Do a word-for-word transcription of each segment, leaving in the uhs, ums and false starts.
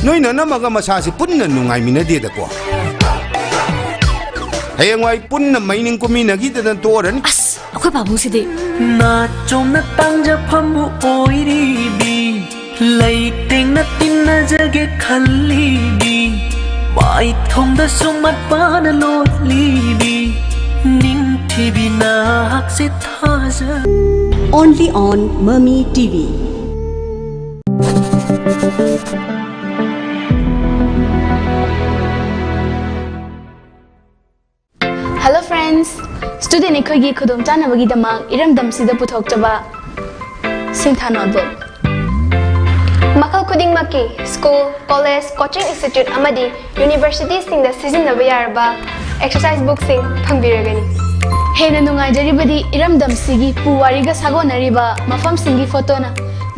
ꯅꯣꯏ ꯅꯅꯝꯃꯒ ꯃꯁꯥꯁꯤ ꯄꯨꯟꯅ ꯅꯨꯡꯉꯥꯏꯃꯤꯟꯅꯗꯦꯗꯀꯣ꯫ ꯍꯌꯦꯡꯋꯥꯏ ꯄꯨꯟꯅ ꯃꯩ ꯅꯤꯡ ꯀꯨꯝꯃꯤꯟꯅꯈꯤꯗꯅ ꯇꯣꯛꯑꯔꯅꯤ꯫ ꯑꯁ, ꯑꯩꯈꯣꯏ ꯄꯥꯕꯨꯡꯁꯤꯗꯤ꯫ ꯅꯥꯆꯣꯝꯅ ꯇꯥꯡꯖꯐꯝꯕꯨ ꯑꯣꯏꯔꯤꯕꯤ, ꯂꯩꯇꯦꯡꯅ ꯇꯤꯟꯅꯖꯒꯦ ꯈꯜꯂꯤꯕꯤ, ꯃꯥꯏꯊꯣꯡꯗꯁꯨ ꯃꯠꯄꯅ ꯂꯣꯠꯂꯤꯕꯤ, ꯅꯤꯡꯊꯤꯕꯤ ꯅꯍꯥꯛꯁꯦ ꯊꯥꯖ Only on Mami T V. Hello friends, student ꯑꯩꯈꯣꯏꯒꯤ ꯈꯨꯗꯣꯡꯆꯥꯅꯕꯒꯤꯗꯃꯛ ꯏꯔꯝꯗꯝꯁꯤꯗ ꯄꯨꯊꯣꯛꯆꯕ ꯁꯤꯟꯊꯥ notebook꯫ ꯃꯈꯜ ꯈꯨꯗꯤꯡꯃꯛꯀꯤ school, college, coaching institute ꯑꯃꯗꯤ universityꯁꯤꯡꯗ ꯁꯤꯖꯤꯟꯅꯕ ꯌꯥꯔꯕ exercise bookꯁꯤꯡ ꯐꯪꯕꯤꯔꯒꯅꯤ꯫ ꯍꯦꯟꯅ ꯅꯨꯡꯉꯥꯏꯖꯔꯤꯕꯗꯤ ꯏꯔꯝꯗꯝꯁꯤꯒꯤ ꯄꯨꯋꯥꯔꯤꯒ ꯁꯥꯒꯣꯟꯅꯔꯤꯕ ꯃꯐꯝꯁꯤꯡꯒꯤ ꯐꯣꯇꯣꯅ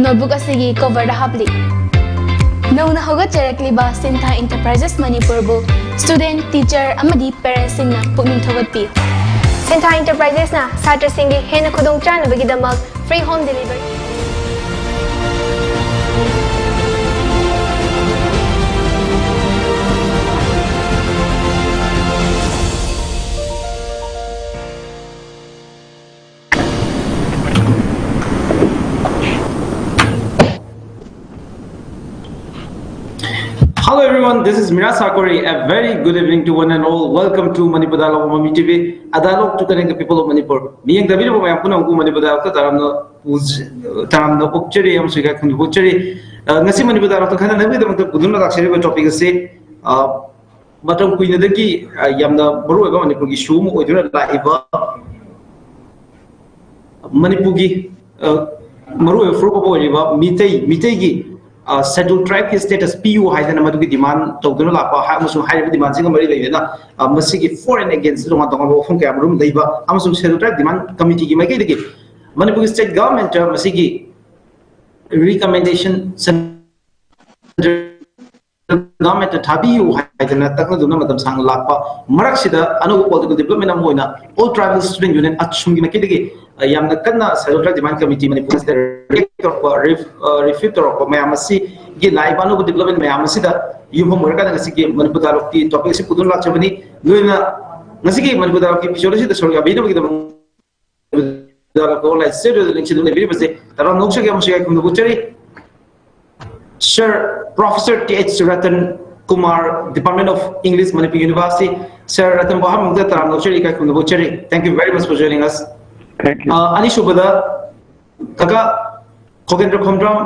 notebook ꯑꯁꯤꯒꯤ coverꯗ ꯍꯥꯞꯂꯤ꯫ ꯅꯧꯅ ꯍꯧꯒꯠꯆꯔꯛꯂꯤꯕ ꯁꯤꯟꯊꯥ Enterprises ꯃꯅꯤꯄꯨꯔꯕꯨ student, teacher ꯑꯃꯗꯤ parentsꯁꯤꯡꯅ ꯄꯨꯛꯅꯤꯡ ꯊꯧꯒꯠꯄꯤꯌꯨ꯫ ꯁꯤꯟꯊꯥ Enterprisesꯅ ꯁꯥꯇ꯭ꯔꯁꯤꯡꯒꯤ ꯍꯦꯟꯅ ꯈꯨꯗꯣꯡꯆꯥꯅꯕꯒꯤꯗꯃꯛ free home delivery꯫ Hello everyone, this is Mira Sakori. A very good evening to one and all. Welcome to Manipur Dialogue on Mami T V, a dialogue to connect the people of Manipur. ꯃꯤꯠꯌꯦꯡ ꯇꯥꯕꯤꯔꯤꯕ ꯃꯌꯥꯝ ꯄꯨꯝꯅꯃꯛꯄꯨ ꯃꯅꯤꯄꯨꯔ ꯗꯥꯏꯂꯣꯛꯇ ꯇꯔꯥꯝꯅ ꯄꯨꯖ-, ꯇꯔꯥꯝꯅ ꯑꯣꯛꯆꯔꯤ ꯑꯃꯁꯨꯡ ꯏꯀꯥꯏ ꯈꯨꯝꯅꯕ ꯎꯠꯆꯔꯤ꯫ ꯑ, ꯉꯁꯤ ꯃꯅꯤꯄꯨꯔ ꯗꯥꯏꯂꯣꯛꯇ ꯈꯟꯅꯅꯕꯒꯤꯗꯃꯛꯇ ꯄꯨꯗꯨꯅ ꯂꯥꯛꯆꯔꯤꯕ topic ꯑꯁꯤ, ꯑ, ꯃꯇꯝ ꯀꯨꯏꯅꯗꯒꯤ, ꯑ, ꯌꯥꯝꯅ ꯃꯔꯨꯑꯣꯏꯕ ꯃꯅꯤꯄꯨꯔꯒꯤ issue ꯑꯃ ꯑꯣꯏꯗꯨꯅ ꯂꯥꯛꯏꯕ ꯃꯅꯤꯄꯨꯔꯒꯤ, ꯑ, ꯃꯔꯨꯑꯣꯏꯕ ꯐꯨꯔꯨꯞ ꯑꯃ ꯑꯣꯏꯔꯤꯕ ꯃꯤꯇꯩ, ꯃꯤꯇꯩꯒꯤ, ꯑ, Scheduled Tribeꯀꯤ status ꯄꯤꯌꯨ ꯍꯥꯏꯗꯅ ꯃꯗꯨꯒꯤ demand ꯇꯧꯗꯨꯅ ꯂꯥꯛꯄ ꯍꯥꯏ-, ꯑꯃꯁꯨꯡ ꯍꯥꯏꯔꯤꯕ demandꯁꯤꯡꯒ ꯃꯔꯤ ꯂꯩꯅꯅ, ꯑ, ꯃꯁꯤꯒꯤ for and against ꯇꯣꯉꯥꯟ ꯇꯣꯉꯥꯟꯕ ꯋꯥꯐꯝ ꯀꯌꯥ ꯃꯔꯨꯝ ꯂꯩꯕ ꯑꯃꯁꯨꯡ Scheduled Tribe Demand Committeeꯒꯤ ꯃꯥꯏꯀꯩꯗꯒꯤ ꯃꯅꯤꯄꯨꯔꯒꯤ state governmentꯇ ꯃꯁꯤꯒꯤ recommendation centre ꯒꯚꯔꯟꯃꯦꯟꯠꯅ ꯊꯥꯕꯤꯌꯨ ꯍꯥꯏꯗꯅ ꯇꯛꯅꯗꯨꯅ ꯃꯇꯝ ꯁꯥꯡꯅ ꯂꯥꯛꯄ ꯃꯔꯛꯁꯤꯗ ꯑꯅꯧꯕ ꯄꯣꯂꯤꯇꯤꯀꯦꯜ ꯗꯤꯕ꯭ꯂꯞꯃꯦꯟ ꯑꯃ ꯑꯣꯏꯅ All Tribal Student Union ꯑꯁꯨꯝꯒꯤ ꯃꯥꯏꯀꯩꯗꯒꯤ, ꯑ, ꯌꯥꯝꯅ ꯀꯟꯅ Scheduled Tribe Demand Committee Manipur ꯑꯁꯤꯗ ꯔꯤꯌꯦꯛ ꯇꯧꯔꯛꯄ, ꯔꯤꯐ-, ꯑ, ꯔꯤꯐ꯭ꯌꯨꯠ ꯇꯧꯔꯛꯄ ꯃꯌꯥꯝ ꯑꯁꯤꯒꯤ ꯂꯥꯛꯏꯕ ꯑꯅꯧꯕ ꯗꯤꯕ꯭ꯂꯞꯃꯦꯟ ꯃꯌꯥꯝ ꯑꯁꯤꯗ ꯌꯨꯝꯐꯝ ꯑꯣꯏꯔꯀꯥꯟꯗ ꯉꯁꯤꯒꯤ ꯃꯅꯤꯄꯨꯔ ꯗꯥꯏꯂꯣꯒꯀꯤ ꯇꯣꯄꯤꯛ ꯑꯁꯤ ꯄꯨꯗꯨꯅ ꯂꯥꯛꯆꯕꯅꯤ꯫ ꯂꯣꯏꯅ ꯉꯁꯤꯒꯤ ꯃꯅꯤꯄꯨꯔ ꯗꯥꯏꯂꯣꯒꯀꯤ ꯏꯄꯤꯁꯣꯗ ꯑꯁꯤꯗ ꯁꯔꯨꯛ ꯌꯥꯕꯤꯅꯕꯒꯤꯗꯃꯛ ꯗꯥꯏꯂꯣꯒ ꯑꯣꯟꯂꯥꯏꯟ ꯁ꯭ꯇꯨꯗꯤꯑꯣꯗ ꯂꯦꯡꯁꯤꯟꯗꯨꯅ ꯂꯩꯕꯤꯔꯤꯕꯁꯦ ꯇꯔꯥꯝꯅ ꯑꯣꯛꯆꯒꯦ ꯑꯃꯁꯨꯡ ꯏꯀꯥꯏ ꯈꯨꯝꯅꯕ ꯎꯠꯆꯔꯤ꯫ Sir, Professor T H Ratan Kumar, Department of English, Manipur University. Sir Ratan ꯕꯨ ꯑꯍꯥꯟꯕꯗ ꯇꯔꯥꯝꯅ ꯑꯣꯛꯆꯔꯤ, ꯏꯀꯥꯏ ꯈꯨꯝꯅꯕ ꯎꯠꯆꯔꯤ꯫ Thank you very much for joining us. Thank you. ꯑ, ꯑꯅꯤꯁꯨꯕꯗ ꯀꯀꯥ ꯈꯣꯒꯦꯟꯗ꯭ꯔ ꯈꯣꯝꯗ꯭ꯔꯝ,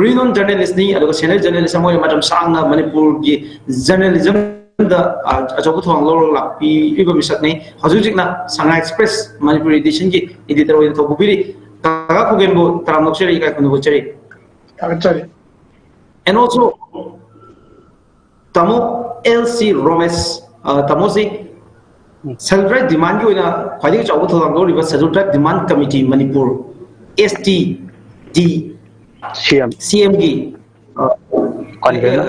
renowned journalist ꯅꯤ, ꯑꯗꯨꯒ senior journalist ꯑꯃ ꯑꯣꯏꯅ ꯃꯇꯝ ꯁꯥꯡꯅ ꯃꯅꯤꯄꯨꯔꯒꯤ journalism ꯗ, ꯑ, ꯑꯆꯧꯕ ꯊꯧꯗꯥꯡ ꯂꯧꯔꯒ ꯂꯥꯛꯄꯤꯔꯤꯕ ꯃꯤꯁꯛꯅꯤ꯫ ꯍꯧꯖꯤꯛ ꯍꯧꯖꯤꯛꯅ ꯁꯉꯥꯏ ꯑꯦꯛꯁꯄ꯭ꯔꯦꯁ ꯃꯅꯤꯄꯨꯔꯤ ꯏꯗꯤꯁꯟꯒꯤ ꯏꯗꯤꯇꯔ ꯑꯣꯏꯅ ꯊꯧ ꯄꯨꯕꯤꯔꯤ꯫ ꯀꯀꯥ ꯈꯣꯒꯦꯟꯕꯨ ꯇꯔꯥꯝꯅ ꯑꯣꯛꯆꯔꯤ, ꯏꯀꯥꯏ ꯈꯨꯝꯅꯕ ꯎꯠꯆꯔꯤ꯫ ꯊꯥꯒꯠꯆꯔꯤ꯫ And also, ꯇꯥꯃꯣ ꯑꯦꯜ ꯁꯤ ꯔꯣꯃꯦꯁ, ꯑ, ꯇꯥꯃꯣꯁꯤ Scheduled Tribe Demand ꯀꯤ ꯑꯣꯏꯅ ꯈ꯭ꯋꯥꯏꯗꯒꯤ ꯆꯥꯎꯕ ꯊꯧꯗꯥꯡ ꯂꯧꯔꯤꯕ Scheduled Tribe Demand Committee Manipur, S T D C M. C M ꯒꯤ, ꯑ, Convener.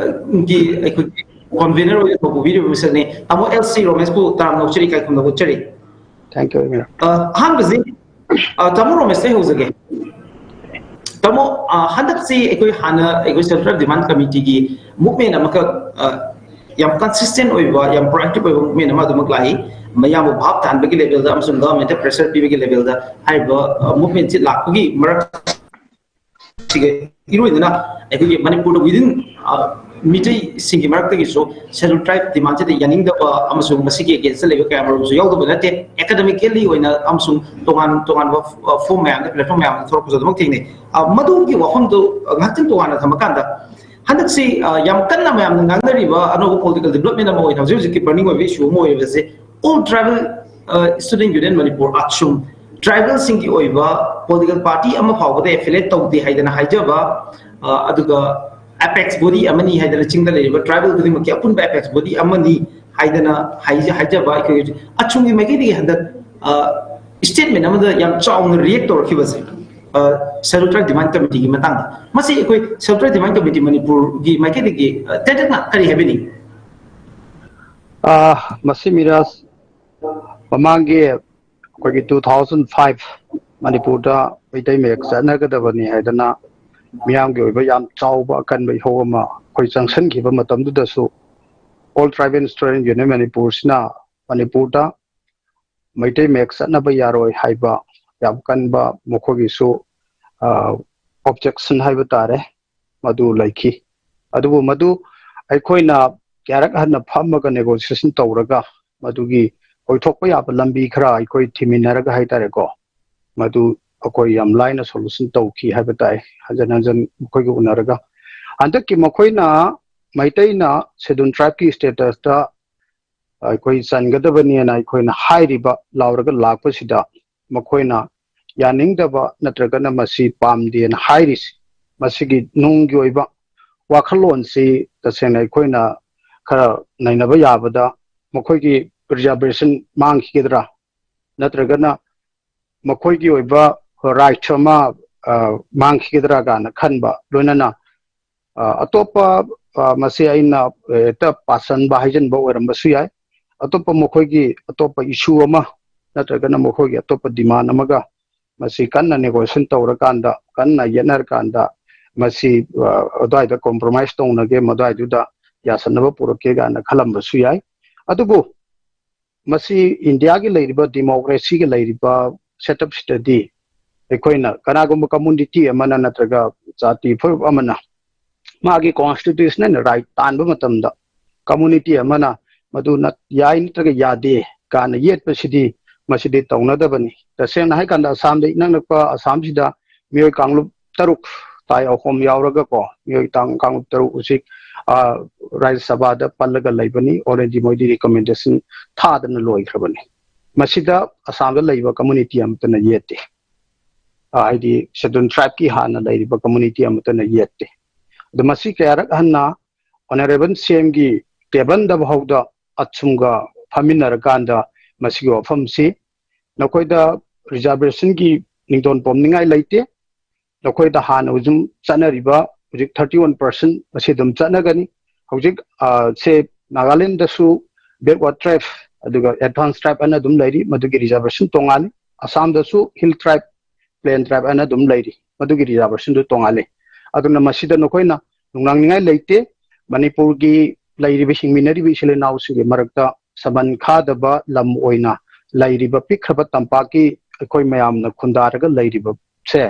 ꯒꯤ ꯑꯩꯈꯣꯏꯒꯤ convener ꯑꯣꯏꯅ ꯊꯧ ꯄꯨꯕꯤꯔꯤꯕ ꯃꯤꯁꯛꯅꯤ꯫ ꯇꯥꯃꯣ ꯑꯦꯜ ꯁꯤ ꯔꯣꯃꯦꯁꯄꯨ ꯇꯔꯥꯝꯅ ꯑꯣꯛꯆꯔꯤ, ꯏꯀꯥꯏ ꯈꯨꯝꯅꯕ ꯎꯠꯆꯔꯤ꯫ Thank you, Madam. ꯑ, ꯑꯍꯥꯟꯕꯁꯤ, ꯑ, ꯇꯥꯃꯣ ꯔꯣꯃꯦꯁꯇꯩ ꯍꯧꯖꯒꯦ꯫ ꯇꯥꯃꯣ, ꯑ, ꯍꯟꯗꯛꯁꯤ ꯑꯩꯈꯣꯏ ꯍꯥꯟꯅ ꯑꯩꯈꯣꯏ Scheduled Tribe Demand Committee ꯒꯤ movement ꯑꯃꯈꯛ, ꯑ, ꯌꯥꯝ consistent ꯑꯣꯏꯕ, ꯌꯥꯝ proactive ꯑꯣꯏꯕ movement ꯑꯃ ꯑꯗꯨꯃꯛ ꯂꯥꯛꯏ꯫ ꯃꯌꯥꯝꯕꯨ ꯚꯥꯞ ꯇꯥꯍꯟꯕꯒꯤ level ꯗ ꯑꯃꯁꯨꯡ government ꯇ pressure ꯄꯤꯕꯒꯤ level ꯗ ꯍꯥꯏꯔꯤꯕ, ꯑ, movement ꯁꯤ ꯂꯥꯛꯄꯒꯤ ꯃꯔꯛ ꯁꯤꯒ ꯏꯔꯣꯏꯅꯅ ꯑꯩꯈꯣꯏꯒꯤ ꯃꯅꯤꯄꯨꯔꯗ within, ꯑ, ꯃꯤꯇꯩꯁꯤꯡꯒꯤ ꯃꯔꯛꯇꯒꯤꯁꯨ Scheduled Tribe demand ꯁꯤꯗ ꯌꯥꯅꯤꯡꯗꯕ ꯑꯃꯁꯨꯡ ꯃꯁꯤꯒꯤ against ꯇ ꯂꯩꯕ ꯀꯌꯥ ꯃꯔꯨꯝꯁꯨ ꯌꯥꯎꯗꯕ ꯅꯠꯇꯦ꯫ Academically ꯑꯣꯏꯅ ꯑꯃꯁꯨꯡ ꯇꯣꯉꯥꯟ ꯇꯣꯉꯥꯟꯕ, ꯑ, form ꯃꯌꯥꯝꯗ, platform ꯃꯌꯥꯝꯗ ꯊꯣꯛꯂꯛꯄꯁꯨ ꯑꯗꯨꯃꯛ ꯊꯦꯡꯅꯩ꯫ ꯑ, ꯃꯗꯨꯒꯤ ꯋꯥꯐꯝꯗꯨ ꯉꯥꯏꯍꯥꯛꯇꯪ ꯇꯣꯉꯥꯟꯅ ꯊꯝꯃꯀꯥꯟꯗ, ꯍꯟꯗꯛꯁꯤ, ꯑ, ꯌꯥꯝ ꯀꯟꯅ ꯃꯌꯥꯝꯅ ꯉꯥꯡꯅꯔꯤꯕ ꯑꯅꯧꯕ political development ꯑꯃ ꯑꯣꯏꯅ ꯍꯧꯖꯤꯛ ꯍꯧꯖꯤꯛꯀꯤ burning ꯑꯣꯏꯕ issue ꯑꯃ ꯑꯣꯏꯔꯤꯕꯁꯦ All Tribal, ꯑ, Student Union ꯃꯅꯤꯄꯨꯔ, ꯑꯥꯠꯁꯨꯝ, tribal ꯁꯤꯡꯒꯤ ꯑꯣꯏꯕ political party ꯑꯃ ꯐꯥꯎꯕꯗ affiliate ꯇꯧꯗꯦ ꯍꯥꯏꯗꯅ ꯍꯥꯏꯖꯕ, ꯑ, ꯑꯗꯨꯒ apex body ꯑꯃꯅꯤ ꯍꯥꯏꯗꯅ ꯆꯤꯡꯗ ꯂꯩꯔꯤꯕ tribal ꯈꯨꯗꯤꯡꯃꯛꯀꯤ ꯑꯄꯨꯟꯕ apex body ꯑꯃꯅꯤ ꯍꯥꯏꯗꯅ ꯍꯥꯏꯖ-, ꯍꯥꯏꯖꯕ ꯑꯩꯈꯣꯏ ꯑꯥꯠꯁꯨꯝꯒꯤ ꯃꯥꯏꯀꯩꯗꯒꯤ ꯍꯟꯗꯛ, ꯑ, statement ꯑꯃꯗ ꯌꯥꯝ ꯆꯥꯎꯅ react ꯇꯧꯔꯛꯈꯤꯕꯁꯦ, Scheduled Tribe Demand Committeeꯒꯤ ꯃꯇꯥꯡꯗ꯫ ꯃꯁꯤ ꯑꯩꯈꯣꯏ Scheduled Tribe Demand Committee ꯃꯅꯤꯄꯨꯔꯒꯤ ꯃꯥꯏꯀꯩꯗꯒꯤ, ꯑ, ꯇꯦꯟꯇꯛꯅ ꯀꯔꯤ ꯍꯥꯏꯕꯤꯅꯤꯡꯏ? ꯑ, ꯃꯁꯤ ꯃꯤꯔꯥꯖ, ꯃꯃꯥꯡꯒꯤ ꯑꯩꯈꯣꯏꯒꯤ two thousand five ꯃꯅꯤꯄꯨꯔꯗ ꯃꯩꯇꯩ ꯃꯌꯦꯛ ꯆꯠꯅꯒꯗꯕꯅꯤ ꯍꯥꯏꯗꯅ ꯃꯤꯌꯥꯝꯒꯤ ꯑꯣꯏꯕ ꯌꯥꯝ ꯆꯥꯎꯕ ꯑꯀꯟꯕ ꯏꯍꯧ ꯑꯃ ꯑꯩꯈꯣꯏ ꯆꯪꯁꯤꯟꯈꯤꯕ ꯃꯇꯝꯗꯨꯗꯁꯨ All Tribal Student Union ꯃꯅꯤꯄꯨꯔꯁꯤꯅ ꯃꯅꯤꯄꯨꯔꯗ ꯃꯩꯇꯩ ꯃꯌꯦꯛ ꯆꯠꯅꯕ ꯌꯥꯔꯣꯏ ꯍꯥꯏꯕ ꯌꯥꯝ ꯀꯟꯕ ꯃꯈꯣꯏꯒꯤꯁꯨ, ꯑ, objection ꯍꯥꯏꯕ ꯇꯥꯔꯦ, ꯃꯗꯨ ꯂꯩꯈꯤ꯫ ꯑꯗꯨꯕꯨ ꯃꯗꯨ ꯑꯩꯈꯣꯏꯅ ꯀꯌꯥꯔꯛ ꯍꯟꯅ ꯐꯝꯃꯒ negotiation ꯇꯧꯔꯒ ꯃꯗꯨꯒꯤ ꯑꯣꯏꯊꯣꯛꯄ ꯌꯥꯕ ꯂꯝꯕꯤ ꯈꯔ ꯑꯩꯈꯣꯏ ꯊꯤꯃꯤꯟꯅꯔꯒ ꯍꯥꯏꯇꯥꯔꯦꯀꯣ, ꯃꯗꯨ ꯑꯩꯈꯣꯏ ꯌꯥꯝ ꯂꯥꯏꯅ solution ꯇꯧꯈꯤ ꯍꯥꯏꯕ ꯇꯥꯏ, ꯍꯟꯖꯟ ꯍꯟꯖꯟ ꯃꯈꯣꯏꯒ ꯎꯅꯔꯒ꯫ ꯍꯟꯗꯛꯀꯤ ꯃꯈꯣꯏꯅ ꯃꯩꯇꯩꯅ Scheduled Tribeꯀꯤ statusꯇ ꯑꯩꯈꯣꯏ ꯆꯟꯒꯗꯕꯅꯦꯅ ꯑꯩꯈꯣꯏꯅ ꯍꯥꯏꯔꯤꯕ ꯂꯥꯎꯔꯒ ꯂꯥꯛꯄꯁꯤꯗ ꯃꯈꯣꯏꯅ ꯌꯥꯅꯤꯡꯗꯕ ꯅꯠꯇ꯭ꯔꯒꯅ ꯃꯁꯤ ꯄꯥꯝꯗꯦꯅ ꯍꯥꯏꯔꯤꯁꯤ, ꯃꯁꯤꯒꯤ ꯅꯨꯡꯒꯤ ꯑꯣꯏꯕ ꯋꯥꯈꯜꯂꯣꯟꯁꯤ ꯇꯁꯦꯡꯅ ꯑꯩꯈꯣꯏꯅ ꯈꯔ ꯅꯩꯅꯕ ꯌꯥꯕꯗ ꯃꯈꯣꯏꯒꯤ reservation ꯃꯥꯡꯈꯤꯒꯗ꯭ꯔꯥ, ꯅꯠꯇ꯭ꯔꯒꯅ ꯃꯈꯣꯏꯒꯤ ꯑꯣꯏꯕ right ꯑꯃ, ꯑ, ꯃꯥꯡꯈꯤꯒꯗ꯭ꯔꯥ ꯀꯥꯏꯅ ꯈꯟꯕ, ꯂꯣꯏꯅꯅ, ꯑ, ꯑꯇꯣꯞꯄ, ꯑ, ꯃꯁꯤ ꯑꯩꯅ ꯍꯦꯛꯇ ꯄꯥꯁꯟꯕ ꯍꯥꯏꯖꯟꯕ ꯑꯣꯏꯔꯝꯕꯁꯨ ꯌꯥꯏ, ꯑꯇꯣꯞꯄ ꯃꯈꯣꯏꯒꯤ ꯑꯇꯣꯞꯄ issue ꯑꯃ ꯅꯠꯇ꯭ꯔꯒꯅ ꯃꯈꯣꯏꯒꯤ ꯑꯇꯣꯞꯄ demand ꯑꯃꯒ ꯃꯁꯤ ꯀꯟꯅ negotiation ꯇꯧꯔꯀꯥꯟꯗ, ꯀꯟꯅ ꯌꯦꯠꯅꯔꯀꯥꯟꯗ ꯃꯁꯤ, ꯑ, ꯑꯗꯨꯋꯥꯏꯗ compromise ꯇꯧꯅꯒꯦ, ꯃꯗꯨꯋꯥꯏꯗꯨꯗ ꯌꯥꯁꯟꯅꯕ ꯄꯨꯔꯛꯀꯦ ꯀꯥꯏꯅ ꯈꯜꯂꯝꯕꯁꯨ ꯌꯥꯏ꯫ ꯑꯗꯨꯕꯨ ꯃꯁꯤ ꯏꯟꯗꯤꯌꯥꯒꯤ ꯂꯩꯔꯤꯕ democracyꯒꯤ ꯂꯩꯔꯤꯕ setupꯁꯤꯗꯗꯤ ꯑꯩꯈꯣꯏꯅ ꯀꯅꯥꯒꯨꯝꯕ community ꯑꯃꯅ ꯅꯠꯇ꯭ꯔꯒ ꯖꯥꯇꯤ ꯐꯨꯔꯨꯞ ꯑꯃꯅ ꯃꯥꯒꯤ constitutional right ꯇꯥꯟꯕ ꯃꯇꯝꯗ community ꯑꯃꯅ ꯃꯗꯨ ꯅꯠ-, ꯌꯥꯏ ꯅꯠꯇ꯭ꯔꯒ ꯌꯥꯗꯦ ꯀꯥꯏꯅ ꯌꯦꯠꯄꯁꯤꯗꯤ ꯃꯁꯤꯗꯤ ꯇꯧꯅꯗꯕꯅꯤ꯫ ꯇꯁꯦꯡꯅ ꯍꯥꯏꯀꯥꯟꯗ ꯑꯁꯥꯝꯗ ꯏꯅꯛ ꯅꯛꯄ ꯑꯁꯥꯝꯁꯤꯗ ꯃꯤꯑꯣꯏ ꯀꯥꯡꯂꯨꯞ ꯇꯔꯨꯛ, ꯇꯥꯏ ꯑꯍꯨꯝ ꯌꯥꯎꯔꯒꯀꯣ, ꯃꯤꯑꯣꯏ ꯇꯥꯡ-, ꯀꯥꯡꯂꯨꯞ ꯇꯔꯨꯛ ꯍꯧꯖꯤꯛ, ꯑ, ꯔꯥꯖ꯭ꯌ ꯁꯚꯥꯗ ꯄꯜꯂꯒ ꯂꯩꯕꯅꯤ꯫ Already ꯃꯣꯏꯗꯤ recommendation ꯊꯥꯗꯅ ꯂꯣꯏꯈ꯭ꯔꯕꯅꯤ꯫ ꯃꯁꯤꯗ ꯑꯁꯥꯝꯗ ꯂꯩꯕ community ꯑꯃꯠꯇꯅ ꯌꯦꯠꯇꯦ꯫ ꯑ, ꯍꯥꯏꯗꯤ Scheduled Tribeꯀꯤ ꯍꯥꯟꯅ ꯂꯩꯔꯤꯕ community ꯑꯃꯠꯇꯅ ꯌꯦꯠꯇꯦ꯫ ꯑꯗꯣ ꯃꯁꯤ ꯀꯌꯥꯔꯛ ꯍꯟꯅ Honourable CMꯒꯤ tableꯗ ꯐꯥꯎꯗ ꯑꯁꯨꯝꯒ ꯐꯝꯃꯤꯟꯅꯔꯀꯥꯟꯗ ꯃꯁꯤꯒꯤ ꯋꯥꯐꯝꯁꯤ ꯅꯈꯣꯏꯗ reservationꯒꯤ ꯅꯤꯡꯊꯧ ꯄꯣꯝꯅꯤꯡꯉꯥꯏ ꯂꯩꯇꯦ꯫ ꯅꯈꯣꯏꯗ ꯍꯥꯟꯅ ꯍꯧꯖꯤꯛ ꯆꯠꯅꯔꯤꯕ ꯍꯧꯖꯤꯛ thirty one percent ꯑꯁꯤ ꯑꯗꯨꯝ ꯆꯠꯅꯒꯅꯤ꯫ ꯍꯧꯖꯤꯛ ꯁꯦ ꯅꯥꯒꯥꯂꯦꯟꯗꯁꯨ backward tribe ꯑꯗꯨꯒ advance tribe ꯑꯅ ꯑꯗꯨꯝ ꯂꯩꯔꯤ, ꯃꯗꯨꯒꯤ reservation ꯇꯣꯉꯥꯜꯂꯤ꯫ ꯑꯁꯥꯝꯗꯁꯨ hill tribe, plain tribe ꯑꯅ ꯑꯗꯨꯝ ꯂꯩꯔꯤ, ꯃꯗꯨꯒꯤ reservationꯗꯨ ꯇꯣꯉꯥꯜꯂꯤ꯫ ꯑꯗꯨꯅ ꯃꯁꯤꯗ ꯅꯈꯣꯏꯅ ꯅꯨꯡꯅꯥꯡꯅꯤꯡꯉꯥꯏ ꯂꯩꯇꯦ꯫ ꯃꯅꯤꯄꯨꯔꯒꯤ ꯂꯩꯔꯤꯕ ꯍꯤꯡꯃꯤꯟꯅꯔꯤꯕ ꯏꯆꯤꯜ ꯏꯅꯥꯎꯁꯤꯡꯒꯤ ꯃꯔꯛꯇ ꯁꯃꯟ ꯈꯥꯗꯕ ꯂꯝ ꯑꯣꯏꯅ ꯂꯩꯔꯤꯕ ꯄꯤꯛꯈ꯭ꯔꯕ ꯇꯝꯄꯥꯛꯀꯤ ꯑꯩꯈꯣꯏ ꯃꯌꯥꯝꯅ ꯈꯨꯟꯗꯥꯔꯒ ꯂꯩꯔꯤꯕꯁꯦ,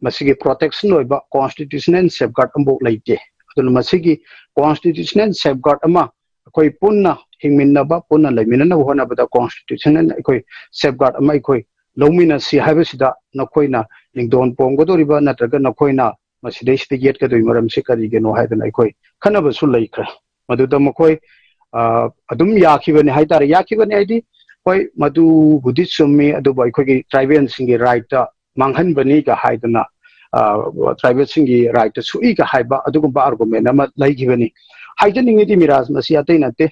ꯃꯁꯤꯒꯤ protection ꯑꯣꯏꯕ constitutional safeguard ꯑꯃꯐꯥꯎ ꯂꯩꯇꯦ꯫ ꯑꯗꯨꯅ ꯃꯁꯤꯒꯤ constitutional safeguard ꯑꯃ ꯑꯩꯈꯣꯏ ꯄꯨꯟꯅ ꯍꯤꯡꯃꯤꯟꯅꯕ, ꯄꯨꯟꯅ ꯂꯩꯃꯤꯟꯅꯅꯕ ꯍꯣꯠꯅꯕꯗ constitutional ꯑꯩꯈꯣꯏ safeguard ꯑꯃ ꯑꯩꯈꯣꯏ ꯂꯧꯃꯤꯟꯅꯁꯤ ꯍꯥꯏꯕꯁꯤꯗ ꯅꯈꯣꯏꯅ ꯅꯤꯡꯗꯣꯟ ꯄꯣꯡꯒꯗꯧꯔꯤꯕ ꯅꯠꯇ꯭ꯔꯒ ꯅꯈꯣꯏꯅ ꯃꯁꯤꯗꯩꯁꯤꯗ ꯌꯦꯠꯀꯗꯣꯏ ꯃꯔꯝꯁꯤ ꯀꯔꯤꯒꯤꯅꯣ ꯍꯥꯏꯗꯅ ꯑꯩꯈꯣꯏ ꯈꯟꯅꯕꯁꯨ ꯂꯩꯈ꯭ꯔꯦ꯫ ꯃꯗꯨꯗ ꯃꯈꯣꯏ ꯑꯗꯨꯝ ꯌꯥꯈꯤꯕꯅꯤ ꯍꯥꯏꯇꯥꯔꯦ꯫ ꯌꯥꯈꯤꯕꯅꯤ ꯍꯥꯏꯗꯤ, ꯍꯣꯏ, ꯃꯗꯨꯕꯨꯗꯤ ꯆꯨꯝꯃꯤ, ꯑꯗꯨꯕꯨ ꯑꯩꯈꯣꯏꯒꯤ tribalꯁꯤꯡꯒꯤ rightꯇ ꯃꯥꯡꯍꯟꯕꯅꯤꯒ ꯍꯥꯏꯗꯅ, tribalꯁꯤꯡꯒꯤ rightꯇ ꯁꯣꯛꯏꯒ ꯍꯥꯏꯕ ꯑꯗꯨꯒꯨꯝꯕ argument ꯑꯃ ꯂꯩꯈꯤꯕꯅꯤ꯫ ꯍꯥꯏꯖꯅꯤꯡꯉꯤꯗꯤ ꯃꯤꯔꯥꯖ, ꯃꯁꯤ ꯑꯇꯩ ꯅꯠꯇꯦ,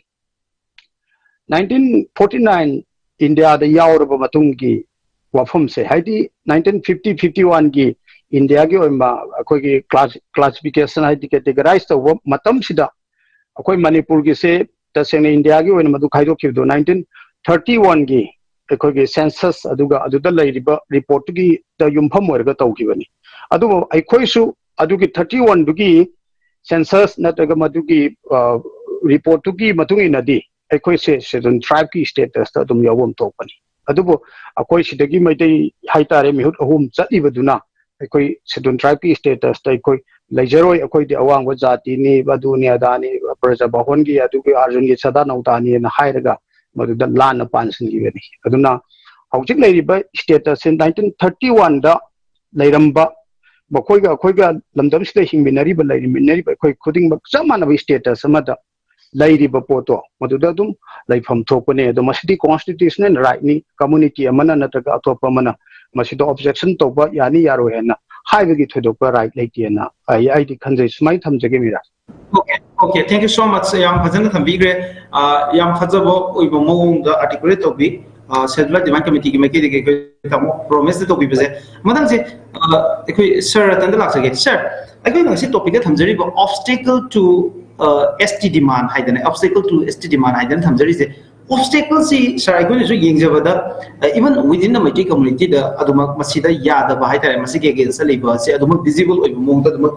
nineteen forty nine ꯏꯟꯗꯤꯌꯥꯗ ꯌꯥꯎꯔꯕ ꯃꯇꯨꯡꯒꯤ ꯋꯥꯐꯝꯁꯦ, ꯍꯥꯏꯗꯤ nineteen fifty fifty oneꯒꯤ ꯏꯟꯗꯤꯌꯥꯒꯤ ꯑꯣꯏꯕ ꯑꯩꯈꯣꯏꯒꯤ class classification, ꯍꯥꯏꯗꯤ categorize ꯇꯧꯕ ꯃꯇꯝꯁꯤꯗ ꯑꯩꯈꯣꯏ ꯃꯅꯤꯄꯨꯔꯒꯤꯁꯦ ꯇꯁꯦꯡꯅ ꯏꯟꯗꯤꯌꯥꯒꯤ ꯑꯣꯏꯅ ꯃꯗꯨ ꯈꯥꯏꯗꯣꯛꯈꯤꯕꯗꯣ nineteen thirty oneꯒꯤ ꯑꯩꯈꯣꯏꯒꯤ census ꯑꯗꯨꯒ ꯑꯗꯨꯗ ꯂꯩꯔꯤꯕ reportꯇꯨꯒꯤꯗ ꯌꯨꯝꯐꯝ ꯑꯣꯏꯔꯒ ꯇꯧꯈꯤꯕꯅꯤ꯫ ꯑꯗꯨꯕꯨ ꯑꯩꯈꯣꯏꯁꯨ ꯑꯗꯨꯒꯤ thirty oneꯗꯨꯒꯤ census ꯅꯠꯇ꯭ꯔꯒ ꯃꯗꯨꯒꯤ reportꯇꯨꯒꯤ ꯃꯇꯨꯡ ꯏꯟꯅꯗꯤ ꯑꯩꯈꯣꯏꯁꯦ scheduled tribeꯀꯤ statusꯇ ꯑꯗꯨꯝ ꯌꯥꯎꯐꯝ ꯊꯣꯛꯄꯅꯤ꯫ ꯑꯗꯨꯕꯨ ꯑꯩꯈꯣꯏ ꯁꯤꯗꯒꯤ ꯃꯩꯇꯩ ꯍꯥꯏꯇꯥꯔꯦ, ꯃꯤꯍꯨꯠ ꯑꯍꯨꯝ ꯆꯠꯂꯤꯕꯗꯨꯅ ꯑꯩꯈꯣꯏ scheduled tribeꯀꯤ statusꯇ ꯑꯩꯈꯣꯏ ꯂꯩꯖꯔꯣꯏ, ꯑꯩꯈꯣꯏꯗꯤ ꯑꯋꯥꯡꯕ ꯖꯥꯇꯤꯅꯤ, ꯑꯗꯨꯅꯤ ꯑꯗꯥꯅꯤ, ꯕ꯭ꯔꯖꯕꯥꯍꯣꯟꯒꯤ ꯑꯗꯨꯒꯤ ꯑꯥꯔꯖꯨꯟꯒꯤ ꯆꯥꯗꯥ ꯅꯧꯗꯥꯅꯤꯅ ꯍꯥꯏꯔꯒ ꯃꯗꯨꯗ ꯂꯥꯟꯅ ꯄꯥꯟꯁꯤꯟꯈꯤꯕꯅꯤ꯫ ꯑꯗꯨꯅ ꯍꯧꯖꯤꯛ ꯂꯩꯔꯤꯕ statusꯁꯦ nineteen thirty oneꯗ ꯂꯩꯔꯝꯕ, ꯃꯈꯣꯏꯒ ꯑꯩꯈꯣꯏꯒ ꯂꯝꯗꯝꯁꯤꯗ ꯍꯤꯡꯃꯤꯟꯅꯔꯤꯕ, ꯂꯩꯃꯤꯟꯅꯔꯤꯕ ꯑꯩꯈꯣꯏ ꯈꯨꯗꯤꯡꯃꯛ ꯆꯞ ꯃꯥꯟꯅꯕ status ꯑꯃꯗ ꯂꯩꯔꯤꯕ ꯄꯣꯠꯇꯣ ꯃꯗꯨꯗ ꯑꯗꯨꯝ ꯂꯩꯐꯝ ꯊꯣꯛꯄꯅꯦ꯫ ꯑꯗꯣ ꯃꯁꯤꯗꯤ constitutional rightꯅꯤ꯫ Community ꯑꯃꯅ ꯅꯠꯇ꯭ꯔꯒ ꯑꯇꯣꯞꯄ ꯑꯃꯅ ꯃꯁꯤꯗ objection ꯇꯧꯕ ꯌꯥꯅꯤ ꯌꯥꯔꯣꯏ ꯍꯥꯏꯅ ꯍꯥꯏꯕꯒꯤ ꯊꯣꯏꯗꯣꯛꯄ right ꯂꯩꯇꯦꯅ ꯑꯩ, ꯑꯩꯗꯤ ꯈꯟꯖꯩ꯫ ꯁꯨꯃꯥꯏꯅ ꯊꯝꯖꯒꯦ, Miraj. Okay, okay, thank you so much. ꯌꯥꯝ ꯐꯖꯅ ꯊꯝꯕꯤꯈ꯭ꯔꯦ꯫ ꯑ, ꯌꯥꯝ ꯐꯖꯕ ꯑꯣꯏꯕ ꯃꯑꯣꯡꯗ articulate ꯇꯧꯕꯤ꯫ ꯁꯦꯟꯇ꯭ꯔꯦꯜ ꯗꯤꯃꯥꯟ ꯀꯃꯤꯇꯤꯒꯤ ꯃꯥꯏꯀꯩꯗꯒꯤ ꯑꯩꯈꯣꯏ ꯇꯥꯃꯣ ꯄ꯭ꯔꯣꯃꯤꯁꯇ ꯇꯧꯕꯤꯕꯁꯦ꯫ ꯃꯊꯪꯁꯦ ꯑ, ꯑꯩꯈꯣꯏ ꯁꯔ ꯔꯇꯟꯗ ꯂꯥꯛꯆꯒꯦ꯫ ꯁꯔ, ꯑꯩꯈꯣꯏꯅ ꯉꯁꯤ ꯇꯣꯄꯤꯛꯇ ꯊꯝꯖꯔꯤꯕ obstacle to S T demand ꯍꯥꯏꯗꯅ, obstacle to S T demand ꯍꯥꯏꯗꯅ ꯊꯝꯖꯔꯤꯁꯦ꯫ Obstacle ꯁꯤ ꯁꯔ ꯑꯩꯈꯣꯏꯅꯁꯨ ꯌꯦꯡꯖꯕꯗ, even within the Meitei community ꯗ ꯑꯗꯨꯃꯛ ꯃꯁꯤꯗ ꯌꯥꯗꯕ ꯍꯥꯏꯇꯥꯔꯦ, ꯃꯁꯤꯒꯤ against ꯂꯩꯕ ꯑꯁꯦ ꯑꯗꯨꯃꯛ visible ꯑꯣꯏꯕ ꯃꯑꯣꯡꯗ ꯑꯗꯨꯃꯛ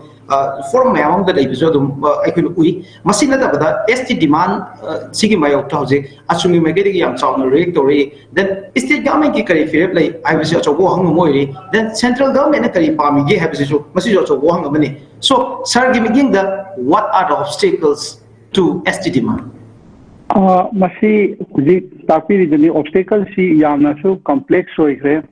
ꯐꯣꯔꯝ ꯃꯌꯥꯝ ꯑꯃꯗ ꯂꯩꯕꯁꯨ ꯑꯗꯨꯝ ꯑ, ꯑꯩꯈꯣꯏꯅ ꯎꯏ꯫ ꯃꯁꯤ ꯅꯠꯇꯕꯗ S T demand ꯑ, ꯁꯤꯒꯤ ꯃꯥꯌꯣꯛꯇ ꯍꯧꯖꯤꯛ ꯑꯁꯨꯝꯒꯤ ꯃꯥꯏꯀꯩꯗꯒꯤ ꯌꯥꯝ ꯆꯥꯎꯅ ꯔꯤꯌꯦꯛ ꯇꯧꯔꯤ꯫ Then state government ꯀꯤ ꯀꯔꯤ ꯐꯤꯔꯦꯞ ꯂꯩ ꯍꯥꯏꯕꯁꯤ ꯑꯆꯧꯕ ꯋꯥꯍꯪ ꯑꯃ ꯑꯣꯏꯔꯤ꯫ Then central government ꯅ ꯀꯔꯤ ꯄꯥꯝꯃꯤꯒꯦ ꯍꯥꯏꯕꯁꯤꯁꯨ, ꯃꯁꯤꯁꯨ ꯑꯆꯧꯕ ꯋꯥꯍꯪ ꯑꯃꯅꯤ꯫ So ꯁꯔꯒꯤ ꯃꯤꯠꯌꯦꯡꯗ, what are the obstacles to S T demand? ꯑ, ꯃꯁꯤ ꯍꯧꯖꯤꯛ ꯇꯥꯛꯄꯤꯔꯤꯗꯨꯅꯤ, obstacle ꯁꯤ ꯌꯥꯝꯅꯁꯨ complex ꯑꯣꯏꯈ꯭ꯔꯦ꯫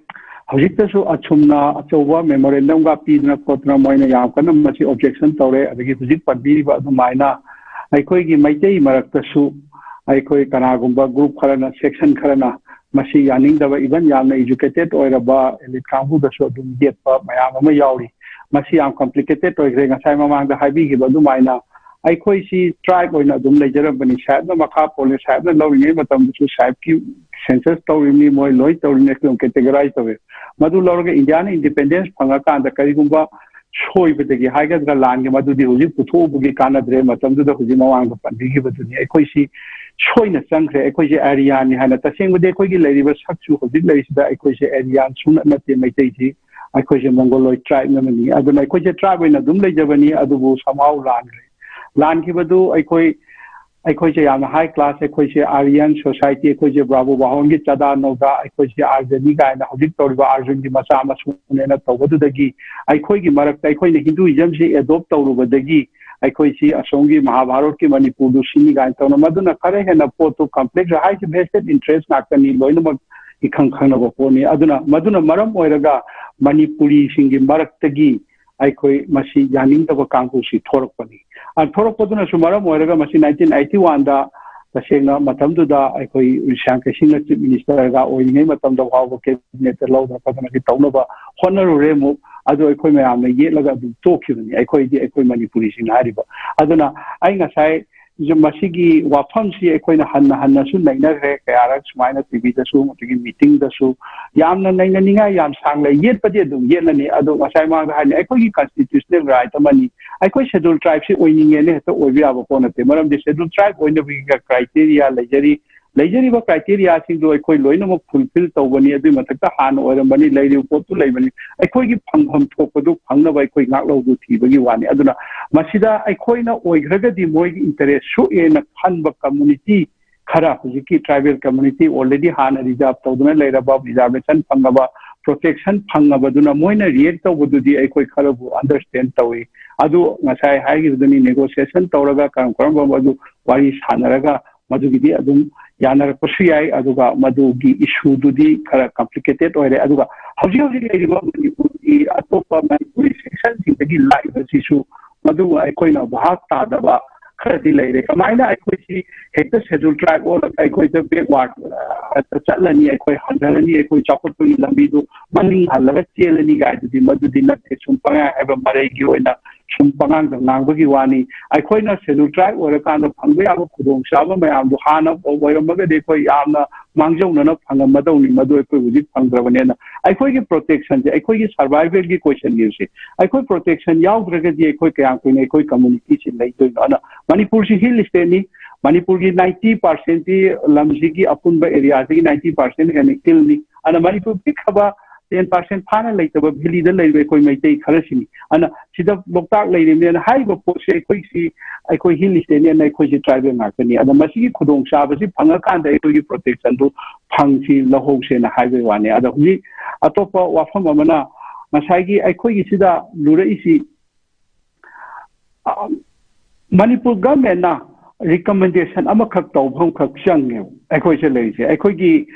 ꯍꯧꯖꯤꯛꯇꯁꯨ ꯑꯁꯨꯝꯅ ꯑꯆꯧꯕ memorandum ꯒ ꯄꯤꯗꯅ ꯈꯣꯠꯇꯅ ꯃꯣꯏꯅ ꯌꯥꯝ ꯀꯟꯅ ꯃꯁꯤ objection ꯇꯧꯔꯦ꯫ ꯑꯗꯒꯤ ꯍꯧꯖꯤꯛ ꯄꯟꯕꯤꯔꯤꯕ ꯑꯗꯨꯃꯥꯏꯅ ꯑꯩꯈꯣꯏꯒꯤ ꯃꯩꯇꯩ ꯃꯔꯛꯇꯁꯨ ꯑꯩꯈꯣꯏ ꯀꯅꯥꯒꯨꯝꯕ group ꯈꯔꯅ, section ꯈꯔꯅ ꯃꯁꯤ ꯌꯥꯅꯤꯡꯗꯕ, even ꯌꯥꯝꯅ educated ꯑꯣꯏꯔꯕ elite ꯀꯥꯡꯕꯨꯗꯁꯨ ꯑꯗꯨꯝ ꯌꯦꯠꯄ ꯃꯌꯥꯝ ꯑꯃ ꯌꯥꯎꯔꯤ꯫ ꯃꯁꯤ ꯌꯥꯝ complicated ꯑꯣꯏꯈ꯭ꯔꯦ꯫ ꯉꯁꯥꯏ ꯃꯃꯥꯡꯗ ꯍꯥꯏꯕꯤꯈꯤꯕ ꯑꯗꯨꯃꯥꯏꯅ ꯑꯩꯈꯣꯏꯁꯤ tribe ꯑꯣꯏꯅ ꯑꯗꯨꯝ ꯂꯩꯖꯔꯝꯕꯅꯤ꯫ ꯁꯥꯍꯦꯕꯅ ꯃꯈꯥ ꯄꯣꯜꯂꯦ꯫ ꯁꯥꯍꯦꯕꯅ ꯂꯧꯔꯤꯉꯩ ꯃꯇꯝꯗꯁꯨ ꯁꯥꯍꯦꯕꯀꯤ census ꯇꯧꯔꯤꯕꯅꯤ, ꯃꯣꯏ ꯂꯣꯏ ꯇꯧꯔꯤꯕꯅꯤ, ꯑꯩꯈꯣꯏ ꯑꯗꯨꯝ categorize ꯇꯧꯋꯦ꯫ ꯃꯗꯨ ꯂꯧꯔꯒ ꯏꯟꯗꯤꯌꯥꯅ independence ꯐꯪꯉꯀꯥꯟꯗ ꯀꯔꯤꯒꯨꯝꯕ ꯁꯣꯏꯕꯗꯒꯤ ꯍꯥꯏꯒꯗ꯭ꯔꯥ, ꯂꯥꯟꯒꯤ, ꯃꯗꯨꯗꯤ ꯍꯧꯖꯤꯛ ꯄꯨꯊꯣꯛꯎꯕꯒꯤ ꯀꯥꯟꯅꯗ꯭ꯔꯦ꯫ ꯃꯇꯝꯗꯨꯗ ꯍꯧꯖꯤꯛ ꯃꯃꯥꯡꯗ ꯄꯟꯕꯤꯈꯤꯕꯗꯨꯅꯤ꯫ ꯑꯩꯈꯣꯏꯁꯤ ꯁꯣꯏꯅ ꯆꯪꯈ꯭ꯔꯦ꯫ ꯑꯩꯈꯣꯏꯁꯦ Aryan ꯅꯤ ꯍꯥꯏꯅ, ꯇꯁꯦꯡꯕꯗꯤ ꯑꯩꯈꯣꯏꯒꯤ ꯂꯩꯔꯤꯕ ꯁꯛꯁꯨ ꯍꯧꯖꯤꯛ ꯂꯩꯔꯤꯁꯤꯗ ꯑꯩꯈꯣꯏꯁꯦ Aryan ꯁꯨꯡꯅ ꯅꯠꯇꯦ꯫ ꯃꯩꯇꯩꯁꯤ ꯑꯩꯈꯣꯏꯁꯦ Mongoloid tribe ꯑꯃꯅꯤ꯫ ꯑꯗꯨꯅ ꯑꯩꯈꯣꯏꯁꯦ tribe ꯑꯣꯏꯅ ꯑꯗꯨꯝ ꯂꯩꯖꯕꯅꯤ, ꯑꯗꯨꯕꯨ somehow ꯂꯥꯟꯈ꯭ꯔꯦ꯫ ꯂꯥꯟꯈꯤꯕꯗꯨ ꯑꯩꯈꯣꯏ, ꯑꯩꯈꯣꯏꯁꯦ ꯌꯥꯝꯅ high class, ꯑꯩꯈꯣꯏꯁꯦ Aryan society, ꯑꯩꯈꯣꯏꯁꯦ ꯕ꯭ꯔꯥꯕꯨ ꯕꯥꯍꯣꯟꯒꯤ ꯆꯥꯗꯥ ꯅꯧꯗꯥ, ꯑꯩꯈꯣꯏꯁꯦ ꯑꯥꯔꯖꯅꯤ ꯀꯥꯏꯅ ꯍꯧꯖꯤꯛ ꯇꯧꯔꯤꯕ ꯑꯥꯔꯖꯨꯟꯒꯤ ꯃꯆꯥ ꯃꯁꯨꯅꯦꯅ ꯇꯧꯕꯗꯨꯗꯒꯤ ꯑꯩꯈꯣꯏꯒꯤ ꯃꯔꯛꯇ ꯑꯩꯈꯣꯏꯅ Hinduism ꯁꯤ adopt ꯇꯧꯔꯨꯕꯗꯒꯤ ꯑꯩꯈꯣꯏꯁꯤ ꯑꯁꯣꯝꯒꯤ ꯃꯍꯥꯚꯥꯔꯠꯀꯤ ꯃꯅꯤꯄꯨꯔꯗꯨ ꯁꯤꯅꯤ ꯀꯥꯏꯅ ꯇꯧꯅ, ꯃꯗꯨꯅ ꯈꯔ ꯍꯦꯟꯅ ꯄꯣꯠꯇꯨ complex, ꯍꯥꯏꯁꯦ vested interest ꯉꯥꯛꯇꯅꯤ, ꯂꯣꯏꯅꯃꯛ ꯏꯈꯪ ꯈꯪꯅꯕ ꯄꯣꯠꯅꯤ꯫ ꯑꯗꯨꯅ ꯃꯗꯨꯅ ꯃꯔꯝ ꯑꯣꯏꯔꯒ ꯃꯅꯤꯄꯨꯔꯤꯁꯤꯡꯒꯤ ꯃꯔꯛꯇꯒꯤ ꯑꯩꯈꯣꯏ ꯃꯁꯤ ꯌꯥꯅꯤꯡꯗꯕ ꯀꯥꯡꯕꯨꯁꯤ ꯊꯣꯔꯛꯄꯅꯤ꯫ ꯑ, ꯊꯣꯔꯛꯄꯗꯨꯅꯁꯨ ꯃꯔꯝ ꯑꯣꯏꯔꯒ ꯃꯁꯤ nineteen eighty one ꯗ ꯇꯁꯦꯡꯅ ꯃꯇꯝꯗꯨꯗ ꯑꯩꯈꯣꯏ ꯁ꯭ꯌꯥꯝ ꯀꯩꯁꯤꯡꯅ chief minister ꯒ ꯑꯣꯏꯔꯤꯉꯩ ꯃꯇꯝꯗ ꯐꯥꯎꯕ cabinet ꯇ ꯂꯧꯗꯅ ꯈꯣꯠꯇꯅꯗꯤ ꯇꯧꯅꯕ ꯍꯣꯠꯅꯔꯨꯔꯦ ꯑꯃꯨꯛ꯫ ꯑꯗꯨ ꯑꯩꯈꯣꯏ ꯃꯌꯥꯝꯅ ꯌꯦꯠꯂꯒ ꯑꯗꯨꯝ ꯇꯣꯛꯈꯤꯕꯅꯤ, ꯑꯩꯈꯣꯏꯗꯤ, ꯑꯩꯈꯣꯏ ꯃꯅꯤꯄꯨꯔꯤꯁꯤꯡꯅ ꯍꯥꯏꯔꯤꯕ꯫ ꯑꯗꯨꯅ ꯑꯩ ꯉꯁꯥꯏ ꯃꯁꯤꯒꯤ ꯋꯥꯐꯝꯁꯤ ꯑꯩꯈꯣꯏꯅ ꯍꯟꯅ ꯍꯟꯅꯁꯨ ꯅꯩꯅꯈ꯭ꯔꯦ, ꯀꯌꯥꯔꯛ ꯁꯨꯃꯥꯏꯅ ꯇꯤꯚꯤꯗꯁꯨ ꯑꯗꯒꯤ ꯃꯤꯇꯤꯡꯗꯁꯨ꯫ ꯌꯥꯝꯅ ꯅꯩꯅꯅꯤꯡꯉꯥꯏ ꯌꯥꯝ ꯁꯥꯡꯅ ꯌꯦꯠꯄꯗꯤ ꯑꯗꯨꯝ ꯌꯦꯠꯂꯅꯤ꯫ ꯑꯗꯣ ꯉꯁꯥꯏ ꯃꯥꯡꯗ ꯍꯥꯏꯅ ꯑꯩꯈꯣꯏꯒꯤ ꯀꯟꯁꯇꯤꯇ꯭ꯌꯨꯁꯅꯦꯜ ꯔꯥꯏꯠ ꯑꯃꯅꯤ꯫ ꯑꯩꯈꯣꯏ ꯁꯦꯗꯨꯜ ꯇ꯭ꯔꯥꯏꯕꯁꯤ ꯑꯣꯏꯅꯤꯡꯉꯦꯅ ꯍꯦꯛꯇ ꯑꯣꯏꯕ ꯌꯥꯕ ꯄꯣꯠ ꯅꯠꯇꯦ꯫ ꯃꯔꯝꯗꯤ ꯁꯦꯗꯨꯜ ꯇ꯭ꯔꯥꯏꯕ ꯑꯣꯏꯅꯕꯒꯤ ꯀ꯭ꯔꯥꯏꯇꯦꯔꯤꯌꯥ ꯂꯩꯖꯔꯤ꯫ ꯂꯩꯖꯔꯤꯕ ꯀ꯭ꯔꯥꯏꯇꯦꯔꯤꯌꯥꯁꯤꯡꯗꯨ ꯑꯩꯈꯣꯏ ꯂꯣꯏꯅꯃꯛ ꯐꯨꯜꯐꯤꯜ ꯇꯧꯕꯅꯤ꯫ ꯑꯗꯨꯒꯤ ꯃꯊꯛꯇ ꯍꯥꯟꯅ ꯑꯣꯏꯔꯝꯕꯅꯤ, ꯂꯩꯔꯤꯕ ꯄꯣꯠꯇꯨ ꯂꯩꯕꯅꯤ꯫ ꯑꯩꯈꯣꯏꯒꯤ ꯐꯪꯐꯝ ꯊꯣꯛꯄꯗꯨ ꯐꯪꯅꯕ ꯑꯩꯈꯣꯏ ꯉꯥꯛꯂꯧꯗꯨ ꯊꯤꯕꯒꯤ ꯋꯥꯅꯤ꯫ ꯑꯗꯨꯅ ꯃꯁꯤꯗ ꯑꯩꯈꯣꯏꯅ ꯑꯣꯏꯈ꯭ꯔꯒꯗꯤ ꯃꯣꯏꯒꯤ ꯏꯟꯇꯔꯦꯁ ꯁꯣꯛꯑꯦꯅ ꯈꯟꯕ ꯀꯝꯃꯨꯅꯤꯇꯤ ꯈꯔ, ꯍꯧꯖꯤꯛꯀꯤ ꯇ꯭ꯔꯥꯏꯕꯦꯜ ꯀꯝꯃꯨꯅꯤꯇꯤ ꯑꯣꯜꯔꯦꯗꯤ ꯍꯥꯟꯅ ꯔꯤꯖꯥꯔꯚ ꯇꯧꯗꯨꯅ ꯂꯩꯔꯕ, ꯔꯤꯖꯥꯔꯚꯦꯁꯟ ꯐꯪꯉꯕ, ꯄ꯭ꯔꯣꯇꯦꯛꯁꯟ ꯐꯪꯉꯕꯗꯨꯅ ꯃꯣꯏꯅ ꯔꯤꯌꯦꯛ ꯇꯧꯕꯗꯨꯗꯤ ꯑꯩꯈꯣꯏ ꯈꯔꯕꯨ ꯑꯟꯗꯔꯁꯇꯦꯟ ꯇꯧꯏ꯫ ꯑꯗꯨ ꯉꯁꯥꯏ ꯍꯥꯏꯈꯤꯕꯗꯨꯅꯤ, ꯅꯦꯒꯣꯁꯤꯌꯦꯁꯟ ꯇꯧꯔꯒ ꯀꯔꯝ ꯀꯔꯝꯕ ꯑꯗꯨ ꯋꯥꯔꯤ ꯁꯥꯟꯅꯔꯒ ꯃꯗꯨꯒꯤꯗꯤ ꯑꯗꯨꯝ ꯌꯥꯅꯔꯛꯄꯁꯨ ꯌꯥꯏ꯫ ꯑꯗꯨꯒ ꯃꯗꯨꯒꯤ ꯏꯁꯨꯗꯨꯗꯤ ꯈꯔ ꯀꯝꯄ꯭ꯂꯤꯀꯦꯇꯦꯠ ꯑꯣꯏꯔꯦ꯫ ꯑꯗꯨꯒ ꯍꯧꯖꯤꯛ ꯍꯧꯖꯤꯛ ꯂꯩꯔꯤꯕ ꯃꯅꯤꯄꯨꯔꯒꯤ ꯑꯇꯣꯞꯄ ꯃꯅꯤꯄꯨꯔꯤ ꯁꯦꯛꯁꯟꯁꯤꯡꯗꯒꯤ ꯂꯥꯛꯏꯕꯁꯤꯁꯨ ꯃꯗꯨ ꯑꯩꯈꯣꯏꯅ ꯚꯥꯞ ꯇꯥꯗꯕ ꯈꯔꯗꯤ ꯂꯩꯔꯦ꯫ ꯀꯃꯥꯏꯅ ꯑꯩꯈꯣꯏꯁꯤ ꯍꯦꯛꯇ ꯁꯦꯗꯨꯜ ꯇ꯭ꯔꯥꯏꯕ ꯑꯣꯜꯂꯒ ꯑꯩꯈꯣꯏꯗ ꯕꯦꯛꯋꯥꯔꯗ ꯆꯠꯂꯅꯤ, ꯑꯩꯈꯣꯏ ꯍꯟꯊꯔꯅꯤ, ꯑꯩꯈꯣꯏ ꯆꯥꯎꯈꯠꯄꯒꯤ ꯂꯝꯕꯤꯗꯨ ꯃꯅꯤꯡ ꯍꯜꯂꯒ ꯆꯦꯜꯂꯅꯤ ꯀꯥꯏꯗꯨꯗꯤ ꯃꯗꯨꯗꯤ ꯅꯠꯇꯦ꯫ ꯁꯨꯝ ꯄꯉꯥꯡ ꯍꯥꯏꯕ ꯃꯔꯩꯒꯤ ꯑꯣꯏꯅ ꯁꯨꯝ ꯄꯉꯥꯡꯗ ꯉꯥꯡꯕꯒꯤ ꯋꯥꯅꯤ꯫ ꯑꯩꯈꯣꯏꯅ ꯁꯦꯗꯨꯜ ꯇ꯭ꯔꯥꯏꯕ ꯑꯣꯏꯔꯀꯥꯟꯗ ꯐꯪꯕ ꯌꯥꯕ ꯈꯨꯗꯣꯡꯆꯥꯕ ꯃꯌꯥꯝꯗꯣ ꯍꯥꯟꯅ ꯑꯣꯏꯔꯝꯃꯒꯗꯤ ꯑꯩꯈꯣꯏ ꯌꯥꯝꯅ ꯃꯥꯡꯖꯧꯅꯅ ꯐꯪꯉꯝꯃꯗꯧꯅꯤ꯫ ꯃꯗꯨ ꯑꯩꯈꯣꯏ ꯍꯧꯖꯤꯛ ꯐꯪꯗ꯭ꯔꯕꯅꯤꯅ ꯑꯩꯈꯣꯏꯒꯤ ꯄ꯭ꯔꯣꯇꯦꯛꯁꯟꯁꯦ, ꯑꯩꯈꯣꯏꯒꯤ ꯁꯔꯚꯥꯏꯚꯦꯜꯒꯤ ꯀꯣꯏꯁꯟꯅꯤ ꯁꯤ꯫ ꯑꯩꯈꯣꯏ ꯄ꯭ꯔꯣꯇꯦꯛꯁꯟ ꯌꯥꯎꯗ꯭ꯔꯒꯗꯤ ꯑꯩꯈꯣꯏ ꯀꯌꯥꯝ ꯀꯨꯏꯅ ꯑꯩꯈꯣꯏ ꯀꯝꯃꯨꯅꯤꯇꯤꯁꯤ ꯂꯩꯗꯣꯏꯅꯣ? ꯑꯗꯨꯅ ꯃꯅꯤꯄꯨꯔꯁꯤ ꯍꯤꯜ ꯁ꯭ꯇꯦꯠꯅꯤ꯫ ꯃꯅꯤꯄꯨꯔꯒꯤ ꯅꯥꯏꯟꯇꯤ ꯄꯥꯔꯁꯦꯟꯇꯤ ꯂꯝꯁꯤꯒꯤ ꯑꯄꯨꯟꯕ ꯑꯦꯔꯤꯌꯥꯁꯤꯒꯤ ꯅꯥꯏꯟꯇꯤ ꯄꯥꯔꯁꯦꯟ ꯍꯦꯟꯅ ꯍꯤꯜꯅꯤ꯫ ꯑꯗꯨꯅ ꯃꯅꯤꯄꯨꯔ ꯄꯤꯛꯈ꯭ꯔꯕ ꯇꯦꯟ ꯄꯥꯔꯁꯦꯟ ꯐꯥꯅ ꯂꯩꯇꯕ ꯚꯦꯂꯤꯗ ꯂꯩꯕ ꯑꯩꯈꯣꯏ ꯃꯩꯇꯩ ꯈꯔꯁꯤꯅꯤ꯫ ꯑꯗꯨꯅ ꯁꯤꯗ ꯂꯣꯛꯇꯥꯛ ꯂꯩꯔꯤꯕꯅꯦꯅ ꯍꯥꯏꯔꯤꯕ ꯄꯣꯠꯁꯦ ꯑꯩꯈꯣꯏꯁꯤ, ꯑꯩꯈꯣꯏ ꯍꯤꯜ ꯁ꯭ꯇꯦꯠꯅꯦꯅ ꯑꯩꯈꯣꯏꯁꯤ ꯇ꯭ꯔꯥꯏꯕꯦꯜ ꯉꯥꯛꯇꯅꯤ꯫ ꯑꯗ ꯃꯁꯤꯒꯤ ꯈꯨꯗꯣꯡꯆꯥꯕꯁꯤ ꯐꯪꯉꯀꯥꯟꯗ ꯑꯩꯈꯣꯏꯒꯤ ꯄ꯭ꯔꯣꯇꯦꯛꯁꯟꯗꯨ ꯐꯪꯁꯤ ꯂꯧꯍꯧꯁꯦꯅ ꯍꯥꯏꯕꯒꯤ ꯋꯥꯅꯤ꯫ ꯑꯗ ꯍꯧꯖꯤꯛ ꯑꯇꯣꯞꯄ ꯋꯥꯐꯝ ꯑꯃꯅ ꯉꯁꯥꯏꯒꯤ ꯑꯩꯈꯣꯏꯒꯤꯁꯤꯗ ꯂꯨꯔꯛꯏꯁꯤ, ꯑ, ꯃꯅꯤꯄꯨꯔ ꯒꯚꯔꯟꯃꯦꯟꯠꯅ ꯔꯤꯀꯃꯦꯟꯗꯦꯁꯟ ꯑꯃꯈꯛ ꯇꯧꯐꯝꯈꯛ ꯆꯪꯉꯦꯕ꯫ ꯑꯩꯈꯣꯏꯁꯦ ꯂꯩꯔꯤꯁꯦ, ꯑꯩꯈꯣꯏꯒꯤ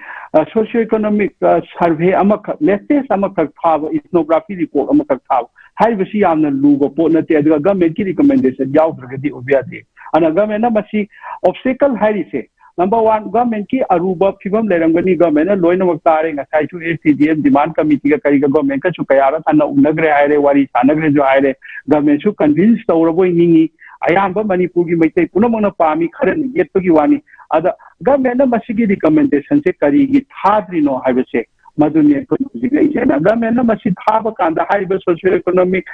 ꯁꯣꯁꯤꯌꯣ ꯏꯀꯣꯅꯣꯃꯤꯛ ꯁꯔꯚꯦ ꯑꯃꯈꯛ, ꯂꯦꯇꯦꯁ ꯑꯃꯈꯛ ꯊꯥꯕ, ꯏꯊꯅꯣꯒ꯭ꯔꯥꯐꯤ ꯔꯤꯄꯣꯔꯠ ꯑꯃꯈꯛ ꯊꯥꯕ ꯍꯥꯏꯔꯤꯕꯁꯤ ꯌꯥꯝꯅ ꯂꯨꯕ ꯄꯣꯠ ꯅꯠꯇꯦ꯫ ꯑꯗꯨꯒ ꯒꯚꯔꯟꯃꯦꯟꯠꯀꯤ ꯔꯤꯀꯃꯦꯟꯗꯦꯁꯟ ꯌꯥꯎꯗ꯭ꯔꯒꯗꯤ ꯑꯣꯏꯕ ꯌꯥꯗꯦ꯫ ꯑꯗꯨꯅ ꯒꯚꯔꯟꯃꯦꯟꯠꯅ ꯃꯁꯤ ꯑꯣꯕꯁꯇꯦꯀꯜ ꯍꯥꯏꯔꯤꯁꯦ, ꯅꯝꯕꯔ ꯋꯥꯟ, ꯒꯚꯔꯟꯃꯦꯟꯠꯀꯤ ꯑꯔꯨꯕ ꯐꯤꯕꯝ ꯂꯩꯔꯝꯒꯅꯤ꯫ ꯒꯚꯔꯟꯃꯦꯟꯠꯅ ꯂꯣꯏꯅꯃꯛ ꯇꯥꯔꯦ꯫ ꯉꯁꯥꯏꯁꯨ ꯑꯦꯁ ꯇꯤ ꯗꯤ ꯑꯦꯝ ꯗꯤꯃꯥꯟ ꯀꯃꯤꯇꯤꯒ ꯀꯔꯤꯒ ꯒꯚꯔꯟꯃꯦꯟꯠꯀꯁꯨ ꯀꯌꯥꯔꯛ ꯍꯟꯅ ꯎꯅꯈ꯭ꯔꯦ ꯍꯥꯏꯔꯦ, ꯋꯥꯔꯤ ꯁꯥꯟꯅꯈ꯭ꯔꯦꯁꯨ ꯍꯥꯏꯔꯦ꯫ ꯒꯚꯔꯟꯃꯦꯟꯠꯁꯨ ꯀꯟꯚꯤꯟꯁ ꯇꯧꯔꯕꯣꯏ ꯅꯤꯡꯉꯤ꯫ ꯑꯌꯥꯝꯕ ꯃꯅꯤꯄꯨꯔꯒꯤ ꯃꯩꯇꯩ ꯄꯨꯝꯅꯃꯛꯅ ꯄꯥꯝꯃꯤ, ꯈꯔꯅ ꯌꯦꯠꯄꯒꯤ ꯋꯥꯅꯤ꯫ ꯑꯗ ꯒꯃꯦꯟꯅ ꯃꯁꯤꯒꯤ ꯔꯤꯀꯃꯦꯟꯗꯦꯁꯟꯁꯦ ꯀꯔꯤꯒꯤ ꯊꯥꯗ꯭ꯔꯤꯅꯣ ꯍꯥꯏꯕꯁꯦ, ꯃꯗꯨꯅꯤ ꯑꯩꯈꯣꯏ ꯍꯧꯖꯤꯛ ꯂꯩꯁꯦꯅ꯫ ꯒꯃꯦꯟꯅ ꯃꯁꯤ ꯊꯥꯕ ꯀꯥꯟꯗ ꯍꯥꯏꯔꯤꯕ socio economic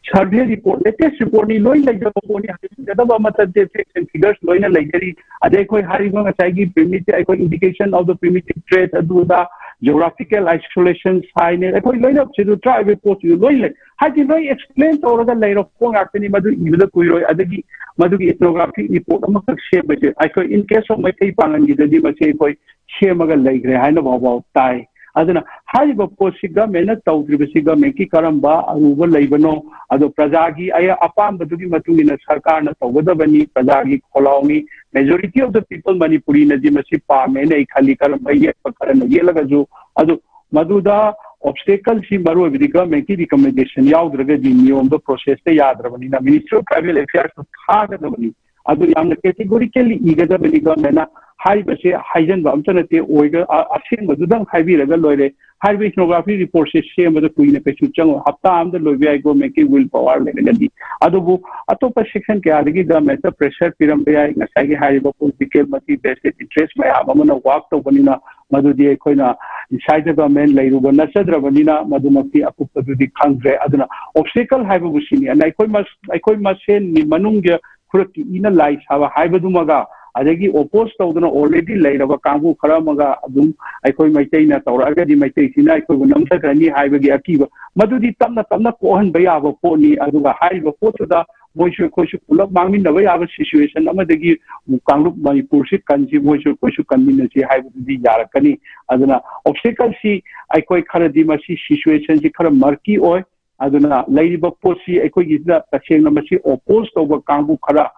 survey report, latest ꯔꯤꯄꯣꯔꯠꯅꯤ, ꯂꯣꯏ ꯂꯩꯖꯕ ꯄꯣꯠꯅꯤ, ꯍꯥꯏꯖꯤꯟꯒꯗꯕ ꯑꯃꯠꯇ ꯅꯠꯇꯦ, ꯐꯦꯛꯁ ꯑꯦꯟ ꯐꯤꯒꯔꯁ ꯂꯣꯏꯅ ꯂꯩꯖꯔꯤ꯫ ꯑꯗꯩ ꯑꯩꯈꯣꯏ ꯍꯥꯏꯔꯤꯕ ꯉꯁꯥꯏꯒꯤ ꯄ꯭ꯔꯤꯃꯤꯇꯤꯞ, ꯑꯩꯈꯣꯏ indication of the primitive threat, ꯑꯗꯨꯗ geographical isolation sign, ꯑꯩꯈꯣꯏ ꯂꯣꯏꯅ ꯁꯤꯗ ꯇ꯭ꯔꯥꯏꯕꯦꯜ ꯄꯣꯠꯁꯤꯁꯨ ꯂꯣꯏ ꯂꯩ꯫ ꯍꯥꯏꯗꯤ ꯂꯣꯏ ꯑꯦꯛꯁꯄ꯭ꯂꯦꯟ ꯇꯧꯔꯒ ꯂꯩꯔꯕ ꯄꯣꯠ ꯉꯥꯛꯇꯅꯤ, ꯃꯗꯨ ꯏꯕꯗ ꯀꯨꯏꯔꯣꯏ꯫ ꯑꯗꯒꯤ ꯃꯗꯨꯒꯤ ꯏꯊꯅꯣꯒ꯭ꯔꯥꯐꯤꯛ ꯔꯤꯄꯣꯔꯠ ꯑꯃꯈꯛ ꯁꯦꯝꯕꯁꯦ ꯑꯩꯈꯣꯏ in case of ꯃꯩꯇꯩ ꯄꯥꯉꯜꯒꯤꯗꯗꯤ ꯃꯁꯤ ꯑꯩꯈꯣꯏ ꯁꯦꯝꯃꯒ ꯂꯩꯈ꯭ꯔꯦ ꯍꯥꯏꯅ ꯐꯥꯎꯕ ꯇꯥꯏ꯫ ꯑꯗꯨꯅ ꯍꯥꯏꯔꯤꯕ ꯄꯣꯠꯁꯤ ꯒꯃꯦꯟꯅ ꯇꯧꯗ꯭ꯔꯤꯕꯁꯤ ꯒꯃꯦꯟꯒꯤ ꯀꯔꯝꯕ ꯑꯔꯨꯕ ꯂꯩꯕꯅꯣ? ꯑꯗꯣ ꯄ꯭ꯔꯖꯥꯒꯤ ꯑꯌꯥ-, ꯑꯄꯥꯝꯕꯗꯨꯒꯤ ꯃꯇꯨꯡ ꯏꯟꯅ ꯁꯔꯀꯥꯔꯅ ꯇꯧꯒꯗꯕꯅꯤ, ꯄ꯭ꯔꯖꯥꯒꯤ ꯈꯣꯜꯂꯥꯎꯅꯤ꯫ Majority of the people ꯃꯅꯤꯄꯨꯔꯤꯅꯗꯤ ꯃꯁꯤ ꯄꯥꯝꯃꯦꯅ ꯑꯩ ꯈꯜꯂꯤ, ꯀꯔꯝꯕ ꯌꯦꯠꯄ ꯈꯔꯅ ꯌꯦꯠꯂꯒꯁꯨ꯫ ꯑꯗꯨ ꯃꯗꯨꯗ ꯑꯣꯕꯁꯇꯦꯀꯜꯁꯤ ꯃꯔꯨꯑꯣꯏꯕꯗꯤ ꯒꯃꯦꯟꯒꯤ ꯔꯤꯀꯃꯦꯟꯗꯦꯁꯟ ꯌꯥꯎꯗ꯭ꯔꯒꯗꯤ ꯅꯤꯌꯣꯝꯗ ꯄ꯭ꯔꯣꯁꯦꯁꯇ ꯌꯥꯗ꯭ꯔꯕꯅꯤꯅ, ꯃꯤꯅꯤꯁꯇ꯭ꯔꯤ ꯑꯣꯐ ꯇ꯭ꯔꯥꯏꯕꯦꯜ ꯑꯦꯐꯤꯌꯔꯁꯇ ꯊꯥꯒꯗꯕꯅꯤ꯫ ꯑꯗꯨ ꯌꯥꯝꯅ ꯀꯦꯇꯦꯒꯣꯔꯤꯀꯦꯜꯂꯤ ꯏꯒꯗꯕꯅꯤ꯫ ꯒꯃꯦꯟꯅ ꯍꯥꯏꯔꯤꯕꯁꯦ ꯍꯥꯏꯖꯟꯕ ꯑꯝꯇ ꯅꯠꯇꯦ, ꯑꯣꯏꯒ-, ꯑ-, ꯑꯁꯦꯡꯕꯗꯨꯗꯪ ꯍꯥꯏꯕꯤꯔꯒ ꯂꯣꯏꯔꯦ꯫ ꯍꯥꯏꯔꯤꯕ ꯏꯊꯅꯣꯒ꯭ꯔꯥꯐꯤ ꯔꯤꯄꯣꯔꯠꯁꯦ ꯁꯦꯝꯕꯗ ꯀꯨꯏꯅ ꯀꯩꯁꯨ ꯆꯪꯉꯣꯏ, ꯍꯞꯇꯥ ꯑꯃꯗ ꯂꯣꯏꯕ ꯌꯥꯏ ꯒꯣꯔꯃꯦꯟꯒꯤ ꯋꯤꯜ ꯄꯋꯥꯔ ꯂꯩꯔꯒꯗꯤ꯫ ꯑꯗꯨꯕꯨ ꯑꯇꯣꯞꯄ ꯁꯦꯛꯁꯟ ꯀꯌꯥꯗꯒꯤ ꯒꯃꯦꯟꯇ ꯄ꯭ꯔꯦꯁꯔ ꯄꯤꯔꯝꯕ ꯌꯥꯏ꯫ ꯉꯁꯥꯏꯒꯤ ꯍꯥꯏꯔꯤꯕ ꯄꯣꯂꯤꯇꯤꯀꯦꯜ ꯃꯜꯇꯤ ꯚꯦꯁꯇꯦꯠ ꯏꯟꯇꯔꯦꯁ ꯃꯌꯥꯝ ꯑꯃꯅ ꯋꯥꯛ ꯇꯧꯕꯅꯤꯅ, ꯃꯗꯨꯗꯤ ꯑꯩꯈꯣꯏꯅ ꯏꯟꯁꯥꯏꯠ ꯗ ꯒꯃꯦꯟ ꯂꯩꯔꯨꯕ ꯅꯠꯆꯗ꯭ꯔꯕꯅꯤꯅ ꯃꯗꯨꯃꯛꯇꯤ ꯑꯀꯨꯞꯄꯗꯨꯗꯤ ꯈꯪꯗ꯭ꯔꯦ꯫ ꯑꯗꯨꯅ ꯑꯣꯕꯁꯇꯦꯀꯜ ꯍꯥꯏꯕꯕꯨ ꯁꯤꯅꯤ꯫ ꯑꯗꯨꯅ ꯑꯩꯈꯣꯏ ꯃꯁ-, ꯑꯩꯈꯣꯏ ꯃꯁꯦꯟꯒꯤ ꯃꯅꯨꯡꯒꯤ ꯈꯨꯔꯛꯀꯤ ꯏꯅ ꯂꯥꯏ ꯁꯥꯕ ꯍꯥꯏꯕꯗꯨꯃꯒ, ꯑꯗꯒꯤ ꯑꯣꯄꯣꯖ ꯇꯧꯗꯅ ꯑꯣꯜꯔꯦꯗꯤ ꯂꯩꯔꯕ ꯀꯥꯡꯕꯨ ꯈꯔ ꯑꯃꯒ ꯑꯗꯨꯝ ꯑꯩꯈꯣꯏ ꯃꯩꯇꯩꯅ ꯇꯧꯔꯛꯑꯒꯗꯤ ꯃꯩꯇꯩꯁꯤꯅ ꯑꯩꯈꯣꯏꯕꯨ ꯅꯝꯊꯈ꯭ꯔꯅꯤ ꯍꯥꯏꯕꯒꯤ ꯑꯀꯤꯕ, ꯃꯗꯨꯗꯤ ꯇꯞꯅ ꯇꯞꯅ ꯀꯣꯛꯍꯟꯕ ꯌꯥꯕ ꯄꯣꯠꯅꯤ꯫ ꯑꯗꯨꯒ ꯍꯥꯏꯔꯤꯕ ꯄꯣꯠꯇꯨꯗ ꯃꯣꯏꯁꯨ ꯑꯩꯈꯣꯏꯁꯨ ꯄꯨꯂꯞ ꯃꯥꯡꯃꯤꯟꯅꯕ ꯌꯥꯕ ꯁꯤꯆꯨꯋꯦꯁꯟ ꯑꯃꯗꯒꯤ ꯀꯥꯡꯂꯨꯞ ꯃꯅꯤꯄꯨꯔꯁꯤ ꯀꯟꯁꯤ, ꯃꯣꯏꯁꯨ ꯑꯩꯈꯣꯏꯁꯨ ꯀꯟꯃꯤꯟꯅꯁꯤ ꯍꯥꯏꯕꯗꯨꯗꯤ ꯌꯥꯔꯛꯀꯅꯤ꯫ ꯑꯗꯨꯅ ꯑꯣꯕꯁꯇꯦꯀꯜꯁꯤ ꯑꯩꯈꯣꯏ ꯈꯔꯗꯤ ꯃꯁꯤ ꯁꯤꯆꯨꯋꯦꯁꯟꯁꯤ ꯈꯔ ꯃꯔꯀꯤ ꯑꯣꯏ꯫ ꯑꯗꯨꯅ ꯂꯩꯔꯤꯕ ꯄꯣꯠꯁꯤ ꯑꯩꯈꯣꯏꯒꯤꯁꯤꯗ ꯇꯁꯦꯡꯅ ꯃꯁꯤ ꯑꯣꯄꯣꯖ ꯇꯧꯕ ꯀꯥꯡꯕꯨ ꯈꯔ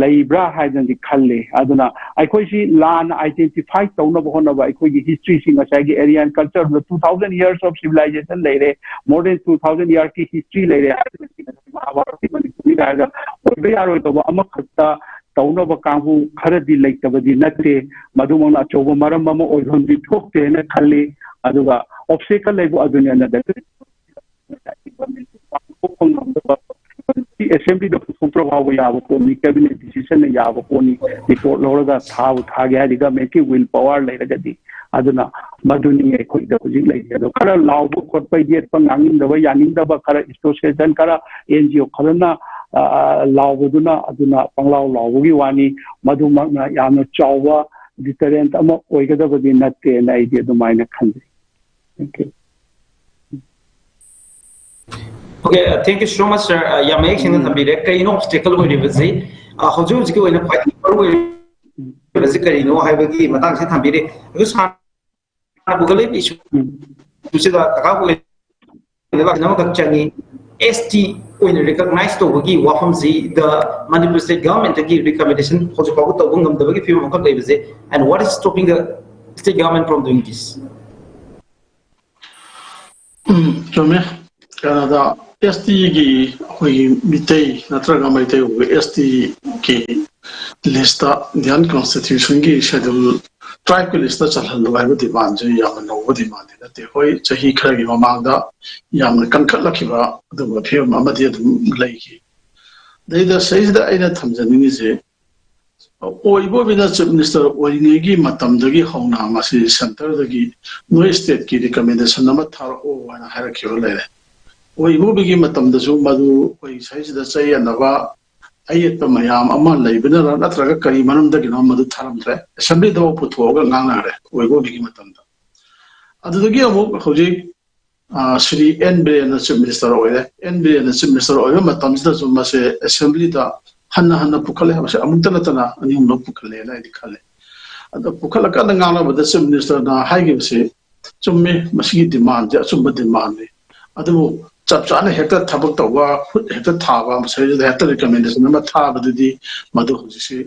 ꯂꯩꯕ꯭ꯔꯥ ꯍꯥꯏꯗꯅꯗꯤ ꯈꯜꯂꯤ꯫ ꯑꯗꯨꯅ ꯑꯩꯈꯣꯏꯁꯤ ꯂꯥꯟꯅ ꯑꯥꯏꯗꯦꯟꯇꯤꯐꯥꯏ ꯇꯧꯅꯕ ꯍꯣꯠꯅꯕ, ꯑꯩꯈꯣꯏꯒꯤ ꯍꯤꯁꯇ꯭ꯔꯤꯁꯤ ꯉꯁꯥꯏꯒꯤ ꯑꯦꯔꯤꯌꯥꯟ ꯀꯜꯆꯔꯗ two thousand years of civilization ꯂꯩꯔꯦ, more than two thousand yearsꯀꯤ ꯍꯤꯁꯇ꯭ꯔꯤ ꯂꯩꯔꯦ ꯍꯥꯏꯕꯁꯤ ꯃꯍꯥꯚꯥꯔꯠꯀꯤ ꯃꯅꯤꯄꯨꯔꯤ ꯍꯥꯏꯔꯒ ꯑꯣꯏꯕ ꯌꯥꯔꯣꯏꯗꯧꯕ ꯑꯃꯈꯛꯇ ꯇꯧꯅꯕ ꯀꯥꯡꯕꯨ ꯈꯔꯗꯤ ꯂꯩꯇꯕꯗꯤ ꯅꯠꯇꯦ꯫ ꯃꯗꯨꯃꯛꯅ ꯑꯆꯧꯕ ꯃꯔꯝ ꯑꯃ ꯑꯣꯏꯐꯝꯗꯤ ꯊꯣꯛꯇꯦꯅ ꯈꯜꯂꯤ꯫ ꯑꯗꯨꯒ ꯑꯣꯕꯁꯇꯦꯀꯜ ꯂꯩꯕꯨ ꯑꯗꯨꯅꯤ ꯑꯅꯗ ꯑꯦꯁꯦꯝꯕ꯭ꯂꯤꯗ ꯄꯨꯊꯣꯛꯇ꯭ꯔ ꯐꯥꯎꯕ ꯌꯥꯕ ꯄꯣꯠꯅꯤ, ꯀꯦꯕꯤꯅꯦꯠ ꯗꯤꯁꯤꯖꯟꯅ ꯌꯥꯕ ꯄꯣꯠꯅꯤ꯫ ꯔꯤꯄꯣꯔꯠ ꯂꯧꯔꯒ ꯊꯥꯕꯨ ꯊꯥꯒꯦ ꯍꯥꯏꯔꯗꯤ ꯒꯃꯦꯟꯀꯤ ꯋꯤꯜ ꯄꯋꯥꯔ ꯂꯩꯔꯒꯗꯤ꯫ ꯑꯗꯨꯅ ꯃꯗꯨꯅꯤ ꯑꯩꯈꯣꯏꯗ ꯍꯧꯖꯤꯛ ꯂꯩꯔꯤ꯫ ꯑꯗꯣ ꯈꯔ ꯂꯥꯎꯕ ꯈꯣꯠꯄ, ꯌꯦꯠꯄ, ꯉꯥꯡꯅꯤꯡꯗꯕ ꯌꯥꯅꯤꯡꯗꯕ ꯈꯔ ꯑꯦꯁꯣꯁꯤꯌꯦꯁꯟ ꯈꯔ, ꯑꯦꯟ ꯖꯤ ꯑꯣ ꯈꯔꯅ, ꯑ, ꯂꯥꯎꯕꯗꯨꯅ, ꯑꯗꯨꯅ ꯄꯪꯂꯥꯎ ꯂꯥꯎꯕꯒꯤ ꯋꯥꯅꯤ꯫ ꯃꯗꯨꯃꯛꯅ ꯌꯥꯝꯅ ꯆꯥꯎꯕ ꯗꯤꯇꯔꯦꯟꯠ ꯑꯃ ꯑꯣꯏꯒꯗꯕꯗꯤ ꯅꯠꯇꯦꯅ ꯑꯩꯗꯤ ꯑꯗꯨꯃꯥꯏꯅ ꯈꯟꯖꯩ꯫ Thank you. Okay, uh, thank you so much, sir. Uh, ꯌꯥꯝ ꯃꯌꯦꯛ ꯁꯦꯡꯅ ꯊꯝꯕꯤꯔꯦ꯫ ꯀꯩꯅꯣ ꯑꯣꯕꯁꯇꯦꯀꯜ ꯑꯣꯏꯔꯤꯕꯁꯤ? ꯑ, ꯍꯧꯖꯤꯛ ꯍꯧꯖꯤꯛꯀꯤ ꯑꯣꯏꯅ ꯈ꯭ꯋꯥꯏꯗꯒꯤ ꯃꯔꯨ ꯑꯣꯏꯔꯤꯕꯁꯤ ꯀꯔꯤꯅꯣ ꯍꯥꯏꯕꯒꯤ ꯃꯇꯥꯡꯁꯤ ꯊꯝꯕꯤꯔꯦ꯫ ꯑꯗꯨ ꯁꯥꯔꯅ ꯄꯨꯈꯠꯂꯤꯕ ꯏꯁꯨꯁꯤꯒ ꯀꯀꯥ ꯄꯨꯈꯠꯂꯤꯕ ꯑꯃꯈꯛ ꯆꯪꯉꯤ꯫ ꯑꯦꯁ ꯇꯤ ꯑꯣꯏꯅ ꯔꯤꯀꯣꯒꯅꯥꯏꯖ ꯇꯧꯕꯒꯤ ꯋꯥꯐꯝꯁꯤ the Manipur state government ꯒꯤ ꯔꯤꯀꯃꯦꯟꯗꯦꯁꯟ ꯍꯧꯖꯤꯛ ꯐꯥꯎꯕ ꯇꯧꯕ ꯉꯝꯗꯕꯒꯤ ꯐꯤꯕꯝ ꯑꯃꯈꯛ ꯂꯩꯕꯁꯦ, and what is stopping the state government from doing this? ꯎꯝ, ꯆꯨꯝꯃꯦ꯫ ꯀꯩꯅꯣꯗ ꯑꯦꯁ ꯇꯤꯒꯤ ꯑꯩꯈꯣꯏꯒꯤ ꯃꯤꯇꯩ ꯅꯠꯇ꯭ꯔꯒ ꯃꯩꯇꯩ ꯑꯦꯁ ꯇꯤꯒꯤ ꯂꯤꯁꯇ ꯏꯟꯗꯤꯌꯥꯟ ꯀꯣꯟꯁꯇꯤꯇ꯭ꯌꯨꯁꯟꯒꯤ ꯁꯦꯗ꯭ꯌꯨꯜ ꯇ꯭ꯔꯥꯏꯕꯀꯤ ꯂꯤꯁꯇ ꯆꯜꯍꯜꯂꯨ ꯍꯥꯏꯕ ꯗꯤꯃꯥꯟꯁꯦ ꯌꯥꯝꯅ ꯅꯧꯕ ꯗꯤꯃꯥꯟꯗꯤ ꯅꯠꯇꯦ꯫ ꯍꯣꯏ, ꯆꯍꯤ ꯈꯔꯒꯤ ꯃꯃꯥꯡꯗ ꯌꯥꯝꯅ ꯀꯟꯈꯠꯂꯛꯈꯤꯕ ꯑꯗꯨꯒꯨꯝꯕ ꯐꯤꯕꯝ ꯑꯃꯗꯤ ꯑꯗꯨꯝ ꯂꯩꯈꯤ꯫ ꯑꯗꯩꯗ ꯁꯤꯗꯩꯁꯤꯗ ꯑꯩꯅ ꯊꯝꯖꯅꯤꯡꯉꯤꯁꯦ, ꯑꯣꯏ ꯏꯕꯣꯕꯤꯅ ꯆꯤꯐ ꯃꯤꯅꯤꯁꯇꯔ ꯑꯣꯏꯔꯤꯉꯩꯒꯤ ꯃꯇꯝꯗꯒꯤ ꯍꯧꯅ ꯃꯁꯤ ꯁꯦꯟꯇꯔꯗꯒꯤ ꯅꯣꯏ ꯁ꯭ꯇꯦꯠꯀꯤ ꯔꯤꯀꯃꯦꯟꯗꯦꯁꯟ ꯑꯃ ꯊꯥꯔꯛꯑꯣ ꯍꯥꯏꯅ ꯍꯥꯏꯔꯛꯈꯤꯕ ꯂꯩꯔꯦ꯫ ꯑꯣꯏ ꯏꯕꯣꯕꯤꯒꯤ ꯃꯇꯝꯗꯁꯨ ꯃꯗꯨ ꯑꯩꯈꯣꯏ ꯁꯤꯗꯩꯁꯤꯗ ꯆꯌꯦꯠꯅꯕ ꯑꯌꯦꯠꯄ ꯃꯌꯥꯝ ꯑꯃ ꯂꯩꯕꯅꯔ ꯅꯠꯇ꯭ꯔꯒ ꯀꯔꯤ ꯃꯔꯝꯗꯒꯤꯅꯣ ꯃꯗꯨ ꯊꯥꯔꯝꯗ꯭ꯔꯦ꯫ ꯑꯦꯁꯦꯝꯕ꯭ꯂꯤꯗꯐꯥꯎ ꯄꯨꯊꯣꯛꯑꯒ ꯉꯥꯡꯅꯈ꯭ꯔꯦ ꯑꯣꯏ ꯏꯕꯣꯕꯤꯒꯤ ꯃꯇꯝꯗ꯫ ꯑꯗꯨꯗꯒꯤ ꯑꯃꯨꯛ ꯍꯧꯖꯤꯛ ꯑ, ꯁ꯭ꯔꯤ ꯑꯦꯟ ꯕꯤꯔꯦꯟꯅ ꯆꯤꯐ ꯃꯤꯅꯤꯁꯇꯔ ꯑꯣꯏꯔꯦ꯫ ꯑꯦꯟ ꯕꯤꯔꯦꯟꯅ ꯆꯤꯐ ꯃꯤꯅꯤꯁꯇꯔ ꯑꯣꯏꯕ ꯃꯇꯝꯁꯤꯗꯁꯨ ꯃꯁꯦ ꯑꯦꯁꯦꯝꯕ꯭ꯂꯤꯗ ꯍꯟꯅ ꯍꯟꯅ ꯄꯨꯈꯠꯂꯦ꯫ ꯃꯁꯤ ꯑꯃꯨꯛꯇ ꯅꯠꯇꯅ ꯑꯅꯤ ꯑꯍꯨꯝꯂꯛ ꯄꯨꯈꯠꯂꯦꯅ ꯑꯩꯗꯤ ꯈꯜꯂꯦ꯫ ꯑꯗꯣ ꯄꯨꯈꯠꯂꯀꯥꯟꯗ ꯉꯥꯡꯅꯕꯗ ꯆꯤꯐ ꯃꯤꯅꯤꯁꯇꯔꯅ ꯍꯥꯏꯈꯤꯕꯁꯤ ꯆꯨꯝꯃꯤ, ꯃꯁꯤꯒꯤ ꯗꯤꯃꯥꯟꯁꯦ ꯑꯆꯨꯝꯕ ꯗꯤꯃꯥꯟꯅꯤ꯫ ꯑꯗꯨꯕꯨ ꯆꯞ ꯆꯥꯅ ꯍꯦꯛꯇ ꯊꯕꯛ ꯇꯧꯕ, ꯈꯨꯠ ꯍꯦꯛꯇ ꯊꯥꯕ, ꯃꯁꯤꯗ ꯍꯦꯛꯇ ꯔꯤꯀꯃꯦꯟꯗꯦꯁꯟ ꯑꯃ ꯊꯥꯕꯗꯨꯗꯤ ꯃꯗꯨ ꯍꯧꯖꯤꯛꯁꯤ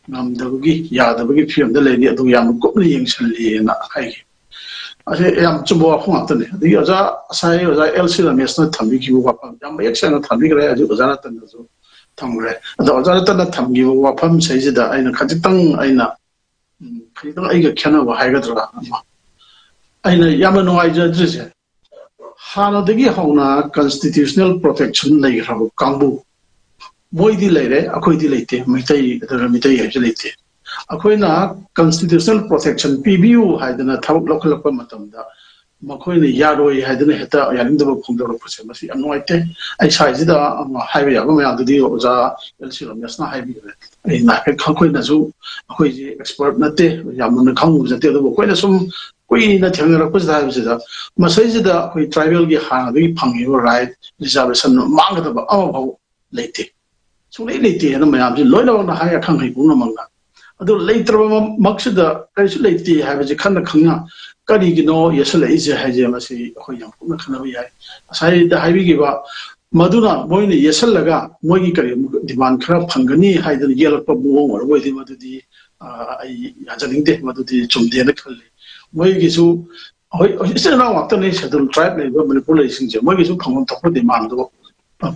ꯉꯝꯗꯕꯒꯤ, ꯌꯥꯗꯕꯒꯤ ꯐꯤꯕꯝꯗ ꯂꯩꯔꯤ꯫ ꯑꯗꯨ ꯌꯥꯝꯅ ꯀꯨꯞꯅ ꯌꯦꯡꯁꯤꯜꯂꯤꯑꯅ ꯍꯥꯏꯈꯤ꯫ ꯑꯁꯤ ꯌꯥꯝ ꯆꯨꯝꯕ ꯋꯥꯐꯝ ꯉꯥꯛꯇꯅꯤ꯫ ꯑꯗꯒꯤ ꯑꯣꯖꯥ ꯉꯁꯥꯏ ꯑꯣꯖꯥ ꯑꯦꯜ ꯁꯤ ꯔꯃꯦꯁꯅ ꯊꯝꯕꯤꯈꯤꯕ ꯋꯥꯐꯝ ꯌꯥꯝ ꯃꯌꯦꯛ ꯁꯦꯡꯅ ꯊꯝꯕꯤꯈ꯭ꯔꯦ, ꯍꯧꯖꯤꯛ ꯑꯣꯖꯥ ꯔꯇꯟꯅꯁꯨ ꯊꯝꯈ꯭ꯔꯦ꯫ ꯑꯗꯣ ꯑꯣꯖꯥ ꯔꯇꯟꯅ ꯊꯝꯈꯤꯕ ꯋꯥꯐꯝꯁꯤꯗꯩꯁꯤꯗ ꯑꯩꯅ ꯈꯖꯤꯛꯇꯪ ꯑꯩꯅ, ꯎꯝ, ꯈꯖꯤꯛꯇꯪ ꯑꯩꯒ ꯈꯦꯠꯅꯕ ꯍꯥꯏꯒꯗ꯭ꯔꯥ ꯑꯃ, ꯑꯩꯅ ꯌꯥꯝꯅ ꯅꯨꯡꯉꯥꯏꯖꯗ꯭ꯔꯤꯁꯦ, ꯍꯥꯟꯅꯗꯒꯤ ꯍꯧꯅ ꯀꯟꯁꯇꯤꯇ꯭ꯌꯨꯁꯅꯦꯜ ꯄ꯭ꯔꯣꯇꯦꯛꯁꯟ ꯂꯩꯈ꯭ꯔꯕ ꯀꯥꯡꯕꯨ, ꯃꯣꯏꯗꯤ ꯂꯩꯔꯦ, ꯑꯩꯈꯣꯏꯗꯤ ꯂꯩꯇꯦ꯫ ꯃꯩꯇꯩ ꯑꯗꯨꯒ ꯃꯤꯇꯩ ꯍꯥꯏꯕꯁꯤ ꯂꯩꯇꯦ꯫ ꯑꯩꯈꯣꯏꯅ constitutional protection ꯄꯤꯕꯤꯌꯨ ꯍꯥꯏꯗꯅ ꯊꯕꯛ ꯂꯧꯈꯠꯂꯛꯄ ꯃꯇꯝꯗ ꯃꯈꯣꯏꯅ ꯌꯥꯔꯣꯏ ꯍꯥꯏꯗꯅ ꯍꯦꯛꯇ ꯌꯥꯅꯤꯡꯗꯕ ꯐꯣꯡꯗꯣꯔꯛꯄꯁꯦ, ꯃꯁꯤ ꯌꯥꯝ ꯅꯨꯡꯉꯥꯏꯇꯦ꯫ ꯑꯩ ꯁ꯭ꯋꯥꯏꯁꯤꯗ, ꯑ, ꯍꯥꯏꯕ ꯌꯥꯕ ꯃꯌꯥꯝꯗꯨꯗꯤ ꯑꯣꯖꯥ ꯑꯦꯜ ꯁꯤ ꯔꯣꯃꯦꯁꯅ ꯍꯥꯏꯕꯤꯈ꯭ꯔꯦ꯫ ꯑꯩ ꯍꯥꯏꯐꯦꯠ, ꯑꯩꯈꯣꯏꯅꯁꯨ, ꯑꯩꯈꯣꯏꯁꯦ expert ꯅꯠꯇꯦ, ꯌꯥꯝ ꯃꯨꯟꯅ ꯈꯪꯉꯨꯕꯁꯨ ꯅꯠꯇꯦ, ꯑꯗꯨꯕꯨ ꯑꯩꯈꯣꯏꯅ ꯁꯨꯝ ꯀꯨꯏꯅ ꯊꯦꯡꯅꯔꯛꯄꯁꯤꯗ ꯍꯥꯏꯕꯁꯤꯗ, ꯃꯁꯤꯁꯤꯗ ꯑꯩꯈꯣꯏ tribalꯒꯤ ꯍꯥꯟꯅꯗꯒꯤ ꯐꯪꯉꯤꯕ right reservation ꯃꯥꯡꯒꯗꯕ ꯑꯃꯐꯥꯎ ꯂꯩꯇꯦ꯫ ꯁꯨꯡꯂꯩ ꯂꯩꯇꯦ ꯍꯥꯏꯅ ꯃꯌꯥꯝꯁꯤ ꯂꯣꯏꯅꯃꯛꯅ ꯍꯥꯏ, ꯑꯈꯪ ꯑꯍꯩ ꯄꯨꯝꯅꯃꯛꯅ꯫ ꯑꯗꯨ ꯂꯩꯇ꯭ꯔꯕꯃꯛꯁꯤꯗ ꯀꯔꯤꯁꯨ ꯂꯩꯇꯦ ꯍꯥꯏꯕꯁꯤ ꯈꯟꯅ ꯈꯪꯅ ꯀꯔꯤꯒꯤꯅꯣ ꯌꯦꯠꯁꯜꯂꯛꯏꯁꯦ ꯍꯥꯏꯁꯦ, ꯃꯁꯤ ꯑꯩꯈꯣꯏ ꯌꯥꯝ ꯀꯨꯞꯅ ꯈꯟꯅꯕ ꯌꯥꯏ꯫ ꯉꯁꯥꯏꯗ ꯍꯥꯏꯕꯤꯈꯤꯕ ꯃꯗꯨꯅ ꯃꯣꯏꯅ ꯌꯦꯠꯁꯜꯂꯒ ꯃꯣꯏꯒꯤ ꯀꯔꯤ demand ꯈꯔ ꯐꯪꯒꯅꯤ ꯍꯥꯏꯗꯅ ꯌꯦꯜꯂꯛꯄ ꯃꯑꯣꯡ ꯑꯣꯏꯔꯕ ꯑꯣꯏꯗꯤ ꯃꯗꯨꯗꯤ, ꯑ, ꯑꯩ ꯌꯥꯖꯅꯤꯡꯗꯦ, ꯃꯗꯨꯗꯤ ꯆꯨꯝꯗꯦꯅ ꯈꯜꯂꯤ꯫ ꯃꯣꯏꯒꯤꯁꯨ ꯍꯣꯏ, ꯍꯣꯏ, ꯏꯆꯤꯜ ꯏꯅꯥꯎ ꯉꯥꯛꯇꯅꯤ ꯁꯦꯗꯨꯜ ꯇ꯭ꯔꯥꯏꯕ ꯂꯩꯔꯤꯕ ꯃꯅꯤꯄꯨꯔ ꯂꯩꯔꯤꯁꯤꯡꯁꯦ꯫ ꯃꯣꯏꯒꯤꯁꯨ ꯐꯪꯐꯝ ꯊꯣꯛꯄ ꯗꯤꯃꯥꯟꯗꯣ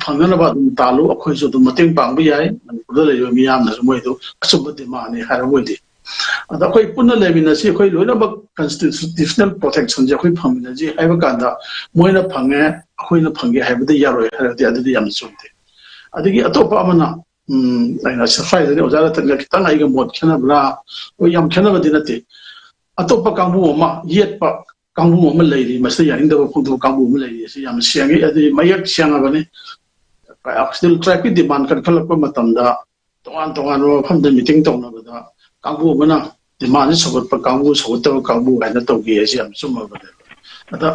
ꯐꯪꯅꯅꯕ ꯑꯗꯨꯝ ꯇꯥꯜꯂꯨ, ꯑꯩꯈꯣꯏꯁꯨ ꯑꯗꯨꯝ ꯃꯇꯦꯡ ꯄꯥꯡꯕ ꯌꯥꯏ꯫ ꯃꯅꯤꯄꯨꯔꯗ ꯂꯩꯔꯤꯕ ꯃꯤꯌꯥꯝꯅꯁꯨ ꯃꯣꯏꯗꯨ ꯑꯆꯨꯝꯕ ꯗꯤꯃꯥꯟꯅꯤ ꯍꯥꯏꯔꯕ ꯑꯣꯏꯗꯤ꯫ ꯑꯗ ꯑꯩꯈꯣꯏ ꯄꯨꯟꯅ ꯂꯩꯃꯤꯟꯅꯁꯤ, ꯑꯩꯈꯣꯏ ꯂꯣꯏꯅꯃꯛ ꯀꯟꯁꯇꯤꯇ꯭ꯌꯨꯁꯅꯦꯜ ꯄ꯭ꯔꯣꯇꯦꯛꯁꯟꯁꯦ ꯑꯩꯈꯣꯏ ꯐꯪꯃꯤꯟꯅꯁꯤ ꯍꯥꯏꯕ ꯀꯥꯟꯗ ꯃꯣꯏꯅ ꯐꯪꯉꯦ, ꯑꯩꯈꯣꯏꯅ ꯐꯪꯒꯦ ꯍꯥꯏꯕꯗꯤ ꯌꯥꯔꯣꯏ ꯍꯥꯏꯔꯗꯤ ꯑꯗꯨꯗꯤ ꯌꯥꯝꯅ ꯆꯨꯝꯗꯦ꯫ ꯑꯗꯒꯤ ꯑꯇꯣꯞꯄ ꯑꯃꯅ, ꯎꯝ, ꯑꯩꯅ ꯁ꯭ꯋꯥꯏꯗꯅꯤ ꯑꯣꯖꯥ ꯔꯇꯟꯒ ꯈꯤꯇꯪ ꯑꯩꯒ ꯃꯣꯠ ꯈꯦꯠꯅꯕ꯭ꯔꯥ? ꯍꯣꯏ, ꯌꯥꯝ ꯈꯦꯠꯅꯕꯗꯤ ꯅꯠꯇꯦ꯫ ꯑꯇꯣꯞꯄ ꯀꯥꯡꯕꯨ ꯑꯃ, ꯌꯦꯠꯄ ꯀꯥꯡꯕꯨ ꯑꯃ ꯂꯩꯔꯤ, ꯃꯁꯤꯗ ꯌꯥꯅꯤꯡꯗꯕ ꯐꯣꯡꯗꯣꯛꯄ ꯀꯥꯡꯕꯨ ꯑꯃ ꯂꯩꯔꯤ꯫ ꯑꯁꯤ ꯌꯥꯝ ꯁꯦꯡꯉꯤ, ꯑꯗꯨꯗꯤ ꯃꯌꯦꯛ ꯁꯦꯡꯉꯕꯅꯤ꯫ ꯁꯦꯗꯨꯜ ꯇ꯭ꯔꯥꯏꯕꯀꯤ ꯗꯤꯃꯥꯟ ꯀꯟꯈꯠꯂꯛꯄ ꯃꯇꯝꯗ ꯇꯣꯉꯥꯟ ꯇꯣꯉꯥꯟꯕ ꯃꯐꯝꯗ ꯃꯤꯇꯤꯡ ꯇꯧꯅꯕꯗ ꯀꯥꯡꯕꯨ ꯑꯃꯅ ꯗꯤꯃꯥꯟꯁꯤ ꯁꯧꯒꯠꯄ ꯀꯥꯡꯕꯨ, ꯁꯧꯒꯠꯇꯕ ꯀꯥꯡꯕꯨ ꯍꯥꯏꯅ ꯇꯧꯈꯤ ꯍꯥꯏꯁꯤ ꯌꯥꯝ ꯆꯨꯝꯃꯕꯅꯦꯕ꯫ ꯑꯗ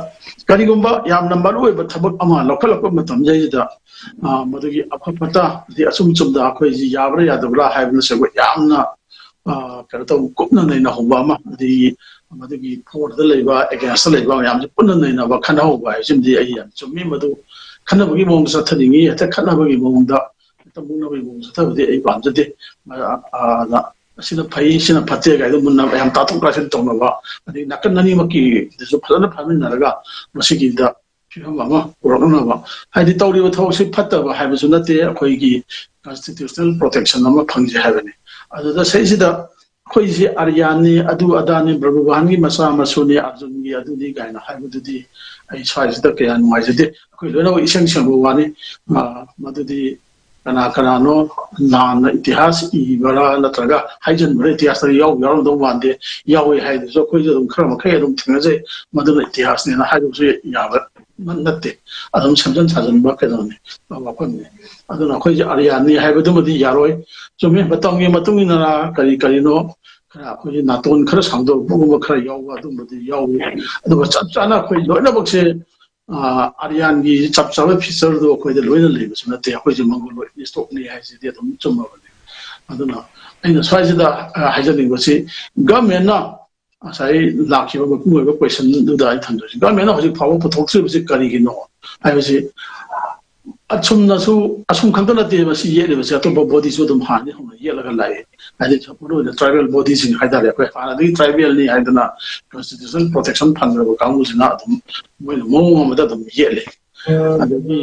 ꯀꯔꯤꯒꯨꯝꯕ ꯌꯥꯝꯅ ꯃꯔꯨꯑꯣꯏꯕ ꯊꯕꯛ ꯑꯃ ꯂꯧꯈꯠꯂꯛꯄ ꯃꯇꯝꯁꯤꯗꯩꯁꯤꯗ, ꯑ, ꯃꯗꯨꯒꯤ ꯑꯐ ꯐꯠꯇ, ꯑꯗꯩ ꯑꯆꯨꯝ ꯆꯨꯝꯗ ꯑꯩꯈꯣꯏꯁꯤ ꯌꯥꯕ꯭ꯔꯥ ꯌꯥꯗꯕ꯭ꯔꯥ ꯍꯥꯏꯕꯅꯆꯤꯡꯕ ꯌꯥꯝꯅ, ꯑ, ꯀꯩꯅꯣ ꯇꯧ, ꯀꯨꯞꯅ ꯅꯩꯅꯍꯧꯕ ꯑꯃ, ꯑꯗꯒꯤ ꯃꯗꯨꯒꯤ ꯐꯣꯔꯗ ꯂꯩꯕ, ꯑꯦꯒꯦꯟꯁꯇ ꯂꯩꯕ ꯃꯌꯥꯝꯁꯦ ꯄꯨꯟꯅ ꯅꯩꯅꯕ, ꯈꯟꯅꯍꯧꯕ ꯍꯥꯏꯕꯁꯤꯃꯗꯤ ꯑꯩ ꯌꯥꯝ ꯆꯨꯝꯃꯤ꯫ ꯃꯗꯨ ꯈꯟꯅꯕꯒꯤ ꯃꯑꯣꯡꯗ ꯆꯠꯊꯅꯤꯡꯉꯤ, ꯍꯦꯛꯇ ꯈꯠꯅꯕꯒꯤ ꯃꯑꯣꯡꯗ, ꯍꯦꯛꯇ ꯃꯨꯛꯅꯕꯒꯤ ꯃꯑꯣꯡꯗ ꯆꯠꯊꯕꯗꯤ ꯑꯩ ꯄꯥꯝꯖꯗꯦ꯫ ꯑ, ꯑ, ꯑꯗ ꯑꯁꯤꯅ ꯐꯩ, ꯁꯤꯅ ꯐꯠꯇꯦ ꯀꯥꯏꯗ ꯃꯨꯟꯅ ꯌꯥꯝ ꯇꯥꯊꯣꯛ ꯇꯥꯁꯤꯟ ꯇꯧꯅꯕ, ꯑꯗꯩ ꯅꯥꯀꯟ ꯑꯅꯤꯃꯛꯀꯤꯗꯁꯨ ꯐꯖꯅ ꯐꯝꯃꯤꯟꯅꯔꯒ ꯃꯁꯤꯒꯤꯗ ꯐꯤꯕꯝ ꯑꯃ ꯄꯨꯔꯛꯅꯅꯕ, ꯍꯥꯏꯗꯤ ꯇꯧꯔꯤꯕ ꯊꯕꯛꯁꯤ ꯐꯠꯇꯕ ꯍꯥꯏꯕꯁꯨ ꯅꯠꯇꯦ, ꯑꯩꯈꯣꯏꯒꯤ ꯀꯟꯁꯇꯤꯇ꯭ꯌꯨꯁꯅꯦꯜ ꯄ꯭ꯔꯣꯇꯦꯛꯁꯟ ꯑꯃ ꯐꯪꯖꯩ ꯍꯥꯏꯕꯅꯤ꯫ ꯑꯗꯨꯗ ꯁꯤꯁꯤꯗ ꯑꯩꯈꯣꯏꯁꯤ ꯑꯥꯔꯌꯥꯟꯅꯤ, ꯑꯗꯨ ꯑꯗꯥꯅꯤ, ꯕ꯭ꯔꯕꯨꯕꯥꯟꯒꯤ ꯃꯆꯥ ꯃꯁꯨꯅꯤ, ꯑꯥꯔꯖꯨꯟꯒꯤ ꯑꯗꯨꯅꯤ ꯀꯥꯏꯅ ꯍꯥꯏꯕꯗꯨꯗꯤ ꯑꯩ ꯁ꯭ꯋꯥꯏꯁꯤꯗ ꯀꯌꯥ ꯅꯨꯡꯉꯥꯏꯖꯗꯦ꯫ ꯑꯩꯈꯣꯏ ꯂꯣꯏꯅꯃꯛ ꯏꯁꯦꯡ ꯁꯦꯡꯕ ꯋꯥꯅꯤ꯫ ꯑ, ꯃꯗꯨꯗꯤ ꯀꯅꯥ ꯀꯅꯥꯅꯣ ꯂꯥꯟꯅ ꯏꯇꯤꯍꯥꯁ ꯏꯕꯔꯥ ꯅꯠꯇ꯭ꯔꯒ ꯍꯥꯏꯖꯟꯕꯔꯥ, ꯏꯇꯤꯍꯥꯁꯇ ꯌꯥꯎ ꯌꯥꯎꯔꯝꯗꯧ ꯃꯥꯟꯗꯦ, ꯌꯥꯎꯋꯦ ꯍꯥꯏꯗꯨꯁꯨ ꯑꯩꯈꯣꯏꯁꯨ ꯑꯗꯨꯝ ꯈꯔ ꯃꯈꯩ ꯑꯗꯨꯝ ꯊꯦꯡꯅꯖꯩ꯫ ꯃꯗꯨꯅ ꯏꯇꯤꯍꯥꯁꯅꯦꯅ ꯍꯥꯏꯕꯁꯨ ꯌꯥꯕ ꯅꯠꯇꯦ꯫ ꯑꯗꯨꯝ ꯁꯦꯝꯖꯤꯟ ꯁꯥꯖꯤꯟꯕ ꯀꯩꯅꯣꯅꯤ, ꯋꯥꯐꯝꯅꯤ꯫ ꯑꯗꯨꯅ ꯑꯩꯈꯣꯏꯁꯦ ꯑꯥꯔꯤꯌꯥꯟꯅꯤ ꯍꯥꯏꯕꯗꯨꯃꯗꯤ ꯌꯥꯔꯣꯏ꯫ ꯆꯨꯝꯃꯤ, ꯃꯇꯝꯒꯤ ꯃꯇꯨꯡ ꯏꯟꯅ ꯀꯔꯤ ꯀꯔꯤꯅꯣ ꯈꯔ ꯑꯩꯈꯣꯏꯒꯤ ꯅꯥꯇꯣꯟ ꯈꯔ ꯁꯥꯡꯗꯣꯔꯛꯄꯒꯨꯝꯕ ꯈꯔ ꯌꯥꯎꯕ ꯑꯗꯨꯝꯕꯗꯤ ꯌꯥꯎꯏ꯫ ꯑꯗꯨꯒ ꯆꯞ ꯆꯥꯅ ꯑꯩꯈꯣꯏ ꯂꯣꯏꯅꯃꯛꯁꯦ ꯑꯥꯔꯤꯌꯥꯟꯒꯤ ꯆꯞ ꯆꯥꯕ ꯐꯤꯆꯔꯗꯨ ꯑꯩꯈꯣꯏꯗ ꯂꯣꯏꯅ ꯂꯩꯕꯁꯨ ꯅꯠꯇꯦ꯫ ꯑꯩꯈꯣꯏꯁꯦ ꯃꯪꯒꯣꯂꯣꯏꯗ ꯏꯁꯇꯣꯛꯅꯤ ꯍꯥꯏꯁꯤꯗꯤ ꯑꯗꯨꯝ ꯆꯨꯝꯃꯕꯅꯤ꯫ ꯑꯗꯨꯅ ꯑꯩꯅ ꯁ꯭ꯋꯥꯏꯁꯤꯗ ꯍꯥꯏꯖꯅꯤꯡꯕꯁꯤ, ꯒꯃꯦꯟꯅ ꯉꯁꯥꯏ ꯂꯥꯛꯈꯤꯕ ꯃꯄꯨꯡ ꯑꯣꯏꯕ ꯀꯣꯏꯁꯟꯗꯨꯗ ꯑꯩ ꯊꯝꯖꯔꯤꯁꯤ, ꯒꯃꯦꯟꯅ ꯍꯧꯖꯤꯛ ꯐꯥꯎꯕ ꯄꯨꯊꯣꯛꯇ꯭ꯔꯤꯕꯁꯤ ꯀꯔꯤꯒꯤꯅꯣ ꯍꯥꯏꯕꯁꯤ, ꯑꯁꯨꯝꯅꯁꯨ, ꯑꯁꯨꯝ ꯈꯛꯇ ꯅꯠꯇꯦ ꯃꯁꯤ ꯌꯦꯠꯂꯤꯕꯁꯤ, ꯑꯇꯣꯞꯄ ꯕꯣꯗꯤꯁꯨ ꯑꯗꯨꯝ ꯍꯥꯟꯅꯗꯤ ꯍꯧꯅ ꯌꯦꯠꯂꯒ ꯂꯥꯛꯑꯦ꯫ ꯍꯥꯏꯗꯤ ꯃꯔꯨ ꯑꯣꯏꯅ ꯇ꯭ꯔꯥꯏꯕꯦꯜ ꯕꯣꯗꯤꯁꯤꯡ ꯍꯥꯏꯇꯥꯔꯦ, ꯑꯩꯈꯣꯏ ꯍꯥꯟꯅꯗꯒꯤ ꯇ꯭ꯔꯥꯏꯕꯦꯜꯅꯤ ꯍꯥꯏꯗꯅ ꯀꯟꯁꯇꯤꯇ꯭ꯌꯨꯁꯅꯦꯜ ꯄ꯭ꯔꯣꯇꯦꯛꯁꯟ ꯐꯪꯈ꯭ꯔꯕ ꯀꯥꯡꯕꯨꯁꯤꯅ ꯑꯗꯨꯝ ꯃꯣꯏꯅ ꯃꯑꯣꯡ ꯑꯃꯗ ꯑꯗꯨꯝ ꯌꯦꯠꯂꯦ꯫ ꯑꯗꯒꯤ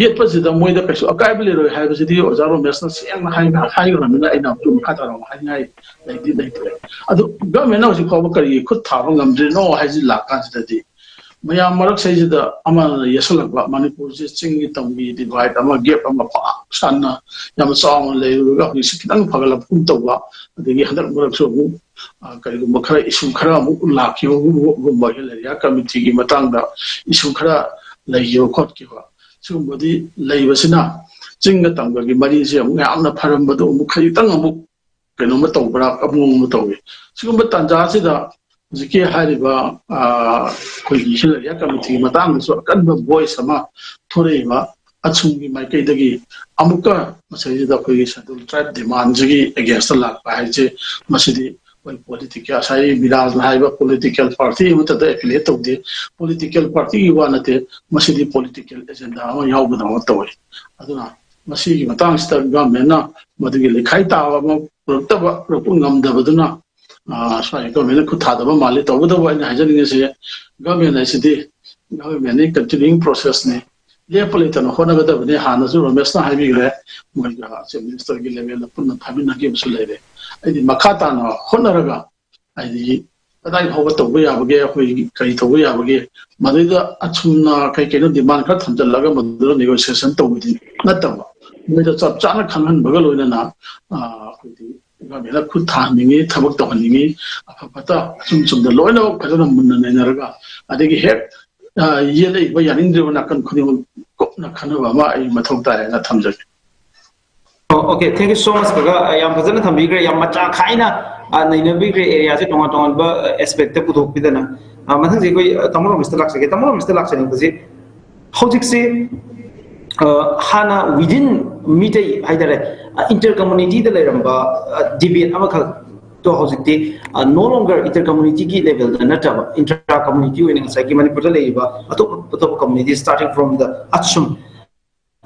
ꯌꯦꯠꯄꯁꯤꯗ ꯃꯣꯏꯗ ꯀꯩꯁꯨ ꯑꯀꯥꯏꯕ ꯂꯩꯔꯣꯏ ꯍꯥꯏꯕꯁꯤꯗꯤ ꯑꯣꯖꯥ ꯔꯣꯃꯦꯁꯅ ꯁꯦꯡꯅ ꯍꯥꯏ-, ꯍꯥꯏꯈ꯭ꯔꯕꯅꯤꯅ ꯑꯩꯅ ꯑꯃꯨꯛ ꯃꯈꯥ ꯇꯥꯅ ꯑꯃꯨꯛ ꯍꯥꯏꯅꯤꯡꯉꯥꯏ ꯂꯩꯗꯤ ꯂꯩꯇ꯭ꯔꯦ꯫ ꯑꯗꯨ ꯒꯃꯦꯟꯅ ꯍꯧꯖꯤꯛ ꯐꯥꯎꯕ ꯀꯔꯤꯒꯤ ꯈꯨꯠ ꯊꯥꯕ ꯉꯝꯗ꯭ꯔꯤꯅꯣ ꯍꯥꯏꯁꯤ ꯂꯥꯛꯀꯥꯟꯁꯤꯗꯗꯤ, ꯃꯌꯥꯝ ꯃꯔꯛꯁꯤꯗꯩꯁꯤꯗ ꯑꯃꯅ ꯌꯦꯠꯁꯜꯂꯛꯄ, ꯃꯅꯤꯄꯨꯔꯁꯦ ꯆꯤꯡꯒꯤ ꯇꯝꯒꯤ ꯗꯤꯚꯥꯏꯠ ꯑꯃ, ꯒꯦꯞ ꯑꯃ ꯄꯥꯛ ꯁꯟꯅ ꯌꯥꯝꯅ ꯆꯥꯎꯅ ꯂꯩꯔꯨꯔꯒ ꯍꯧꯖꯤꯛꯁꯤ ꯈꯤꯇꯪ ꯐꯒꯠꯂꯛꯄꯒꯨꯝ ꯇꯧꯕ, ꯑꯗꯒꯤ ꯍꯟꯗꯛ ꯃꯔꯛꯁꯨ ꯑꯃꯨꯛ, ꯑ, ꯀꯔꯤꯒꯨꯝꯕ ꯈꯔ ꯏꯁꯨ ꯈꯔ ꯑꯃꯨꯛ ꯂꯥꯛꯈꯤꯕꯒꯨꯝꯕ, ꯍꯤꯜ ꯑꯦꯔꯤꯌꯥ ꯀꯃꯤꯇꯤꯒꯤ ꯃꯇꯥꯡꯗ ꯏꯁꯨ ꯈꯔ ꯂꯩꯈꯤꯕ ꯈꯣꯠꯈꯤꯕ, ꯁꯤꯒꯨꯝꯕꯗꯤ ꯂꯩꯕꯁꯤꯅ ꯆꯤꯡꯒ ꯇꯝꯒꯒꯤ ꯃꯔꯤꯁꯦ ꯑꯃꯨꯛ ꯌꯥꯝꯅ ꯐꯔꯝꯕꯗꯣ ꯑꯃꯨꯛ ꯈꯖꯤꯛꯇꯪ ꯑꯃꯨꯛ ꯀꯩꯅꯣꯝꯃ ꯇꯧꯕ꯭ꯔꯥ, ꯑꯃꯨꯛ ꯑꯃ ꯇꯧꯏ꯫ ꯁꯤꯒꯨꯝꯕ ꯇꯥꯟꯖꯥꯁꯤꯗ ꯍꯧꯖꯤꯛꯀꯤ ꯍꯥꯏꯔꯤꯕ, ꯑ, ꯑꯩꯈꯣꯏꯒꯤ ꯍꯤꯜ ꯑꯦꯔꯤꯌꯥ ꯀꯃꯤꯇꯤꯒꯤ ꯃꯇꯥꯡꯗꯁꯨ ꯑꯀꯟꯕ ꯚꯣꯏꯁ ꯑꯃ ꯊꯣꯔꯛꯏꯕ ꯑꯁꯨꯝꯒꯤ ꯃꯥꯏꯀꯩꯗꯒꯤ ꯑꯃꯨꯛꯀ ꯃꯁꯤꯗꯩꯁꯤꯗ ꯑꯩꯈꯣꯏꯒꯤ ꯁꯦꯗꯨꯜ ꯇ꯭ꯔꯥꯏꯕ ꯗꯤꯃꯥꯟꯁꯤꯒꯤ ꯑꯦꯒꯦꯟꯁꯇ ꯂꯥꯛꯄ ꯍꯥꯏꯁꯦ, ꯃꯁꯤꯗꯤ ꯑꯩꯈꯣꯏ ꯄꯣꯂꯤꯇꯤꯀꯦꯜ, ꯉꯁꯥꯏ ꯕꯤꯔꯥꯖꯅ ꯍꯥꯏꯕ ꯄꯣꯂꯤꯇꯤꯀꯦꯜ ꯄꯥꯔꯇꯤ ꯑꯃꯠꯇꯗ ꯑꯦꯐꯤꯂꯤꯌꯦꯠ ꯇꯧꯗꯦ꯫ ꯄꯣꯂꯤꯇꯤꯀꯦꯜ ꯄꯥꯔꯇꯤꯒꯤ ꯋꯥ ꯅꯠꯇꯦ, ꯃꯁꯤꯗꯤ ꯄꯣꯂꯤꯇꯤꯀꯦꯜ ꯑꯦꯖꯦꯟꯗꯥ ꯑꯃ ꯌꯥꯎꯕꯗꯧꯅ ꯇꯧꯏ꯫ ꯑꯗꯨꯅ ꯃꯁꯤꯒꯤ ꯃꯇꯥꯡꯁꯤꯗ ꯒꯚꯔꯟꯃꯦꯟꯅ ꯃꯗꯨꯒꯤ ꯂꯩꯈꯥꯏ ꯇꯥꯕ ꯑꯃ ꯄꯨꯔꯛꯇꯕ, ꯄꯨꯔꯛꯄ ꯉꯝꯗꯕꯗꯨꯅ, ꯑ, ꯁ꯭ꯋꯥꯏ ꯒꯚꯔꯟꯃꯦꯟꯅ ꯈꯨꯠ ꯊꯥꯗꯕ ꯃꯥꯜꯂꯤ꯫ ꯇꯧꯕꯇꯕꯨ ꯑꯩꯅ ꯍꯥꯏꯖꯅꯤꯡꯉꯤꯁꯦ, ꯒꯚꯔꯟꯃꯦꯟ ꯍꯥꯏꯁꯤꯗꯤ ꯒꯚꯔꯟꯃꯦꯟꯅꯤ, ꯀꯟꯇꯤꯅ꯭ꯌꯨꯌꯤꯡ ꯄ꯭ꯔꯣꯁꯦꯁꯅꯤ, ꯂꯦꯞꯄ ꯂꯩꯇꯅ ꯍꯣꯠꯅꯒꯗꯕꯅꯤ꯫ ꯍꯥꯟꯅꯁꯨ ꯔꯣꯃꯦꯁꯅ ꯍꯥꯏꯕꯤꯈ꯭ꯔꯦ, ꯃꯣꯏꯒ ꯆꯤꯐ ꯃꯤꯅꯤꯁꯇꯔꯒꯤ ꯂꯦꯚꯦꯜꯗ ꯄꯨꯟꯅ ꯐꯝꯃꯤꯟꯅꯈꯤꯕꯁꯨ ꯂꯩꯔꯦ꯫ ꯑꯩꯗꯤ ꯃꯈꯥ ꯇꯥꯅ ꯍꯣꯠꯅꯔꯒ, ꯍꯥꯏꯗꯤ ꯀꯗꯥꯏ ꯐꯥꯎꯕ ꯇꯧꯕ ꯌꯥꯕꯒꯦ, ꯑꯩꯈꯣꯏ ꯀꯔꯤ ꯇꯧꯕ ꯌꯥꯕꯒꯦ, ꯃꯗꯨꯗ ꯑꯁꯨꯝꯅ ꯀꯩ ꯀꯩꯅꯣ ꯗꯤꯃꯥꯟ ꯈꯔ ꯊꯝꯖꯤꯜꯂꯒ ꯃꯗꯨꯗ ꯅꯦꯒꯣꯁꯤꯌꯦꯁꯟ ꯇꯧꯕꯗꯤ ꯅꯠꯇꯕ, ꯃꯣꯏꯗ ꯆꯞ ꯆꯥꯅ ꯈꯪꯍꯟꯕꯒ ꯂꯣꯏꯅꯅ ꯑꯩꯈꯣꯏꯗꯤ ꯒꯃꯦꯟꯗ ꯈꯨꯠ ꯊꯥꯍꯟꯅꯤꯡꯉꯤ, ꯊꯕꯛ ꯇꯧꯍꯟꯅꯤꯡꯉꯤ꯫ ꯑꯐ ꯐꯠꯇ ꯑꯆꯨꯝ ꯆꯨꯝꯗ ꯂꯣꯏꯅꯃꯛ ꯐꯖꯅ ꯃꯨꯟꯅ ꯅꯩꯅꯔꯒ, ꯑꯗꯒꯤ ꯍꯦꯛ ꯌꯦꯠꯂꯛꯏꯕ ꯌꯥꯅꯤꯡꯗ꯭ꯔꯤꯕ ꯅꯥꯀꯟ ꯈꯨꯗꯤꯡꯃꯛ ꯀꯨꯞꯅ ꯈꯟꯅꯕ ꯑꯃ ꯑꯩ ꯃꯊꯧ ꯇꯥꯏ ꯍꯥꯏꯅ ꯊꯝꯖꯒꯦ꯫ Okay, thank you so much ꯀꯀꯥ꯫ ꯌꯥꯝ ꯐꯖꯅ ꯊꯝꯕꯤꯈ꯭ꯔꯦ꯫ ꯌꯥꯝ ꯃꯆꯥ ꯈꯥꯏꯅ ꯅꯩꯅꯕꯤꯈ꯭ꯔꯦ, areaꯁꯦ ꯇꯣꯉꯥꯟ ꯇꯣꯉꯥꯟꯕ aspectꯇ ꯄꯨꯊꯣꯛꯄꯤꯗꯅ꯫ ꯃꯊꯪꯁꯦ ꯑꯩꯈꯣꯏ ꯇꯥꯃꯣ ꯔꯣꯃꯦꯁꯇ ꯂꯥꯛꯆꯒꯦ꯫ ꯇꯥꯃꯣ ꯔꯣꯃꯦꯁꯇ ꯂꯥꯛꯆꯅꯤꯡꯕꯁꯦ, ꯍꯧꯖꯤꯛꯁꯦ ꯍꯥꯟꯅ within ꯃꯤꯇꯩ ꯍꯥꯏꯇꯥꯔꯦ, inter communityꯗ ꯂꯩꯔꯝꯕ debate ꯑꯃꯈꯛꯇꯣ ꯍꯧꯖꯤꯛꯇꯤ no longer inter communityꯒꯤ levelꯗ ꯅꯠꯇ꯭ꯔꯕ, intra community ꯑꯣꯏꯅ ꯉꯁꯥꯏꯒꯤ ꯃꯅꯤꯄꯨꯔꯗ ꯂꯩꯔꯤꯕ ꯑꯇꯣꯞ ꯑꯇꯣꯞꯄ community, starting from the ꯑꯆꯨꯝ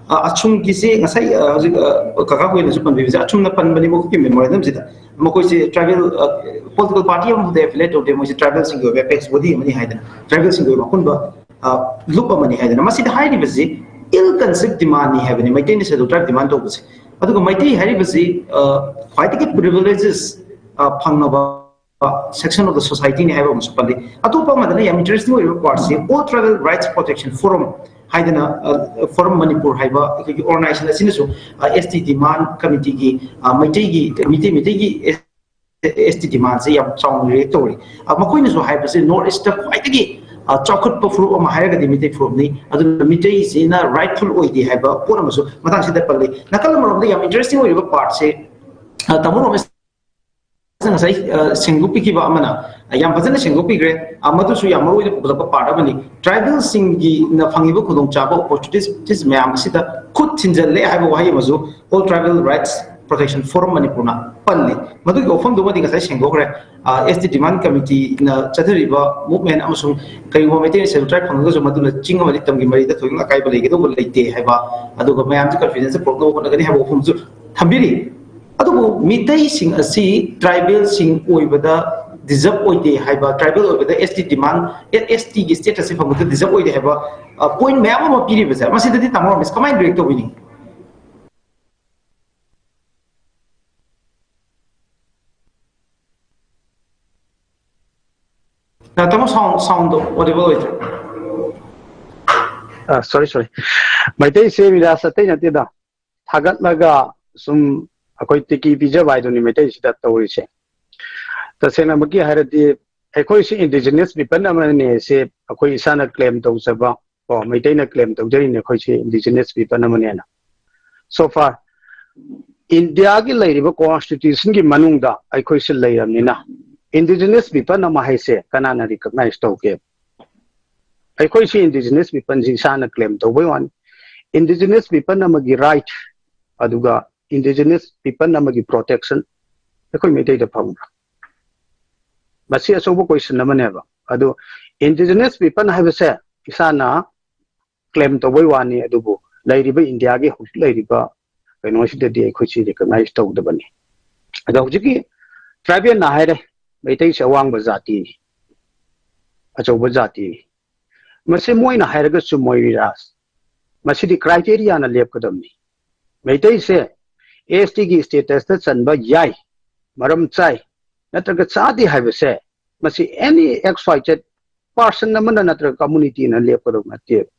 ꯑ, ꯑꯆꯨꯝꯒꯤꯁꯤ ꯉꯁꯥꯏ, ꯑ, ꯍꯧꯖꯤꯛ, ꯑ, ꯀꯀꯥ ꯍꯣꯏꯅꯁꯨ ꯄꯟꯕꯤꯕꯁꯦ, ꯑꯆꯨꯝꯅ ꯄꯟꯕꯅꯦꯕꯀꯣ memorandumꯁꯤꯗ꯫ ꯃꯈꯣꯏꯁꯦ tribal, ꯑ, political party ꯑꯃꯐꯥꯎꯗ affiliate ꯇꯧꯗꯦ, ꯃꯣꯏꯁꯦ tribalꯁꯤꯡꯒꯤ ꯑꯣꯏꯕ apex body ꯑꯃꯅꯤ ꯍꯥꯏꯗꯅ, tribalꯁꯤꯡꯒꯤ ꯑꯣꯏꯕ ꯑꯄꯨꯟꯕ, ꯑ, ꯂꯨꯞ ꯑꯃꯅꯤ ꯍꯥꯏꯗꯅ꯫ ꯃꯁꯤꯗ ꯍꯥꯏꯔꯤꯕꯁꯤ ill conceived demandꯅꯤ ꯍꯥꯏꯕꯅꯤ, ꯃꯩꯇꯩꯅ schedule tribe demand ꯇꯧꯕꯁꯦ꯫ ꯑꯗꯨꯒ ꯃꯩꯇꯩ ꯍꯥꯏꯔꯤꯕꯁꯤ, ꯑ, ꯈ꯭ꯋꯥꯏꯗꯒꯤ privileges, ꯑ, ꯐꯪꯉꯕ section of the societyꯅꯤ ꯍꯥꯏꯕ ꯑꯃꯁꯨ ꯄꯜꯂꯤ꯫ ꯑꯇꯣꯞꯄ ꯑꯃꯗꯅ ꯌꯥꯝ interesting ꯑꯣꯏꯔꯤꯕ partꯁꯤ All Tribal Rights Protection Forum ꯍꯥꯏꯗꯅ, ꯑ, Forum Manipur ꯍꯥꯏꯕ ꯑꯩꯈꯣꯏꯒꯤ organization ꯑꯁꯤꯅꯁꯨ, ꯑ, S T demand committeeꯒꯤ, ꯑ, ꯃꯩꯇꯩꯒꯤ, ꯃꯤꯇꯩ, ꯃꯩꯇꯩꯒꯤ S T demandꯁꯦ ꯌꯥꯝ ꯆꯥꯎꯅ react ꯇꯧꯔꯤ꯫ ꯑ, ꯃꯈꯣꯏꯅꯁꯨ ꯍꯥꯏꯕꯁꯦ North Eastꯇ ꯈ꯭ꯋꯥꯏꯗꯒꯤ, ꯑ, ꯆꯥꯎꯈꯠꯄ ꯐꯨꯔꯨꯞ ꯑꯃ ꯍꯥꯏꯔꯒꯗꯤ ꯃꯤꯇꯩ ꯐꯨꯔꯨꯞꯅꯤ, ꯑꯗꯨꯅ ꯃꯤꯇꯩꯁꯤꯅ rightful ꯑꯣꯏꯗꯦ ꯍꯥꯏꯕ ꯄꯣꯠ ꯑꯃꯁꯨ ꯃꯇꯥꯡꯁꯤꯗ ꯄꯜꯂꯤ꯫ ꯅꯥꯀꯜ ꯑꯃꯔꯣꯝꯗ ꯌꯥꯝ interesting ꯑꯣꯏꯔꯤꯕ partꯁꯦ, ꯑ, ꯇꯥꯃꯣ ꯔꯣꯃꯦꯁ ꯉꯁꯥꯏ, ꯑ, ꯁꯦꯡꯗꯣꯛꯄꯤꯈꯤꯕ ꯑꯃꯅ, ꯑ, ꯌꯥꯝ ꯐꯖꯅ ꯁꯦꯡꯗꯣꯛꯄꯤꯈ꯭ꯔꯦ꯫ ꯑ, ꯃꯗꯨꯁꯨ ꯌꯥꯝ ꯃꯔꯨ ꯑꯣꯏꯅ ꯄꯨꯈꯠꯂꯛꯄ part ꯑꯃꯅꯤ꯫ Tribalꯁꯤꯡꯒꯤꯅ ꯐꯪꯉꯤꯕ ꯈꯨꯗꯣꯡꯆꯥꯕ opportunities ꯃꯌꯥꯝ ꯑꯁꯤꯗ ꯈꯨꯠ ꯊꯤꯟꯖꯜꯂꯦ ꯍꯥꯏꯕ ꯋꯥꯍꯩ ꯑꯃꯁꯨ All Tribal Rights Protection Forum ꯃꯅꯤꯄꯨꯔꯅ ꯄꯜꯂꯤ꯫ ꯃꯗꯨꯒꯤ ꯋꯥꯐꯝꯗꯨꯃꯗꯤ ꯉꯁꯥꯏ ꯁꯦꯡꯗꯣꯛꯈ꯭ꯔꯦ꯫ ꯑ, S T demand committeeꯅ ꯆꯠꯊꯔꯤꯕ movement ꯑꯃꯁꯨꯡ ꯀꯔꯤꯒꯨꯝꯕ ꯃꯩꯇꯩꯅ schedule tribe ꯐꯪꯉꯒꯁꯨ ꯃꯗꯨꯅ ꯆꯤꯡ ꯑꯃꯗꯤ ꯇꯝꯒꯤ ꯃꯔꯤꯗ ꯊꯣꯏꯗꯣꯛꯅ ꯑꯀꯥꯏꯕ ꯂꯩꯒꯗꯧꯕ ꯂꯩꯇꯦ ꯍꯥꯏꯕ, ꯑꯗꯨꯒ ꯃꯌꯥꯝꯁꯦ confusionꯁꯦ ꯄꯨꯔꯛꯅꯕ ꯍꯣꯠꯅꯒꯅꯤ ꯍꯥꯏꯕ ꯋꯥꯐꯝꯁꯨ ꯊꯝꯕꯤꯔꯤ꯫ ꯑꯗꯨꯕꯨ ꯃꯤꯇꯩꯁꯤꯡ ꯑꯁꯤ tribalꯁꯤꯡ ꯑꯣꯏꯕꯗ deserve ꯑꯣꯏꯗꯦ ꯍꯥꯏꯕ, tribal ꯑꯣꯏꯕꯗ S T demand, S Tꯒꯤ status ꯑꯁꯤ ꯐꯪꯕꯗ deserve ꯑꯣꯏꯗꯦ ꯍꯥꯏꯕ, ꯑ, point ꯃꯌꯥꯝ ꯑꯃ ꯄꯤꯔꯤꯕꯁꯦ, ꯃꯁꯤꯗꯗꯤ ꯇꯥꯃꯣ ꯔꯣꯃꯦꯁ ꯀꯃꯥꯏꯅ react ꯇꯧꯕꯤꯅꯤꯡꯉꯤ? ꯑ, ꯇꯥꯃꯣ, sound, soundꯗꯣ audible ꯑꯣꯏꯗ꯭ꯔꯦ꯫ ꯑ, sorry, sorry꯫ ꯃꯩꯇꯩꯁꯦ ꯃꯤꯔꯥꯁ ꯑꯇꯩ ꯅꯠꯇꯦꯗ, ꯊꯥꯒꯠꯂꯒ ꯁꯨꯝ ꯑꯩꯈꯣꯏ ꯇꯤꯀꯤ ꯄꯤꯖꯕ ꯍꯥꯏꯗꯨꯅꯤ ꯃꯩꯇꯩꯁꯤꯗ ꯇꯧꯔꯤꯁꯦ꯫ ꯇꯁꯦꯡꯅꯃꯛꯀꯤ ꯍꯥꯏꯔꯗꯤ ꯑꯩꯈꯣꯏꯁꯤ indigenous people ꯑꯃꯅꯦ ꯁꯦ ꯑꯩꯈꯣꯏ ꯏꯁꯥꯅ claim ꯇꯧꯖꯕ, ꯀꯣ, ꯃꯩꯇꯩꯅ claim ꯇꯧꯖꯔꯤꯅꯦ ꯑꯩꯈꯣꯏꯁꯤ indigenous people ꯑꯃꯅꯦꯅ꯫ So far, ꯏꯟꯗꯤꯌꯥꯒꯤ ꯂꯩꯔꯤꯕ constitution ꯒꯤ ꯃꯅꯨꯡꯗ ꯑꯩꯈꯣꯏꯁꯤ ꯂꯩꯔꯕꯅꯤꯅ, indigenous people ꯑꯃ ꯍꯥꯏꯁꯦ ꯀꯅꯥꯅ recognize ꯇꯧꯒꯦ? ꯑꯩꯈꯣꯏꯁꯤ indigenous people ꯁꯤ ꯏꯁꯥꯅ claim ꯇꯧꯕꯩ ꯋꯥꯅꯤ꯫ Indigenous people ꯑꯃꯒꯤ right, ꯑꯗꯨꯒ indigenous people ꯑꯃꯒꯤ protection ꯑꯩꯈꯣꯏ ꯃꯩꯇꯩꯗ ꯐꯪꯕ꯭ꯔꯥ? ꯃꯁꯤ ꯑꯆꯧꯕ question ꯑꯃꯅꯦꯕ꯫ ꯑꯗꯨ indigenous people ꯍꯥꯏꯕꯁꯦ ꯏꯁꯥꯅ claim ꯇꯧꯕꯩ ꯋꯥꯅꯤ, ꯑꯗꯨꯕꯨ ꯂꯩꯔꯤꯕ ꯏꯟꯗꯤꯌꯥꯒꯤ ꯍꯧꯖꯤꯛ ꯂꯩꯔꯤꯕ ꯀꯩꯅꯣꯁꯤꯗꯗꯤ ꯑꯩꯈꯣꯏꯁꯤ recognize ꯇꯧꯗꯕꯅꯤ꯫ ꯑꯗꯣ ꯍꯧꯖꯤꯛꯀꯤ tribal ꯅ ꯍꯥꯏꯔꯦ, ꯃꯩꯇꯩꯁꯦ ꯑꯋꯥꯡꯕ ꯖꯥꯇꯤꯅꯤ, ꯑꯆꯧꯕ ꯖꯥꯇꯤꯅꯤ꯫ ꯃꯁꯤ ꯃꯣꯏꯅ ꯍꯥꯏꯔꯒ ꯆꯨꯝꯃꯣꯏ ꯔꯤꯔꯥꯖ꯫ ꯃꯁꯤꯗꯤ criteria ꯅ ꯂꯦꯞꯀꯗꯕꯅꯤ꯫ ꯃꯩꯇꯩꯁꯦ S T ꯒꯤ status ꯇ ꯆꯟꯕ ꯌꯥꯏ, ꯃꯔꯝ ꯆꯥꯏ, ꯅꯠꯇ꯭ꯔꯒ ꯆꯥꯗꯦ ꯍꯥꯏꯕꯁꯦ ꯃꯁꯤ any X Y Z person ꯑꯃꯅ ꯅꯠꯇ꯭ꯔꯒ community ꯅ ꯂꯦꯞꯀꯗꯕ ꯅꯠꯇꯦꯕ꯫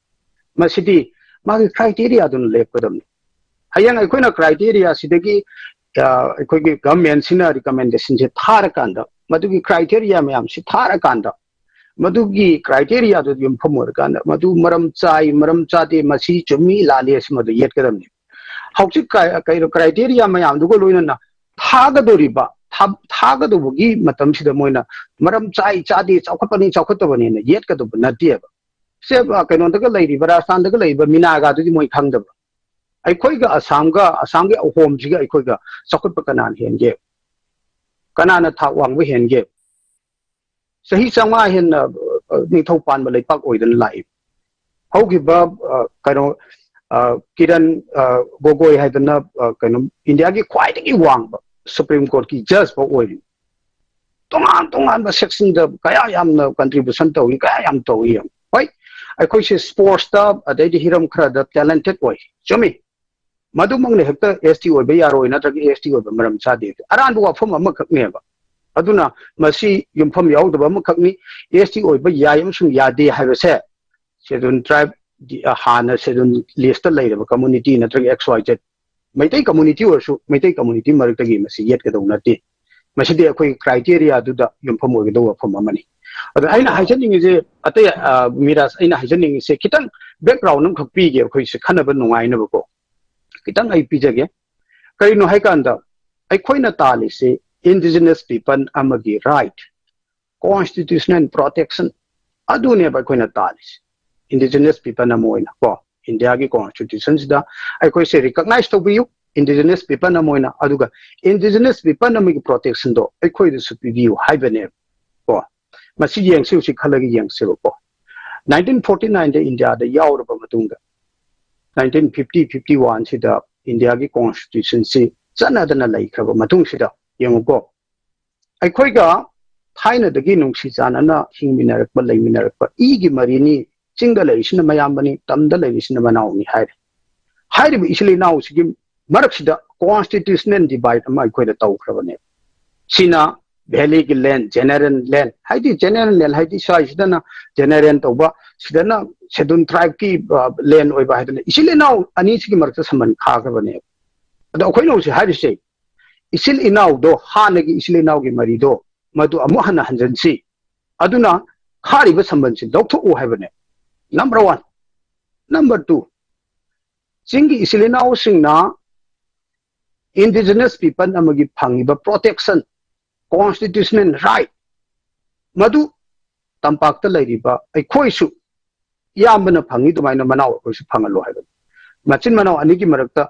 ꯃꯁꯤꯗꯤ ꯃꯥꯒꯤ criteria ꯗꯨꯅ ꯂꯦꯞꯀꯗꯕꯅꯤ꯫ ꯍꯌꯦꯡ ꯑꯩꯈꯣꯏꯅ criteria ꯁꯤꯗꯒꯤ, ꯑ, ꯑꯩꯈꯣꯏꯒꯤ government ꯁꯤꯅ recommendation ꯁꯦ ꯊꯥꯔꯀꯥꯟꯗ, ꯃꯗꯨꯒꯤ criteria ꯃꯌꯥꯝꯁꯤ ꯊꯥꯔꯀꯥꯟꯗ, ꯃꯗꯨꯒꯤ criteria ꯗꯨ ꯌꯨꯝꯐꯝ ꯑꯣꯏꯔꯀꯥꯟꯗ ꯃꯗꯨ ꯃꯔꯝ ꯆꯥꯏ, ꯃꯔꯝ ꯆꯥꯗꯦ, ꯃꯁꯤ ꯆꯨꯝꯃꯤ ꯂꯥꯜꯂꯤ ꯑꯁꯤꯃꯗꯨ ꯌꯦꯠꯀꯗꯕꯅꯤ꯫ ꯍꯧꯖꯤꯛ ꯀ-, ꯀꯩꯅꯣ, criteria ꯃꯌꯥꯝꯗꯨꯒ ꯂꯣꯏꯅꯅ ꯊꯥꯒꯗꯧꯔꯤꯕ, ꯊꯥ-, ꯊꯥꯒꯗꯧꯕꯒꯤ ꯃꯇꯝꯁꯤꯗ ꯃꯣꯏꯅ ꯃꯔꯝ ꯆꯥꯏ, ꯆꯥꯗꯦ, ꯆꯥꯎꯈꯠꯄꯅꯤ, ꯆꯥꯎꯈꯠꯇꯕꯅꯤꯅ ꯌꯦꯠꯀꯗꯧꯕ ꯅꯠꯇꯦꯕ꯫ ꯁꯦ, ꯑ, ꯀꯩꯅꯣꯗꯒ ꯂꯩꯔꯤꯕ, ꯔꯥꯖꯁꯊꯥꯟꯗꯒ ꯂꯩꯔꯤꯕ ꯃꯤꯅꯥꯒꯥꯗꯨꯗꯤ ꯃꯣꯏ ꯈꯪꯗꯕ꯭ꯔꯥ? ꯑꯩꯈꯣꯏꯒ ꯑꯁꯥꯝꯒ, ꯑꯁꯥꯝꯒꯤ ꯑꯍꯣꯝꯁꯤꯒ ꯑꯩꯈꯣꯏꯒ ꯆꯥꯎꯈꯠꯄ ꯀꯅꯥꯅ ꯍꯦꯟꯒꯦ? ꯀꯅꯥꯅ ꯊꯥꯛ ꯋꯥꯡꯕ ꯍꯦꯟꯒꯦ? ꯆꯍꯤ ꯆꯥꯝꯃꯉꯥ ꯍꯦꯟꯅ, ꯑ, ꯅꯤꯡꯊꯧ ꯄꯥꯟꯕ ꯂꯩꯄꯥꯛ ꯑꯣꯏꯗꯅ ꯂꯥꯛꯏ꯫ ꯍꯧꯈꯤꯕ, ꯑ, ꯀꯩꯅꯣ, ꯑ, ꯀꯤꯔꯟ, ꯑ, ꯒꯣꯒꯣꯏ ꯍꯥꯏꯗꯅ, ꯑ, ꯀꯩꯅꯣ, ꯏꯟꯗꯤꯌꯥꯒꯤ ꯈ꯭ꯋꯥꯏꯗꯒꯤ ꯋꯥꯡꯕ Supreme Court ꯀꯤ judge ꯐꯥꯎ ꯑꯣꯏꯔꯤ꯫ ꯇꯣꯉꯥꯟ ꯇꯣꯉꯥꯟꯕ section ꯗ ꯀꯌꯥ ꯌꯥꯝꯅ contribution ꯇꯧꯏ, ꯀꯌꯥ ꯌꯥꯝ ꯇꯧꯏ ꯌꯦꯡꯉꯨ꯫ ꯍꯣꯏ, ꯑꯩꯈꯣꯏꯁꯦ sports ꯇ, ꯑꯗꯩꯗꯤ ꯍꯤꯔꯝ ꯈꯔꯗ talented ꯑꯣꯏ, ꯆꯨꯝꯃꯤ꯫ ꯃꯗꯨꯃꯛꯅ ꯍꯦꯛꯇ S T ꯑꯣꯏꯕ ꯌꯥꯔꯣꯏ ꯅꯠꯇ꯭ꯔꯒ S T ꯑꯣꯏꯕ ꯃꯔꯝ ꯆꯥꯗꯦ꯫ ꯑꯔꯥꯟꯕ ꯋꯥꯐꯝ ꯑꯃꯈꯛꯅꯦꯕ꯫ ꯑꯗꯨꯅ ꯃꯁꯤ ꯌꯨꯝꯐꯝ ꯌꯥꯎꯗꯕ ꯑꯃꯈꯛꯅꯤ꯫ S T ꯑꯣꯏꯕ ꯌꯥꯏ ꯑꯃꯁꯨꯡ ꯌꯥꯗꯦ ꯍꯥꯏꯕꯁꯦ Scheduled Tribe ꯗꯤ, ꯑ, ꯍꯥꯟꯅ Scheduled List ꯇ ꯂꯩꯔꯕ community ꯅꯠꯇ꯭ꯔꯒ X Y Z Meitei community ꯑꯣꯏꯔꯁꯨ ꯃꯩꯇꯩ ꯀꯝꯃꯨꯅꯤꯇꯤ ꯃꯔꯛꯇꯒꯤ ꯃꯁꯤ ꯌꯦꯠꯀꯗꯧ ꯅꯠꯇꯦ꯫ ꯃꯁꯤꯗꯤ ꯑꯩꯈꯣꯏꯒꯤ ꯀ꯭ꯔꯥꯏꯇꯦꯔꯤꯌꯥꯗꯨꯗ ꯌꯨꯝꯐꯝ ꯑꯣꯏꯒꯗꯧꯕ ꯋꯥꯐꯝ ꯑꯃꯅꯤ꯫ ꯑꯗꯣ ꯑꯩꯅ ꯍꯥꯏꯖꯅꯤꯡꯉꯤꯁꯦ ꯑꯇꯩ, ꯑ, ꯃꯤꯔꯥꯖ, ꯑꯩꯅ ꯍꯥꯏꯖꯅꯤꯡꯉꯤꯁꯦ ꯈꯤꯇꯪ ꯕꯦꯛꯒ꯭ꯔꯥꯎꯟ ꯑꯃꯈꯛ ꯄꯤꯒꯦ, ꯑꯩꯈꯣꯏꯁꯦ ꯈꯟꯅꯕ ꯅꯨꯡꯉꯥꯏꯅꯕꯀꯣ꯫ ꯈꯤꯇꯪ ꯑꯩ ꯄꯤꯖꯒꯦ꯫ ꯀꯔꯤꯅꯣ ꯍꯥꯏꯀꯥꯟꯗ, ꯑꯩꯈꯣꯏꯅ ꯇꯥꯜꯂꯤꯁꯤ ꯏꯟꯗꯤꯖꯤꯅꯁ ꯄꯤꯄꯜ ꯑꯃꯒꯤ ꯔꯥꯏꯠ, ꯀꯣꯟꯁꯇꯤꯇ꯭ꯌꯨꯁꯅꯦꯜ ꯄ꯭ꯔꯣꯇꯦꯛꯁꯟ, ꯑꯗꯨꯅꯦꯕ ꯑꯩꯈꯣꯏꯅ ꯇꯥꯜꯂꯤꯁꯤ꯫ ꯏꯟꯗꯤꯖꯤꯅꯁ ꯄꯤꯄꯜ ꯑꯃ ꯑꯣꯏꯅ ꯀꯣ, ꯏꯟꯗꯤꯌꯥꯒꯤ ꯀꯣꯟꯁꯇꯤꯇ꯭ꯌꯨꯁꯟꯁꯤꯗ ꯑꯩꯈꯣꯏꯁꯦ ꯔꯤꯀꯛꯅꯥꯏꯁ ꯇꯧꯕꯤꯌꯨ, ꯏꯟꯗꯤꯖꯤꯅꯁ ꯄꯤꯄꯜ ꯑꯃ ꯑꯣꯏꯅ, ꯑꯗꯨꯒ ꯏꯟꯗꯤꯖꯤꯅꯁ ꯄꯤꯄꯜ ꯑꯃꯒꯤ ꯄ꯭ꯔꯣꯇꯦꯛꯁꯟꯗꯣ ꯑꯩꯈꯣꯏꯗꯁꯨ ꯄꯤꯕꯤꯌꯨ ꯍꯥꯏꯕꯅꯦꯕ ꯀꯣ꯫ ꯃꯁꯤ ꯌꯦꯡꯁꯤ, ꯍꯧꯖꯤꯛ ꯈꯜꯂꯒ ꯌꯦꯡꯁꯦꯕꯀꯣ꯫ ꯅꯥꯏꯟꯇꯤꯟ ꯐꯣꯔꯇꯤ ꯅꯥꯏꯟꯗ ꯏꯟꯗꯤꯌꯥꯗ ꯌꯥꯎꯔꯕ ꯃꯇꯨꯡꯗ, ꯅꯥꯏꯟꯇꯤꯟ ꯐꯤꯐꯇꯤ ꯐꯤꯐꯇꯤ ꯋꯥꯟꯁꯤꯗ ꯏꯟꯗꯤꯌꯥꯒꯤ ꯀꯣꯟꯁꯇꯤꯇ꯭ꯌꯨꯁꯟꯁꯤ ꯆꯠꯅꯗꯅ ꯂꯩꯈ꯭ꯔꯕ ꯃꯇꯨꯡꯁꯤꯗ, ꯌꯦꯡꯉꯨꯀꯣ, ꯑꯩꯈꯣꯏꯒ ꯊꯥꯏꯅꯗꯒꯤ ꯅꯨꯡꯁꯤ ꯆꯥꯟꯅꯅ ꯍꯤꯡꯃꯤꯟꯅꯔꯛꯄ, ꯂꯩꯃꯤꯟꯅꯔꯛꯄ ꯏꯒꯤ ꯃꯔꯤꯅꯤ, ꯆꯤꯡꯗ ꯂꯩꯔꯤꯁꯤꯅ ꯃꯌꯥꯝꯕꯅꯤ, ꯇꯝꯗ ꯂꯩꯔꯤꯁꯤꯅ ꯃꯅꯥꯎꯅꯤ ꯍꯥꯏꯔꯦ꯫ ꯍꯥꯏꯔꯤꯕ ꯏꯆꯤꯜ ꯏꯅꯥꯎꯁꯤꯒꯤ ꯃꯔꯛꯁꯤꯗ ꯀꯣꯟꯁꯇꯤꯇ꯭ꯌꯨꯁꯅꯦꯜ ꯗꯤꯚꯥꯏꯠ ꯑꯃ ꯑꯩꯈꯣꯏꯗ ꯇꯧꯈ꯭ꯔꯕꯅꯦ꯫ ꯁꯤꯅ ꯚꯦꯂꯤꯒꯤ ꯂꯦꯟ, ꯖꯦꯅꯔꯦꯜ ꯂꯦꯟ, ꯍꯥꯏꯗꯤ ꯖꯦꯅꯔꯦꯜ ꯂꯦꯟ ꯍꯥꯏꯗꯤ ꯁ꯭ꯋꯥꯏꯁꯤꯗꯅ ꯖꯦꯅꯔꯦꯜ ꯇꯧꯕ, ꯁꯤꯗꯅ ꯁꯦꯗꯨꯜ ꯇ꯭ꯔꯥꯏꯕꯀꯤ ꯂꯦꯟ ꯑꯣꯏꯕ ꯍꯥꯏꯗꯅ ꯏꯆꯤꯜ ꯏꯅꯥꯎ ꯑꯅꯤꯁꯤꯒꯤ ꯃꯔꯛꯇ ꯁꯝꯕꯟ ꯈꯥꯈ꯭ꯔꯕꯅꯦꯕ꯫ ꯑꯗꯣ ꯑꯩꯈꯣꯏꯅ ꯍꯧꯖꯤꯛ ꯍꯥꯏꯔꯤꯁꯦ, ꯏꯆꯤꯜ ꯏꯅꯥꯎꯗꯣ, ꯍꯥꯟꯅꯒꯤ ꯏꯆꯤꯜ ꯏꯅꯥꯎꯒꯤ ꯃꯔꯤꯗꯣ, ꯃꯗꯨ ꯑꯃꯨꯛ ꯍꯟꯅ ꯍꯟꯖꯤꯟꯁꯤ꯫ ꯑꯗꯨꯅ ꯈꯥꯔꯤꯕ ꯁꯝꯕꯟꯁꯤ ꯂꯧꯊꯣꯛꯎ ꯍꯥꯏꯕꯅꯦ, ꯅꯝꯕꯔ ꯋꯥꯟ꯫ ꯅꯝꯕꯔ ꯇꯨ, ꯆꯤꯡꯒꯤ ꯏꯆꯤꯜ ꯏꯅꯥꯎꯁꯤꯡꯅ ꯏꯟꯗꯤꯖꯤꯅꯁ ꯄꯤꯄꯜ ꯑꯃꯒꯤ ꯐꯪꯉꯤꯕ ꯄ꯭ꯔꯣꯇꯦꯛꯁꯟ, ꯀꯣꯟꯁꯇꯤꯇ꯭ꯌꯨꯁꯅꯦꯜ ꯔꯥꯏꯠ, ꯃꯗꯨ ꯇꯝꯄꯥꯛꯇ ꯂꯩꯔꯤꯕ ꯑꯩꯈꯣꯏꯁꯨ ꯏꯌꯥꯝꯕꯅ ꯐꯪꯉꯤ ꯑꯗꯨꯃꯥꯏꯅ ꯃꯅꯥꯎ ꯑꯩꯈꯣꯏꯁꯨ ꯐꯪꯍꯜꯂꯣ ꯍꯥꯏꯕꯅꯤ꯫ ꯃꯆꯤꯟ ꯃꯅꯥꯎ ꯑꯅꯤꯒꯤ ꯃꯔꯛꯇ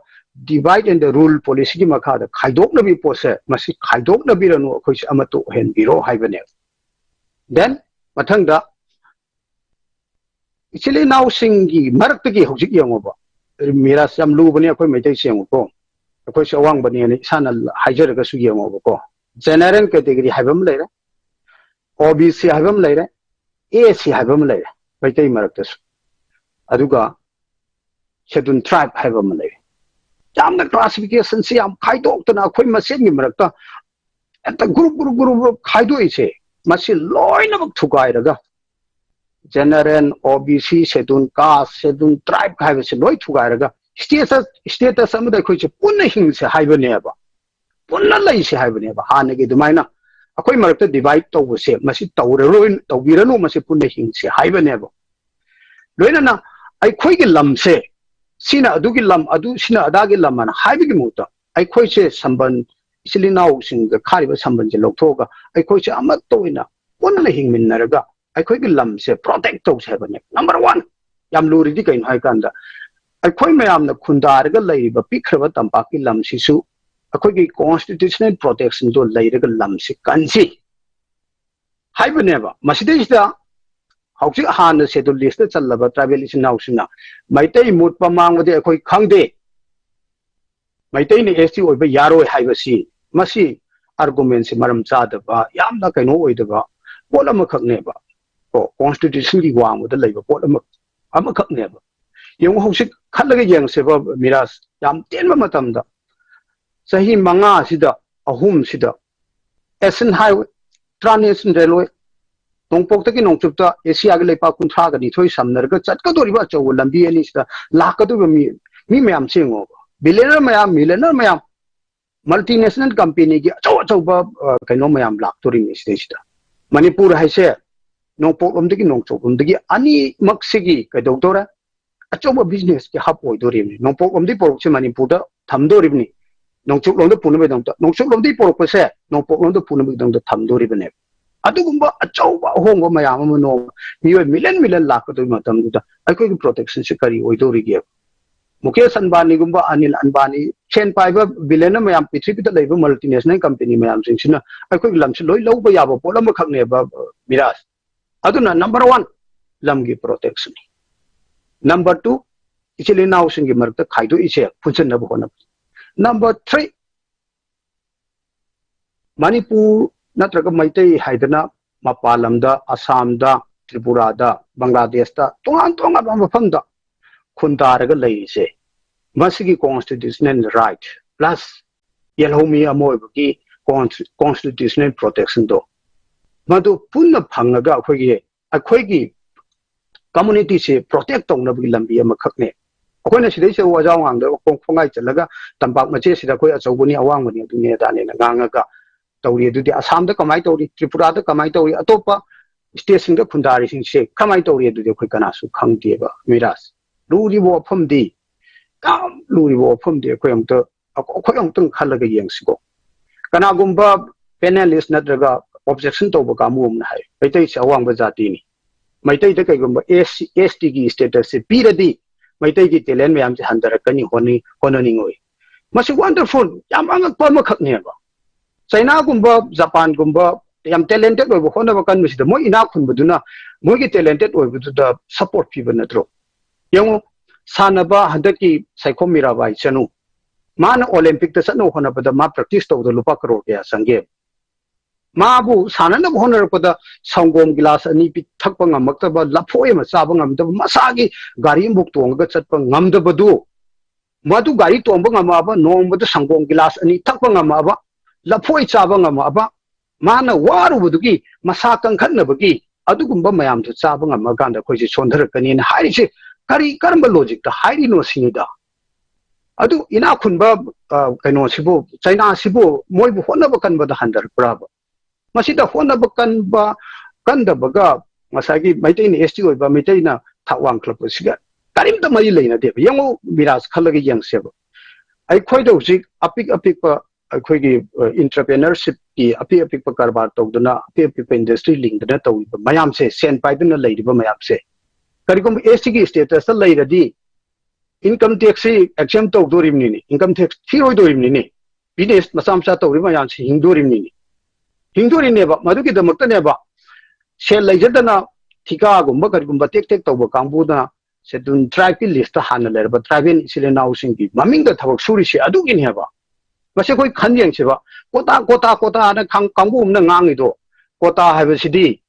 ꯗꯤꯚꯥꯏꯠ ꯑꯦꯟ ꯗ ꯔꯨꯜ ꯄꯣꯂꯤꯁꯤꯒꯤ ꯃꯈꯥꯗ ꯈꯥꯏꯗꯣꯛꯅꯕꯤ ꯄꯣꯠꯁꯦ, ꯃꯁꯤ ꯈꯥꯏꯗꯣꯛꯅꯕꯤꯔꯅꯨ, ꯑꯩꯈꯣꯏꯁꯦ ꯑꯃꯠꯇ ꯑꯣꯏꯍꯟꯕꯤꯔꯣ ꯍꯥꯏꯕꯅꯦꯕ꯫ ꯗꯦꯟ ꯃꯊꯪꯗ ꯏꯆꯤꯜ ꯏꯅꯥꯎꯁꯤꯡꯒꯤ ꯃꯔꯛꯇꯒꯤ ꯍꯧꯖꯤꯛ ꯌꯦꯡꯉꯣꯕ, ꯃꯤꯔꯥꯁ ꯌꯥꯝ ꯂꯨꯕꯅꯤ ꯑꯩꯈꯣꯏ ꯃꯩꯇꯩꯁꯦ, ꯌꯦꯡꯉꯨꯀꯣ꯫ ꯑꯩꯈꯣꯏꯁꯦ ꯑꯋꯥꯡꯕꯅꯦꯅ ꯏꯁꯥꯅ ꯍꯥꯏꯖꯔꯒꯁꯨ ꯌꯦꯡꯉꯣꯕꯀꯣ꯫ ꯖꯦꯅꯔꯦꯜ ꯀꯦꯇꯦꯒꯣꯔꯤ ꯍꯥꯏꯕ ꯑꯃ ꯂꯩꯔꯦ, ꯑꯣ ꯕꯤ ꯁꯤ ꯍꯥꯏꯕ ꯑꯃ ꯂꯩꯔꯦ, ꯑꯦ ꯁꯤ ꯍꯥꯏꯕ ꯑꯃ ꯂꯩꯔꯦ ꯃꯩꯇꯩ ꯃꯔꯛꯇꯁꯨ꯫ ꯑꯗꯨꯒ ꯁꯦꯗꯨꯜ ꯇ꯭ꯔꯥꯏꯕ ꯍꯥꯏꯕ ꯑꯃ ꯂꯩꯔꯦ꯫ ꯌꯥꯝꯅ ꯀ꯭ꯂꯥꯁꯤꯐꯤꯀꯦꯁꯟꯁꯤ ꯌꯥꯝ ꯈꯥꯏꯗꯣꯛꯇꯅ ꯑꯩꯈꯣꯏ ꯃꯁꯦꯟꯒꯤ ꯃꯔꯛꯇ ꯍꯦꯛꯇ ꯒ꯭ꯔꯨꯞ ꯒ꯭ꯔꯨꯞ ꯒ꯭ꯔꯨꯞ ꯒ꯭ꯔꯨꯞ ꯈꯥꯏꯗꯣꯛꯏꯁꯦ, ꯃꯁꯤ ꯂꯣꯏꯅꯃꯛ ꯊꯨꯒꯥꯏꯔꯒ ꯖꯦꯅꯔꯦꯜ, ꯑꯣ ꯕꯤ ꯁꯤ, ꯁꯦꯗꯨꯜ ꯀꯥꯁ, ꯁꯦꯗꯨꯜ ꯇ꯭ꯔꯥꯏꯕ ꯍꯥꯏꯕꯁꯤ ꯂꯣꯏ ꯊꯨꯒꯥꯏꯔꯒ status status ꯑꯃꯗ ꯑꯩꯈꯣꯏꯁꯦ ꯄꯨꯟꯅ ꯍꯤꯡꯁꯦ ꯍꯥꯏꯕꯅꯦꯕ, ꯄꯨꯟꯅ ꯂꯩꯁꯦ ꯍꯥꯏꯕꯅꯦꯕ꯫ ꯍꯥꯟꯅꯒꯤ ꯑꯗꯨꯃꯥꯏꯅ ꯑꯩꯈꯣꯏ ꯃꯔꯛꯇ divide ꯇꯧꯕꯁꯦ ꯃꯁꯤ ꯇꯧꯔꯔꯣꯏ, ꯇꯧꯕꯤꯔꯅꯨ, ꯃꯁꯤ ꯄꯨꯟꯅ ꯍꯤꯡꯁꯦ ꯍꯥꯏꯕꯅꯦꯕ꯫ ꯂꯣꯏꯅꯅ ꯑꯩꯈꯣꯏꯒꯤ ꯂꯝꯁꯦ ꯁꯤꯅ ꯑꯗꯨꯒꯤ ꯂꯝ, ꯑꯗꯨ ꯁꯤꯅ ꯑꯗꯥꯒꯤ ꯂꯝ ꯑꯅ ꯍꯥꯏꯕꯒꯤ ꯃꯍꯨꯠꯇ ꯑꯩꯈꯣꯏꯁꯦ ꯁꯝꯕꯟ, ꯏꯆꯤꯜ ꯏꯅꯥꯎꯁꯤꯡꯒ ꯈꯥꯔꯤꯕ ꯁꯝꯕꯟꯁꯦ ꯂꯧꯊꯣꯛꯑꯒ ꯑꯩꯈꯣꯏꯁꯦ ꯑꯃꯠꯇ ꯑꯣꯏꯅ ꯄꯨꯟꯅ ꯍꯤꯡꯃꯤꯟꯅꯔꯒ ꯑꯩꯈꯣꯏꯒꯤ ꯂꯝꯁꯦ protect ꯇꯧꯁꯦ ꯍꯥꯏꯕꯅꯦ꯫ Number one, ꯌꯥꯝ ꯂꯨꯔꯤꯗꯤ ꯀꯩꯅꯣ ꯍꯥꯏ ꯀꯥꯟꯗ ꯑꯩꯈꯣꯏ ꯃꯌꯥꯝꯅ ꯈꯨꯟꯗꯥꯔꯒ ꯂꯩꯔꯤꯕ ꯄꯤꯛꯈ꯭ꯔꯕ ꯇꯝꯄꯥꯛꯀꯤ ꯂꯝꯁꯤꯁꯨ ꯑꯩꯈꯣꯏꯒꯤ constitutional protection ꯗꯣ ꯂꯩꯔꯒ ꯂꯝꯁꯤ ꯀꯟꯁꯤ ꯍꯥꯏꯕꯅꯦꯕ꯫ ꯃꯁꯤꯗꯩꯁꯤꯗ ꯍꯧꯖꯤꯛ ꯍꯥꯟꯅ schedule list ꯇ ꯆꯜꯂꯕ tribal ꯏꯆꯤꯟ ꯏꯅꯥꯎꯁꯤꯡꯅ ꯃꯩꯇꯩ ꯃꯨꯠꯄ ꯃꯥꯡꯕꯗꯤ ꯑꯩꯈꯣꯏ ꯈꯪꯗꯦ, ꯃꯩꯇꯩꯅ S T ꯑꯣꯏꯕ ꯌꯥꯔꯣꯏ ꯍꯥꯏꯕꯁꯤ, ꯃꯁꯤ argument ꯁꯤ ꯃꯔꯝ ꯆꯥꯗꯕ, ꯌꯥꯝꯅ ꯀꯩꯅꯣ ꯑꯣꯏꯗꯕ ꯄꯣꯠ ꯑꯃꯈꯛꯅꯦꯕ꯫ ꯀꯣ, constitution ꯒꯤ ꯋꯥꯡꯃꯗ ꯂꯩꯕ ꯄꯣꯠ ꯑꯃ, ꯑꯃꯈꯛꯅꯦꯕ꯫ ꯌꯦꯡꯉꯨ, ꯍꯧꯖꯤꯛ ꯈꯜꯂꯒ ꯌꯦꯡꯁꯦꯕ ꯃꯤꯔꯥꯖ, ꯌꯥꯝ ꯇꯦꯟꯕ ꯃꯇꯝꯗ, ꯆꯍꯤ ꯃꯉꯥꯁꯤꯗ, ꯑꯍꯨꯝꯁꯤꯗ Asian Highway, Trans Asian Railway, ꯅꯣꯡꯄꯣꯛꯇꯒꯤ ꯅꯣꯡꯆꯨꯞꯇ ꯑꯦꯁꯤꯌꯥꯒꯤ ꯂꯩꯄꯥꯛ ꯀꯨꯟꯊ꯭ꯔꯥꯒ ꯅꯤꯊꯣꯏ ꯁꯝꯅꯔꯒ ꯆꯠꯀꯗꯧꯔꯤꯕ ꯑꯆꯧꯕ ꯂꯝꯕꯤ ꯑꯅꯤꯁꯤꯗ ꯂꯥꯛꯀꯗꯧꯔꯤꯕ ꯃꯤ, ꯃꯤ ꯃꯌꯥꯝꯁꯦ ꯌꯦꯡꯉꯣꯕ꯫ Billionaire ꯃꯌꯥꯝ, millionaire ꯃꯌꯥꯝ, multinational company ꯒꯤ ꯑꯆꯧ ꯑꯆꯧꯕ, ꯑ, ꯀꯩꯅꯣ ꯃꯌꯥꯝ ꯂꯥꯛꯇꯣꯔꯤꯅꯤ ꯁꯤꯗꯩꯁꯤꯗ꯫ ꯃꯅꯤꯄꯨꯔ ꯍꯥꯏꯁꯦ ꯅꯣꯡꯄꯣꯛꯂꯣꯝꯗꯒꯤ ꯅꯣꯡꯆꯨꯞꯂꯣꯝꯗꯒꯤ ꯑꯅꯤꯃꯛꯁꯤꯒꯤ ꯀꯩꯗꯧꯗꯧꯔꯦ? ꯑꯆꯧꯕ business ꯀꯤ hub ꯑꯣꯏꯗꯣꯔꯤꯕꯅꯤ꯫ ꯅꯣꯡꯄꯣꯛꯂꯣꯝꯗꯒꯤ ꯄꯨꯔꯛꯁꯦ ꯃꯅꯤꯄꯨꯔꯗ ꯊꯝꯗꯣꯔꯤꯕꯅꯤ꯫ ꯅꯣꯡꯆꯨꯞꯂꯣꯝꯗ ꯄꯨꯅꯕꯒꯤꯗꯃꯛꯇ, ꯅꯣꯡꯆꯨꯞꯂꯣꯝꯗꯒꯤ ꯄꯨꯔꯛꯄꯁꯦ ꯅꯣꯡꯄꯣꯛꯂꯣꯝꯗ ꯄꯨꯅꯕꯒꯤꯗꯃꯛꯇ ꯊꯝꯗꯣꯔꯤꯕꯅꯦꯕ꯫ ꯑꯗꯨꯒꯨꯝꯕ ꯑꯆꯧꯕ ꯑꯍꯣꯡꯕ ꯃꯌꯥꯝ ꯑꯃ ꯅꯣꯡꯃ ꯃꯤꯑꯣꯏ million million ꯂꯥꯛꯀꯗꯧꯕ ꯃꯇꯝꯗꯨꯗ ꯑꯩꯈꯣꯏꯒꯤ protection ꯁꯦ ꯀꯔꯤ ꯑꯣꯏꯗꯧꯔꯤꯒꯦ? ꯃꯨꯀꯦꯁ ꯑꯟꯕꯥꯅꯤꯒꯨꯝꯕ, ꯑꯅꯤꯜ ꯑꯟꯕꯥꯅꯤ, ꯁꯦꯟ ꯄꯥꯏꯕ billionaire ꯃꯌꯥꯝ, ꯄ꯭ꯔꯤꯊꯤꯕꯤꯗ ꯂꯩꯕ multinational company ꯃꯌꯥꯝꯁꯤꯡꯁꯤꯅ ꯑꯩꯈꯣꯏꯒꯤ ꯂꯝꯁꯤ ꯂꯣꯏ ꯂꯧꯕ ꯌꯥꯕ ꯄꯣꯠ ꯑꯃꯈꯛꯅꯦꯕ, ꯃꯤꯔꯥꯖ꯫ ꯑꯗꯨꯅ number one, ꯂꯝꯒꯤ protection ꯅꯤ꯫ Number two, ꯏꯆꯤꯜ ꯏꯅꯥꯎꯁꯤꯡꯒꯤ ꯃꯔꯛꯇ ꯈꯥꯏꯗꯣꯛꯏꯁꯦ ꯄꯨꯟꯁꯤꯟꯅꯕ ꯍꯣꯠꯅꯕ꯫ Number three, ꯃꯅꯤꯄꯨꯔ ꯅꯠꯇ꯭ꯔꯒ ꯃꯩꯇꯩ ꯍꯥꯏꯗꯅ ꯃꯄꯥꯟ ꯂꯝꯗ, ꯑꯁꯥꯝꯗ, ꯇ꯭ꯔꯤꯄꯨꯔꯥꯗ, ꯕꯪꯒ꯭ꯂꯥꯗꯦꯁꯇ, ꯇꯣꯉꯥꯟ ꯇꯣꯉꯥꯟꯕ ꯃꯐꯝꯗ ꯈꯨꯟꯗꯥꯔꯒ ꯂꯩꯔꯤꯁꯦ, ꯃꯁꯤꯒꯤ constitutional right plus ꯌꯦꯜꯍꯧꯃꯤ ꯑꯃ ꯑꯣꯏꯕꯒꯤ cons-, constitutional protection ꯗꯣ, ꯃꯗꯨ ꯄꯨꯟꯅ ꯐꯪꯉꯒ ꯑꯩꯈꯣꯏꯒꯤ, ꯑꯩꯈꯣꯏꯒꯤ community ꯁꯦ protect ꯇꯧꯅꯕꯒꯤ ꯂꯝꯕꯤ ꯑꯃꯈꯛꯅꯦ꯫ ꯑꯩꯈꯣꯏꯅ ꯁꯤꯗꯩꯁꯤꯗ ꯋꯥꯖꯥꯎ ꯉꯥꯡꯗ ꯈꯣꯡ ꯈꯣꯡꯒꯥꯏ ꯆꯠꯂꯒ ꯇꯝꯄꯥꯛ ꯃꯆꯦꯠꯁꯤꯗ ꯑꯩꯈꯣꯏ ꯑꯆꯧꯕꯅꯤ, ꯑꯋꯥꯡꯕꯅꯤ, ꯑꯗꯨꯅꯤ ꯑꯗꯥꯅꯦꯅ ꯉꯥꯡꯉꯒ ꯇꯧꯔꯤ꯫ ꯑꯗꯨꯗꯤ ꯑꯁꯥꯝꯗ ꯀꯃꯥꯏꯅ ꯇꯧꯔꯤ, ꯇ꯭ꯔꯤꯄꯨꯔꯥꯗ ꯀꯃꯥꯏꯅ ꯇꯧꯔꯤ, ꯑꯇꯣꯞꯄ ꯁ꯭ꯇꯦꯠꯁꯤꯡꯗ ꯈꯨꯟꯗꯥꯔꯤꯁꯤꯡꯁꯦ ꯀꯃꯥꯏꯅ ꯇꯧꯔꯤ? ꯑꯗꯨꯗꯤ ꯑꯩꯈꯣꯏ ꯀꯅꯥꯁꯨ ꯈꯪꯗꯦꯕ ꯃꯤꯔꯥꯖ꯫ ꯂꯨꯔꯤꯕ ꯋꯥꯐꯝꯗꯤ, ꯌꯥꯝ ꯂꯨꯔꯤꯕ ꯋꯥꯐꯝꯗꯤ ꯑꯩꯈꯣꯏ ꯑꯃꯨꯛꯇ ꯑꯩꯈꯣꯏ ꯑꯃꯨꯛꯇꯪ ꯈꯜꯂꯒ ꯌꯦꯡꯁꯤꯀꯣ꯫ ꯀꯅꯥꯒꯨꯝꯕ ꯄꯦꯅꯦꯂꯤꯁ ꯅꯠꯇ꯭ꯔꯒ ꯑꯣꯕꯖꯦꯛꯁꯟ ꯇꯧꯕ ꯀꯥꯡꯕꯨ ꯑꯃꯅ ꯍꯥꯏ, ꯃꯩꯇꯩꯁꯦ ꯑꯋꯥꯡꯕ ꯖꯥꯇꯤꯅꯤ, ꯃꯩꯇꯩꯗ ꯀꯩꯒꯨꯝꯕ ꯑꯦꯁ ꯁꯤ ꯑꯦꯁ ꯇꯤꯒꯤ ꯁ꯭ꯇꯦꯇꯁꯁꯦ ꯄꯤꯔꯗꯤ ꯃꯩꯇꯩꯒꯤ ꯇꯦꯂꯦꯟ ꯃꯌꯥꯝꯁꯦ ꯍꯟꯊꯔꯛꯀꯅꯤ, ꯍꯣꯠꯅꯤ ꯍꯣꯠꯅꯅꯤꯡꯉꯣꯏ꯫ ꯃꯁꯤ ꯋꯥꯟꯗꯔꯐꯨꯜ, ꯌꯥꯝ ꯑꯉꯛꯄ ꯑꯃꯈꯛꯅꯦꯕ꯫ ꯆꯩꯅꯥꯒꯨꯝꯕ, ꯖꯄꯥꯟꯒꯨꯝꯕ ꯌꯥꯝ ꯇꯦꯂꯦꯟꯇꯦꯠ ꯑꯣꯏꯕ ꯍꯣꯠꯅꯕ ꯀꯟꯕꯁꯤꯗ ꯃꯣꯏ ꯏꯅꯥꯛ ꯈꯨꯟꯕꯗꯨꯅ ꯃꯣꯏꯒꯤ ꯇꯦꯂꯦꯟꯇꯦꯠ ꯑꯣꯏꯕꯗꯨꯗ ꯁꯞꯄꯣꯔꯠ ꯄꯤꯕ ꯅꯠꯇ꯭ꯔꯣ? ꯌꯦꯡꯉꯨ, ꯁꯥꯟꯅꯕ ꯍꯟꯗꯛꯀꯤ ꯁꯥꯏꯈꯣꯝ ꯃꯤꯔꯥꯕꯥꯏ ꯆꯅꯨ, ꯃꯥꯅ ꯑꯣꯂꯦꯝꯄꯤꯛꯇ ꯆꯠꯅꯕ ꯍꯣꯠꯅꯕꯗ ꯃꯥ ꯄ꯭ꯔꯦꯛꯇꯤꯁ ꯇꯧꯕꯗ ꯂꯨꯄꯥ ꯀꯔꯣꯔ ꯀꯌꯥ ꯆꯪꯒꯦ? ꯃꯥꯕꯨ ꯁꯥꯟꯅꯅꯕ ꯍꯣꯠꯅꯔꯛꯄꯗ ꯁꯪꯒꯣꯝ ꯒꯤꯂꯥꯁ ꯑꯅꯤ ꯄꯤ- ꯊꯛꯄ ꯉꯝꯃꯛꯇꯕ, ꯂꯐꯣꯏ ꯑꯃ ꯆꯥꯕ ꯉꯝꯗꯕ, ꯃꯁꯥꯒꯤ ꯒꯥꯔꯤ ꯑꯃꯐꯥꯎ ꯇꯣꯡꯉꯒ ꯆꯠꯄ ꯉꯝꯗꯕꯗꯨ, ꯃꯗꯨ ꯒꯥꯔꯤ ꯇꯣꯡꯕ ꯉꯝꯃꯛꯑꯕ, ꯅꯣꯡꯃꯗ ꯁꯪꯒꯣꯝ ꯒꯤꯂꯥꯁ ꯑꯅꯤ ꯊꯛꯄ ꯉꯝꯃꯛꯑꯕ, ꯂꯐꯣꯏ ꯆꯥꯕ ꯉꯝꯃꯛꯑꯕ, ꯃꯥꯅ ꯋꯥꯔꯨꯕꯗꯨꯒꯤ, ꯃꯁꯥ ꯀꯟꯈꯠꯅꯕꯒꯤ, ꯑꯗꯨꯒꯨꯝꯕ ꯃꯌꯥꯝꯗꯨ ꯆꯥꯕ ꯉꯝꯃꯀꯥꯟꯗ ꯑꯩꯈꯣꯏꯁꯦ ꯁꯣꯟꯊꯔꯛꯀꯅꯤꯅ ꯍꯥꯏꯔꯤꯁꯦ ꯀꯔꯤ, ꯀꯔꯝꯕ ꯂꯣꯖꯤꯛꯇ ꯍꯥꯏꯔꯤꯅꯣ ꯁꯤꯅꯤꯗ꯫ ꯑꯗꯨ ꯏꯅꯥꯛ ꯈꯨꯟꯕ, ꯑ, ꯀꯩꯅꯣꯁꯤꯕꯨ, ꯆꯩꯅꯥꯁꯤꯕꯨ ꯃꯣꯏꯕꯨ ꯍꯣꯠꯅꯕ ꯀꯟꯕꯗ ꯍꯟꯊꯔꯛꯄ꯭ꯔꯥꯕ? ꯃꯁꯤꯗ ꯍꯣꯠꯅꯕ ꯀꯟꯕ, ꯀꯟꯗꯕꯒ ꯉꯁꯥꯏꯒꯤ ꯃꯩꯇꯩꯅ ꯑꯦꯁ ꯇꯤ ꯑꯣꯏꯕ, ꯃꯩꯇꯩꯅ ꯊꯥꯛ ꯋꯥꯡꯈꯠꯂꯛꯄꯁꯤꯒ ꯀꯔꯤꯝꯇ ꯃꯔꯤ ꯂꯩꯅꯗꯦꯕ꯫ ꯌꯦꯡꯉꯨ, ꯃꯤꯔꯥꯖ, ꯈꯜꯂꯒ ꯌꯦꯡꯁꯦꯕ꯫ ꯑꯩꯈꯣꯏꯗ ꯍꯧꯖꯤꯛ ꯑꯄꯤꯛ ꯑꯄꯤꯛꯄ ꯑꯩꯈꯣꯏꯒꯤ, ꯑ, ꯑꯦꯟꯇꯔꯄ꯭ꯔꯦꯅꯔꯁꯤꯞꯀꯤ ꯑꯄꯤꯛ ꯑꯄꯤꯛꯄ ꯀꯔꯕꯥꯔ ꯇꯧꯗꯅ, ꯑꯄꯤꯛ ꯑꯄꯤꯛꯄ ꯏꯟꯗꯁꯇ꯭ꯔꯤ ꯂꯤꯡꯗꯅ ꯇꯧꯔꯤꯕ ꯃꯌꯥꯝꯁꯦ, ꯁꯦꯟ ꯄꯥꯏꯗꯨꯅ ꯂꯩꯔꯤꯕ ꯃꯌꯥꯝꯁꯦ, ꯀꯔꯤꯒꯨꯝꯕ ꯑꯦꯁ ꯇꯤꯒꯤ ꯁ꯭ꯇꯦꯇꯁꯇ ꯂꯩꯔꯗꯤ ꯏꯟꯀꯝ ꯇꯦꯛꯁꯁꯤ ꯑꯦꯛꯖꯦꯝ ꯇꯧꯗꯣꯔꯤꯕꯅꯤꯅꯦ, ꯏꯟꯀꯝ ꯇꯦꯛꯁ ꯊꯤꯔꯣꯏꯗꯣꯔꯤꯕꯅꯤꯅꯦ꯫ ꯕꯤꯖꯤꯅꯦꯁ ꯃꯆꯥ ꯃꯆꯥ ꯇꯧꯔꯤꯕ ꯃꯌꯥꯝꯁꯤ ꯍꯤꯡꯗꯣꯔꯤꯕꯅꯤꯅꯦ, ꯍꯤꯡꯗꯣꯔꯤꯅꯦꯕ꯫ ꯃꯗꯨꯒꯤꯗꯃꯛꯇꯅꯦꯕ ꯁꯦꯜ ꯂꯩꯖꯗꯅ ꯊꯤꯀꯥꯒꯨꯝꯕ ꯀꯔꯤꯒꯨꯝꯕ ꯇꯦꯛ ꯇꯦꯛ ꯇꯧꯕ ꯀꯥꯡꯕꯨꯅ ꯁꯦꯗꯨꯜ ꯇ꯭ꯔꯥꯏꯕꯀꯤ ꯂꯤꯁꯇ ꯍꯥꯟꯅ ꯂꯩꯔꯕ ꯇ꯭ꯔꯥꯏꯕꯦꯜ ꯏꯆꯤꯜ ꯏꯅꯥꯎꯁꯤꯡꯒꯤ ꯃꯃꯤꯡꯗ ꯊꯕꯛ ꯁꯨꯔꯤꯁꯦ ꯑꯗꯨꯒꯤꯅꯦꯕ꯫ ꯃꯁꯤ ꯑꯩꯈꯣꯏ ꯈꯟ ꯌꯦꯡꯁꯤꯕ꯫ ꯀꯣꯇꯥ, ꯀꯣꯇꯥ, ꯀꯣꯇꯥꯅ ꯈꯪ-, ꯀꯥꯡꯕꯨ ꯑꯃꯅ ꯉꯥꯡꯉꯤꯗꯣ, ꯀꯣꯇꯥ ꯍꯥꯏꯕꯁꯤꯗꯤ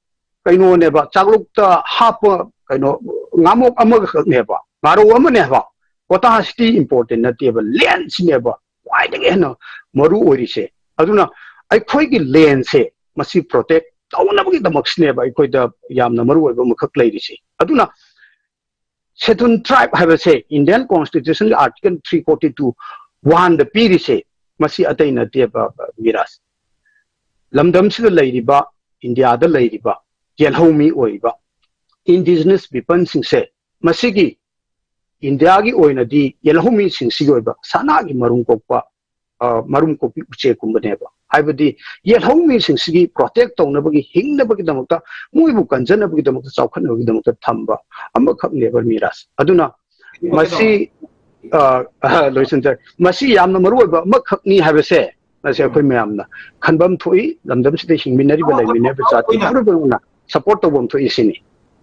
ꯀꯩꯅꯣꯅꯦꯕ, ꯆꯥꯛꯂꯨꯛꯇ ꯍꯥꯞꯄ ꯀꯩꯅꯣ, ꯉꯥꯃꯣꯛ ꯑꯃꯈꯛꯅꯦꯕ, ꯉꯥꯔꯧ ꯑꯃꯅꯦꯕ꯫ ꯀꯣꯇꯥꯁꯤꯗꯤ ꯏꯝꯄꯣꯔꯇꯦꯟ ꯅꯠꯇꯦꯕ, ꯂꯦꯟꯁꯤꯅꯦꯕ ꯈ꯭ꯋꯥꯏꯗꯒꯤ ꯍꯦꯟꯅ ꯃꯔꯨ ꯑꯣꯏꯔꯤꯁꯦ꯫ ꯑꯗꯨꯅ ꯑꯩꯈꯣꯏꯒꯤ ꯂꯦꯟꯁꯦ ꯃꯁꯤ ꯄ꯭ꯔꯣꯇꯦꯛ ꯇꯧꯅꯕꯒꯤꯗꯃꯛꯁꯤꯅꯦꯕ ꯑꯩꯈꯣꯏꯗ ꯌꯥꯝꯅ ꯃꯔꯨ ꯑꯣꯏꯕ ꯑꯃꯈꯛ ꯂꯩꯔꯤꯁꯦ꯫ ꯑꯗꯨꯅ Scheduled Tribe ꯍꯥꯏꯕꯁꯦ Indian Constitution Article three forty two one ꯗ ꯄꯤꯔꯤꯁꯦ ꯃꯁꯤ ꯑꯇꯩ ꯅꯠꯇꯦꯕ, ꯃꯤꯔꯥꯖ꯫ ꯂꯝꯗꯝꯁꯤꯗ ꯂꯩꯔꯤꯕ, ꯏꯟꯗꯤꯌꯥꯗ ꯂꯩꯔꯤꯕ ꯌꯦꯜꯍꯧꯃꯤ ꯑꯣꯏꯔꯤꯕ indigenous peopleꯁꯤꯡꯁꯦ, ꯃꯁꯤꯒꯤ ꯏꯟꯗꯤꯌꯥꯒꯤ ꯑꯣꯏꯅꯗꯤ ꯌꯦꯜꯍꯧꯃꯤꯁꯤꯡꯁꯤꯒꯤ ꯑꯣꯏꯕ ꯁꯅꯥꯒꯤ ꯃꯔꯨꯝ ꯀꯣꯛꯄ, ꯑ, ꯃꯔꯨꯝ ꯀꯣꯛꯄꯤ ꯎꯆꯦꯛꯀꯨꯝꯕꯅꯦꯕ꯫ ꯍꯥꯏꯕꯗꯤ ꯌꯦꯜꯍꯧꯃꯤꯁꯤꯡꯁꯤꯒꯤ protect ꯇꯧꯅꯕꯒꯤ, ꯍꯤꯡꯅꯕꯒꯤꯗꯃꯛꯇ, ꯃꯣꯏꯕꯨ ꯀꯟꯖꯅꯕꯒꯤꯗꯃꯛꯇ, ꯆꯥꯎꯈꯠꯅꯕꯒꯤꯗꯃꯛꯇ ꯊꯝꯕ ꯑꯃꯈꯛꯅꯦꯕ, ꯃꯤꯔꯥꯖ꯫ ꯑꯗꯨꯅ ꯃꯁꯤ, ꯑ, ꯑ, ꯂꯣꯏꯁꯤꯟꯖꯔꯦ꯫ ꯃꯁꯤ ꯌꯥꯝꯅ ꯃꯔꯨ ꯑꯣꯏꯕ ꯑꯃꯈꯛꯅꯤ ꯍꯥꯏꯕꯁꯦ ꯃꯁꯤ ꯑꯩꯈꯣꯏ ꯃꯌꯥꯝꯅ ꯈꯟꯐꯝ ꯊꯣꯛꯏ꯫ ꯂꯝꯗꯝꯁꯤꯗ ꯍꯤꯡꯃꯤꯟꯅꯔꯤꯕ, ꯂꯩꯃꯤꯟꯅꯔꯤꯕ ꯖꯥꯇꯤ ꯄꯨꯝꯅꯃꯛꯅ support ꯇꯧꯐꯝ ꯊꯣꯛꯏ ꯁꯤꯅꯤ꯫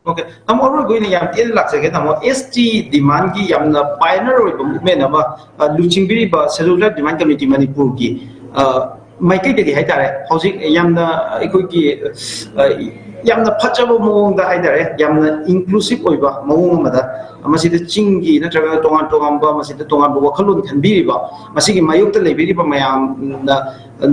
Okay, ꯇꯥꯃꯣ, ꯑꯔꯣꯏꯕ ꯑꯣꯏꯅ ꯌꯥꯝ ꯇꯦꯟꯅ ꯂꯥꯛꯆꯒꯦ, ꯇꯥꯃꯣ꯫ S T demandꯒꯤ ꯌꯥꯝꯅ pioneer ꯑꯣꯏꯕ movement ꯑꯃ, ꯑ, ꯂꯨꯆꯤꯡꯕꯤꯔꯤꯕ Scheduled Tribe Demand Committee ꯃꯅꯤꯄꯨꯔꯒꯤ, ꯑ, ꯃꯥꯏꯀꯩꯗꯒꯤ ꯍꯥꯏꯇꯥꯔꯦ, ꯍꯧꯖꯤꯛ ꯌꯥꯝꯅ ꯑꯩꯈꯣꯏꯒꯤ, ꯑ, ꯌꯥꯝꯅ ꯐꯖꯕ ꯃꯑꯣꯡꯗ ꯍꯥꯏꯇꯥꯔꯦ, ꯌꯥꯝꯅ inclusive ꯑꯣꯏꯕ ꯃꯑꯣꯡ ꯑꯃꯗ, ꯃꯁꯤꯗ ꯆꯤꯡꯒꯤ ꯅꯠꯇ꯭ꯔꯒ ꯇꯣꯉꯥꯟ ꯇꯣꯉꯥꯟꯕ, ꯃꯁꯤꯗ ꯇꯣꯉꯥꯟꯕ ꯋꯥꯈꯜꯂꯣꯟ ꯈꯟꯕꯤꯔꯤꯕ, ꯃꯁꯤꯒꯤ ꯃꯥꯌꯣꯛꯇ ꯂꯩꯕꯤꯔꯤꯕ ꯃꯌꯥꯝꯅ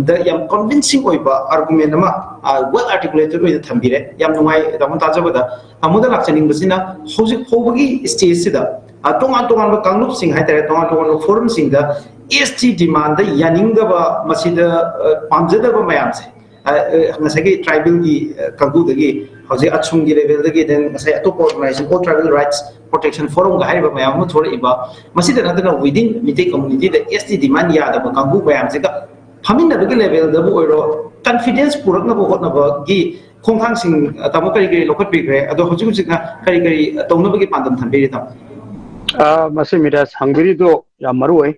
ꯗ ꯌꯥꯝ convincing ꯑꯣꯏꯕ argument ꯑꯃ, ꯑ, well articulated ꯑꯣꯏꯅ ꯊꯝꯕꯤꯔꯦ꯫ ꯌꯥꯝ ꯅꯨꯡꯉꯥꯏ, ꯇꯥꯃꯣ, ꯇꯥꯖꯕꯗ꯫ ꯇꯥꯃꯣꯗ ꯂꯥꯛꯆꯅꯤꯡꯕꯁꯤꯅ, ꯍꯧꯖꯤꯛ ꯐꯥꯎꯕꯒꯤ stageꯁꯤꯗ, ꯑ, ꯇꯣꯉꯥꯟ ꯇꯣꯉꯥꯟꯕ ꯀꯥꯡꯂꯨꯞꯁꯤꯡ ꯍꯥꯏꯇꯥꯔꯦ, ꯇꯣꯉꯥꯟ ꯇꯣꯉꯥꯟꯕ forumꯁꯤꯡꯗ S T demandꯗ ꯌꯥꯅꯤꯡꯗꯕ, ꯃꯁꯤꯗ, ꯑ, ꯄꯥꯝꯖꯗꯕ ꯃꯌꯥꯝꯁꯦ, ꯑ, ꯑ, ꯉꯁꯥꯏꯒꯤ tribalꯒꯤ, ꯑ, ꯀꯥꯡꯕꯨꯗꯒꯤ, ꯍꯧꯖꯤꯛ ꯑꯁꯨꯝꯒꯤ levelꯗꯒꯤ, then ꯉꯁꯥꯏ ꯑꯇꯣꯞꯄ organization, All Tribal Rights Protection Forumꯒ ꯍꯥꯏꯔꯤꯕ ꯃꯌꯥꯝ ꯑꯃ ꯊꯣꯛꯂꯛꯏꯕ, ꯃꯁꯤꯗ ꯅꯠꯇꯅ within Meitei communityꯗ S T demand ꯌꯥꯗꯕ ꯀꯥꯡꯕꯨ ꯃꯌꯥꯝꯁꯤꯒ ꯐꯝꯃꯤꯟꯅꯕꯒꯤ levelꯗꯕꯨ ꯑꯣꯏꯔꯣ, confidence ꯄꯨꯔꯛꯅꯕ ꯍꯣꯠꯅꯕꯒꯤ ꯈꯣꯡꯊꯥꯡꯁꯤꯡ, ꯑ, ꯇꯥꯃꯣ, ꯀꯔꯤ ꯀꯔꯤ ꯂꯧꯈꯠꯄꯤꯈ꯭ꯔꯦ? ꯑꯗꯣ ꯍꯧꯖꯤꯛ ꯍꯧꯖꯤꯛꯅ ꯀꯔꯤ ꯀꯔꯤ ꯇꯧꯅꯕꯒꯤ ꯄꯥꯟꯗꯝ ꯊꯝꯕꯤꯔꯤ, ꯇꯥꯃꯣ? ꯑ, ꯃꯁꯤ ꯃꯤꯔꯥꯖ ꯍꯪꯕꯤꯔꯤꯗꯣ ꯌꯥꯝ ꯃꯔꯨ ꯑꯣꯏ꯫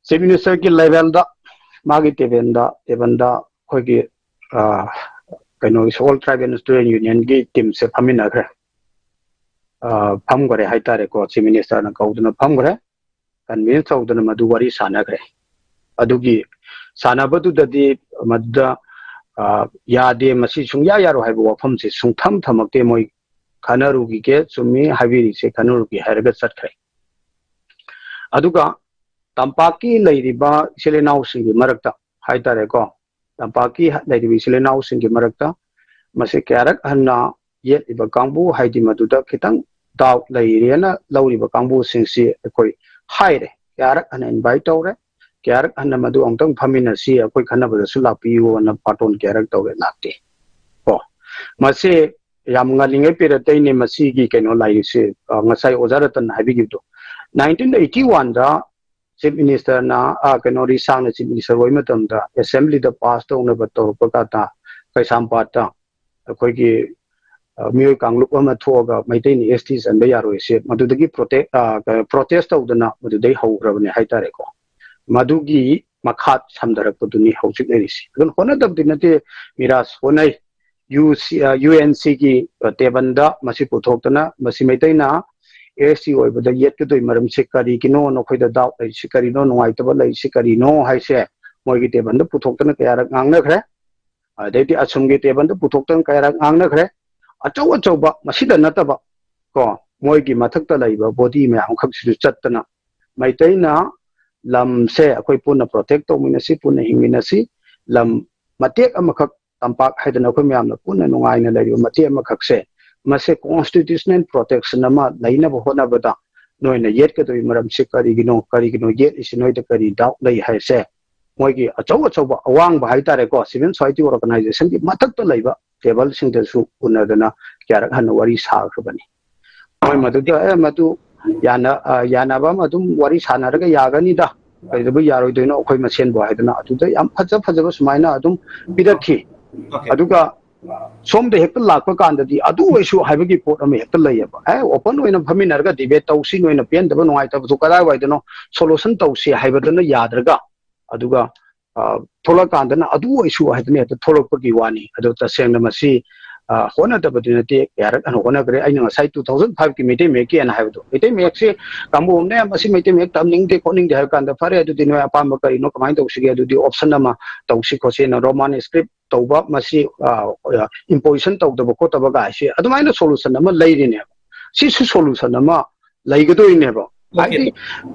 Chief Ministerꯒꯤ levelꯗ, ꯃꯥꯒꯤ tableꯗ, tableꯗ ꯑꯩꯈꯣꯏꯒꯤ, ꯑ, ꯀꯩꯅꯣꯒꯤ All Tribal Student Unionꯒꯤ teamꯁꯦ ꯐꯝꯃꯤꯟꯅꯈ꯭ꯔꯦ꯫ ꯑ, ꯐꯝꯈ꯭ꯔꯦ ꯍꯥꯏꯇꯥꯔꯦꯀꯣ꯫ Chief Ministerꯅ ꯀꯧꯗꯨꯅ ꯐꯝꯈ꯭ꯔꯦ, convince ꯇꯧꯗꯅ ꯃꯗꯨ ꯋꯥꯔꯤ ꯁꯥꯟꯅꯈ꯭ꯔꯦ꯫ ꯑꯗꯨꯒꯤ ꯁꯥꯟꯅꯕꯗꯨꯗꯗꯤ ꯃꯗꯨꯗ, ꯑ, ꯌꯥꯗꯦ, ꯃꯁꯤ ꯁꯨꯡꯌꯥ ꯌꯥꯔꯣꯏ ꯍꯥꯏꯕ ꯋꯥꯐꯝꯁꯦ ꯁꯨꯡꯊꯝ ꯊꯝꯃꯛꯇꯦ꯫ ꯃꯣꯏ ꯈꯟꯅꯔꯨꯈꯤꯒꯦ, ꯆꯨꯝꯃꯤ, ꯍꯥꯏꯕꯤꯔꯤꯁꯦ ꯈꯟꯅꯔꯨꯒꯦ ꯍꯥꯏꯔꯒ ꯆꯠꯈ꯭ꯔꯦ꯫ ꯑꯗꯨꯒ ꯇꯝꯄꯥꯛꯀꯤ ꯂꯩꯔꯤꯕ ꯏꯆꯤꯜ ꯏꯅꯥꯎꯁꯤꯡꯒꯤ ꯃꯔꯛꯇ ꯍꯥꯏꯇꯥꯔꯦꯀꯣ, ꯇꯝꯄꯥꯛꯀꯤ ꯂꯩꯔꯤꯕ ꯏꯆꯤꯜ ꯏꯅꯥꯎꯁꯤꯡꯒꯤ ꯃꯔꯛꯇ ꯃꯁꯤ ꯀꯌꯥꯔꯛ ꯍꯟꯅ ꯌꯦꯠꯂꯤꯕ ꯀꯥꯡꯕꯨ, ꯍꯥꯏꯗꯤ ꯃꯗꯨꯗ ꯈꯤꯇꯪ ꯗꯥꯎꯠ ꯂꯩꯔꯦꯅ ꯂꯧꯔꯤꯕ ꯀꯥꯡꯕꯨꯁꯤꯡꯁꯤ ꯑꯩꯈꯣꯏ ꯍꯥꯏꯔꯦ, ꯀꯌꯥꯔꯛ ꯍꯟꯅ ꯏꯟꯚꯥꯏꯠ ꯇꯧꯔꯦ, ꯀꯌꯥꯔꯛ ꯍꯟꯅ ꯃꯗꯨ ꯑꯃꯨꯛꯇꯪ ꯐꯝꯃꯤꯟꯅꯁꯤ, ꯑꯩꯈꯣꯏ ꯈꯟꯅꯕꯗꯁꯨ ꯂꯥꯛꯄꯤꯌꯨꯅ ꯕꯥꯇꯣꯟ ꯀꯌꯥꯔꯛ ꯇꯧꯔꯦ, ꯂꯥꯛꯇꯦ꯫ ꯀꯣ, ꯃꯁꯤ ꯌꯥꯝ ꯉꯜꯂꯤꯉꯩ ꯄꯤꯔꯛꯇꯩꯅꯦ ꯃꯁꯤꯒꯤ ꯀꯩꯅꯣ ꯂꯥꯏꯔꯤꯛꯁꯦ꯫ ꯑ, ꯉꯁꯥꯏ ꯑꯣꯖꯥ ꯔꯇꯟ ꯍꯥꯏꯕꯤꯈꯤꯕꯗꯣ, ꯅꯥꯏꯟꯇꯤꯟ ꯑꯩꯠꯇꯤ ꯋꯥꯟꯗ ꯆꯤꯐ ꯃꯤꯅꯤꯁꯇꯔꯅ, ꯑ, ꯀꯩꯅꯣ, ꯔꯤꯁꯥꯡꯅ ꯆꯤꯐ ꯃꯤꯅꯤꯁꯇꯔ ꯑꯣꯏꯕ ꯃꯇꯝꯗ ꯑꯦꯁꯦꯝꯕ꯭ꯂꯤꯗ ꯄꯥꯁ ꯇꯧꯅꯕ ꯇꯧꯔꯛꯄ ꯀꯥꯟꯗ ꯀꯩꯁꯥꯝꯄꯥꯠꯇ ꯑꯩꯈꯣꯏꯒꯤ, ꯑ, ꯃꯤꯑꯣꯏ ꯀꯥꯡꯂꯨꯞ ꯑꯃ ꯊꯣꯛꯑꯒ ꯃꯩꯇꯩꯅ ꯑꯦꯁ ꯇꯤ ꯆꯟꯕ ꯌꯥꯔꯣꯏꯁꯦ ꯃꯗꯨꯗꯒꯤ ꯄ꯭ꯔꯣꯇꯦꯛ-, ꯑ, ꯄ꯭ꯔꯣꯇꯦꯁ ꯇꯧꯗꯅ ꯃꯗꯨꯗꯩ ꯍꯧꯈ꯭ꯔꯕꯅꯦ ꯍꯥꯏꯇꯥꯔꯦꯀꯣ꯫ ꯃꯗꯨꯒꯤ ꯃꯈꯥ ꯁꯝꯊꯔꯛꯄꯗꯨꯅꯤ ꯍꯧꯖꯤꯛ ꯂꯩꯔꯤꯁꯦ꯫ ꯑꯗꯨꯅ ꯍꯣꯠꯅꯗꯕꯗꯤ ꯅꯠꯇꯦ, ꯃꯤꯔꯥꯖ, ꯍꯣꯠꯅꯩ꯫ ꯌꯨ ꯁꯤ, ꯑ, ꯌꯨ ꯑꯦꯟ ꯁꯤꯒꯤ ꯇꯦꯕꯜꯗ ꯃꯁꯤ ꯄꯨꯊꯣꯛꯇꯅ ꯃꯁꯤ ꯃꯩꯇꯩꯅ ꯑꯦꯁ ꯇꯤ ꯑꯣꯏꯕꯗ ꯌꯦꯠꯀꯗꯣꯏ ꯃꯔꯝꯁꯤ ꯀꯔꯤꯒꯤꯅꯣ, ꯅꯈꯣꯏꯗ ꯗꯥꯎꯠ ꯂꯩꯔꯤꯁꯤ ꯀꯔꯤꯅꯣ, ꯅꯨꯡꯉꯥꯏꯇꯕ ꯂꯩꯔꯤꯁꯤ ꯀꯔꯤꯅꯣ ꯍꯥꯏꯁꯦ ꯃꯣꯏꯒꯤ ꯇꯦꯕꯜꯗ ꯄꯨꯊꯣꯛꯇꯅ ꯀꯌꯥꯔꯛ ꯉꯥꯡꯅꯈ꯭ꯔꯦ꯫ ꯑꯗꯩꯗꯤ ꯑꯁꯣꯝꯒꯤ ꯇꯦꯕꯜꯗ ꯄꯨꯊꯣꯛꯇꯅ ꯀꯌꯥꯔꯛ ꯉꯥꯡꯅꯈ꯭ꯔꯦ꯫ ꯑꯆꯧ ꯑꯆꯧꯕ, ꯃꯁꯤꯗ ꯅꯠꯇꯕ ꯀꯣ, ꯃꯣꯏꯒꯤ ꯃꯊꯛꯇ ꯂꯩꯕ ꯕꯣꯗꯤ ꯃꯌꯥꯝ ꯑꯃꯈꯛꯁꯤꯁꯨ ꯆꯠꯇꯅ ꯃꯩꯇꯩꯅ ꯂꯝꯁꯦ ꯑꯩꯈꯣꯏ ꯄꯨꯟꯅ ꯄ꯭ꯔꯣꯇꯦꯛ ꯇꯧꯃꯤꯟꯅꯁꯤ, ꯄꯨꯟꯅ ꯍꯤꯡꯃꯤꯟꯅꯁꯤ, ꯂꯝ ꯃꯇꯦꯛ ꯑꯃꯈꯛ, ꯇꯝꯄꯥꯛ ꯍꯥꯏꯗꯅ ꯑꯩꯈꯣꯏ ꯃꯌꯥꯝꯅ ꯄꯨꯟꯅ ꯅꯨꯡꯉꯥꯏꯅ ꯂꯩꯔꯤꯕ ꯃꯇꯦꯛ ꯑꯃꯈꯛꯁꯦ, ꯃꯁꯦ ꯀꯣꯟꯁꯇꯤꯇ꯭ꯌꯨꯁꯅꯦꯜ ꯄ꯭ꯔꯣꯇꯦꯛꯁꯟ ꯑꯃ ꯂꯩꯅꯕ ꯍꯣꯠꯅꯕꯗ ꯅꯣꯏꯅ ꯌꯦꯠꯀꯗꯣꯏ ꯃꯔꯝꯁꯤ ꯀꯔꯤꯒꯤꯅꯣ, ꯀꯔꯤꯒꯤꯅꯣ ꯌꯦꯠꯂꯤꯁꯤ, ꯅꯣꯏꯗ ꯀꯔꯤ ꯗꯥꯎꯠ ꯂꯩ ꯍꯥꯏꯁꯦ ꯃꯣꯏꯒꯤ ꯑꯆꯧ ꯑꯆꯧꯕ ꯑꯋꯥꯡꯕ ꯍꯥꯏꯇꯥꯔꯦꯀꯣ, ꯁꯤꯚꯤꯜ ꯁꯣꯁꯥꯏꯇꯤ ꯑꯣꯔꯒꯅꯥꯏꯖꯦꯁꯟꯒꯤ ꯃꯊꯛꯇ ꯂꯩꯕ ꯇꯦꯕꯜꯁꯤꯡꯗꯁꯨ ꯎꯅꯗꯅ ꯀꯌꯥꯔꯛ ꯍꯟꯅ ꯋꯥꯔꯤ ꯁꯥꯈ꯭ꯔꯕꯅꯤ꯫ ꯃꯣꯏ ꯃꯗꯨꯗ, "ꯑꯦ, ꯃꯗꯨ ꯌꯥꯅ-, ꯑ, ꯌꯥꯅꯕ ꯑꯃ ꯑꯗꯨꯝ ꯋꯥꯔꯤ ꯁꯥꯟꯅꯔꯒ ꯌꯥꯒꯅꯤꯗ, ꯀꯩꯗꯧꯕꯩ ꯌꯥꯔꯣꯏꯗꯣꯏꯅꯣ ꯑꯩꯈꯣꯏ ꯃꯁꯦꯟꯕꯨ?" ꯍꯥꯏꯗꯅ ꯑꯗꯨꯗ ꯌꯥꯝ ꯐꯖ ꯐꯖꯕ ꯁꯨꯃꯥꯏꯅ ꯑꯗꯨꯝ ꯄꯤꯔꯛꯈꯤ꯫ ꯑꯗꯨꯒ ꯁꯣꯝꯗ ꯍꯦꯛꯇ ꯂꯥꯛꯄ ꯀꯥꯟꯗꯗꯤ ꯑꯗꯨ ꯑꯣꯏꯁꯨ ꯍꯥꯏꯕꯒꯤ ꯄꯣꯠ ꯑꯃ ꯍꯦꯛꯇ ꯂꯩꯌꯦꯕ꯫ ꯑꯦ, ꯑꯣꯄꯟ ꯑꯣꯏꯅ ꯐꯝꯃꯤꯟꯅꯔꯒ ꯗꯤꯕꯦꯠ ꯇꯧꯁꯤ, ꯅꯣꯏꯅ ꯄꯦꯟꯗꯕ ꯅꯨꯡꯉꯥꯏꯇꯕꯗꯨ ꯀꯗꯥꯏꯋꯥꯏꯗꯅꯣ ꯁꯣꯂꯨꯁꯟ ꯇꯧꯁꯤ ꯍꯥꯏꯕꯗꯨꯅ ꯌꯥꯗ꯭ꯔꯒ, ꯑꯗꯨꯒ, ꯑ, ꯊꯣꯛꯂꯛꯀꯥꯟꯗꯅ ꯑꯗꯨ ꯑꯣꯏꯁꯨ ꯍꯥꯏꯗꯅ ꯍꯦꯛꯇ ꯊꯣꯛꯂꯛꯄꯒꯤ ꯋꯥꯅꯤ꯫ ꯑꯗꯣ ꯇꯁꯦꯡꯅ ꯃꯁꯤ, ꯑ, ꯍꯣꯠꯅꯗꯕꯗꯤ ꯅꯠꯇꯦ, ꯀꯌꯥꯔꯛ ꯍꯟꯅ ꯍꯣꯠꯅꯈ꯭ꯔꯦ꯫ ꯑꯩꯅ ꯉꯁꯥꯏ two thousand five ꯀꯤ ꯃꯩꯇꯩ ꯃꯌꯦꯛꯀꯤ ꯑꯅ ꯍꯥꯏꯕꯗꯣ, ꯃꯩꯇꯩ ꯃꯌꯦꯛꯁꯦ ꯀꯥꯡꯕꯨ ꯑꯃꯅ, "ꯑꯦ, ꯃꯁꯤ ꯃꯩꯇꯩ ꯃꯌꯦꯛ ꯇꯝꯅꯤꯡꯗꯦ ꯈꯣꯠꯅꯤꯡꯗꯦ" ꯍꯥꯏꯕ ꯀꯥꯟꯗ, "ꯐꯔꯦ, ꯑꯗꯨꯗꯤ ꯅꯣꯏ ꯑꯄꯥꯝꯕ ꯀꯔꯤꯅꯣ, ꯀꯃꯥꯏꯅ ꯇꯧꯁꯤꯒꯦ? ꯑꯗꯨꯗꯤ ꯑꯣꯞꯁꯟ ꯑꯃ ꯇꯧꯁꯤ ꯈꯣꯠꯁꯤꯅ ꯔꯣꯃꯥꯟ ꯁ꯭ꯀ꯭ꯔꯤꯞ ꯇꯧꯕ, ꯃꯁꯤ, ꯑ, ꯑ, ꯏꯝꯄꯣꯖꯤꯁꯟ ꯇꯧꯗꯕ ꯈꯣꯠꯇꯕ ꯀꯥꯏꯁꯦ ꯑꯗꯨꯃꯥꯏꯅ ꯁꯣꯂꯨꯁꯟ ꯑꯃ ꯂꯩꯔꯤꯅꯦꯕ꯫ ꯁꯤꯁꯨ ꯁꯣꯂꯨꯁꯟ ꯑꯃ ꯂꯩꯒꯗꯣꯏꯅꯦꯕ꯫ ꯍꯥꯏꯗꯤ,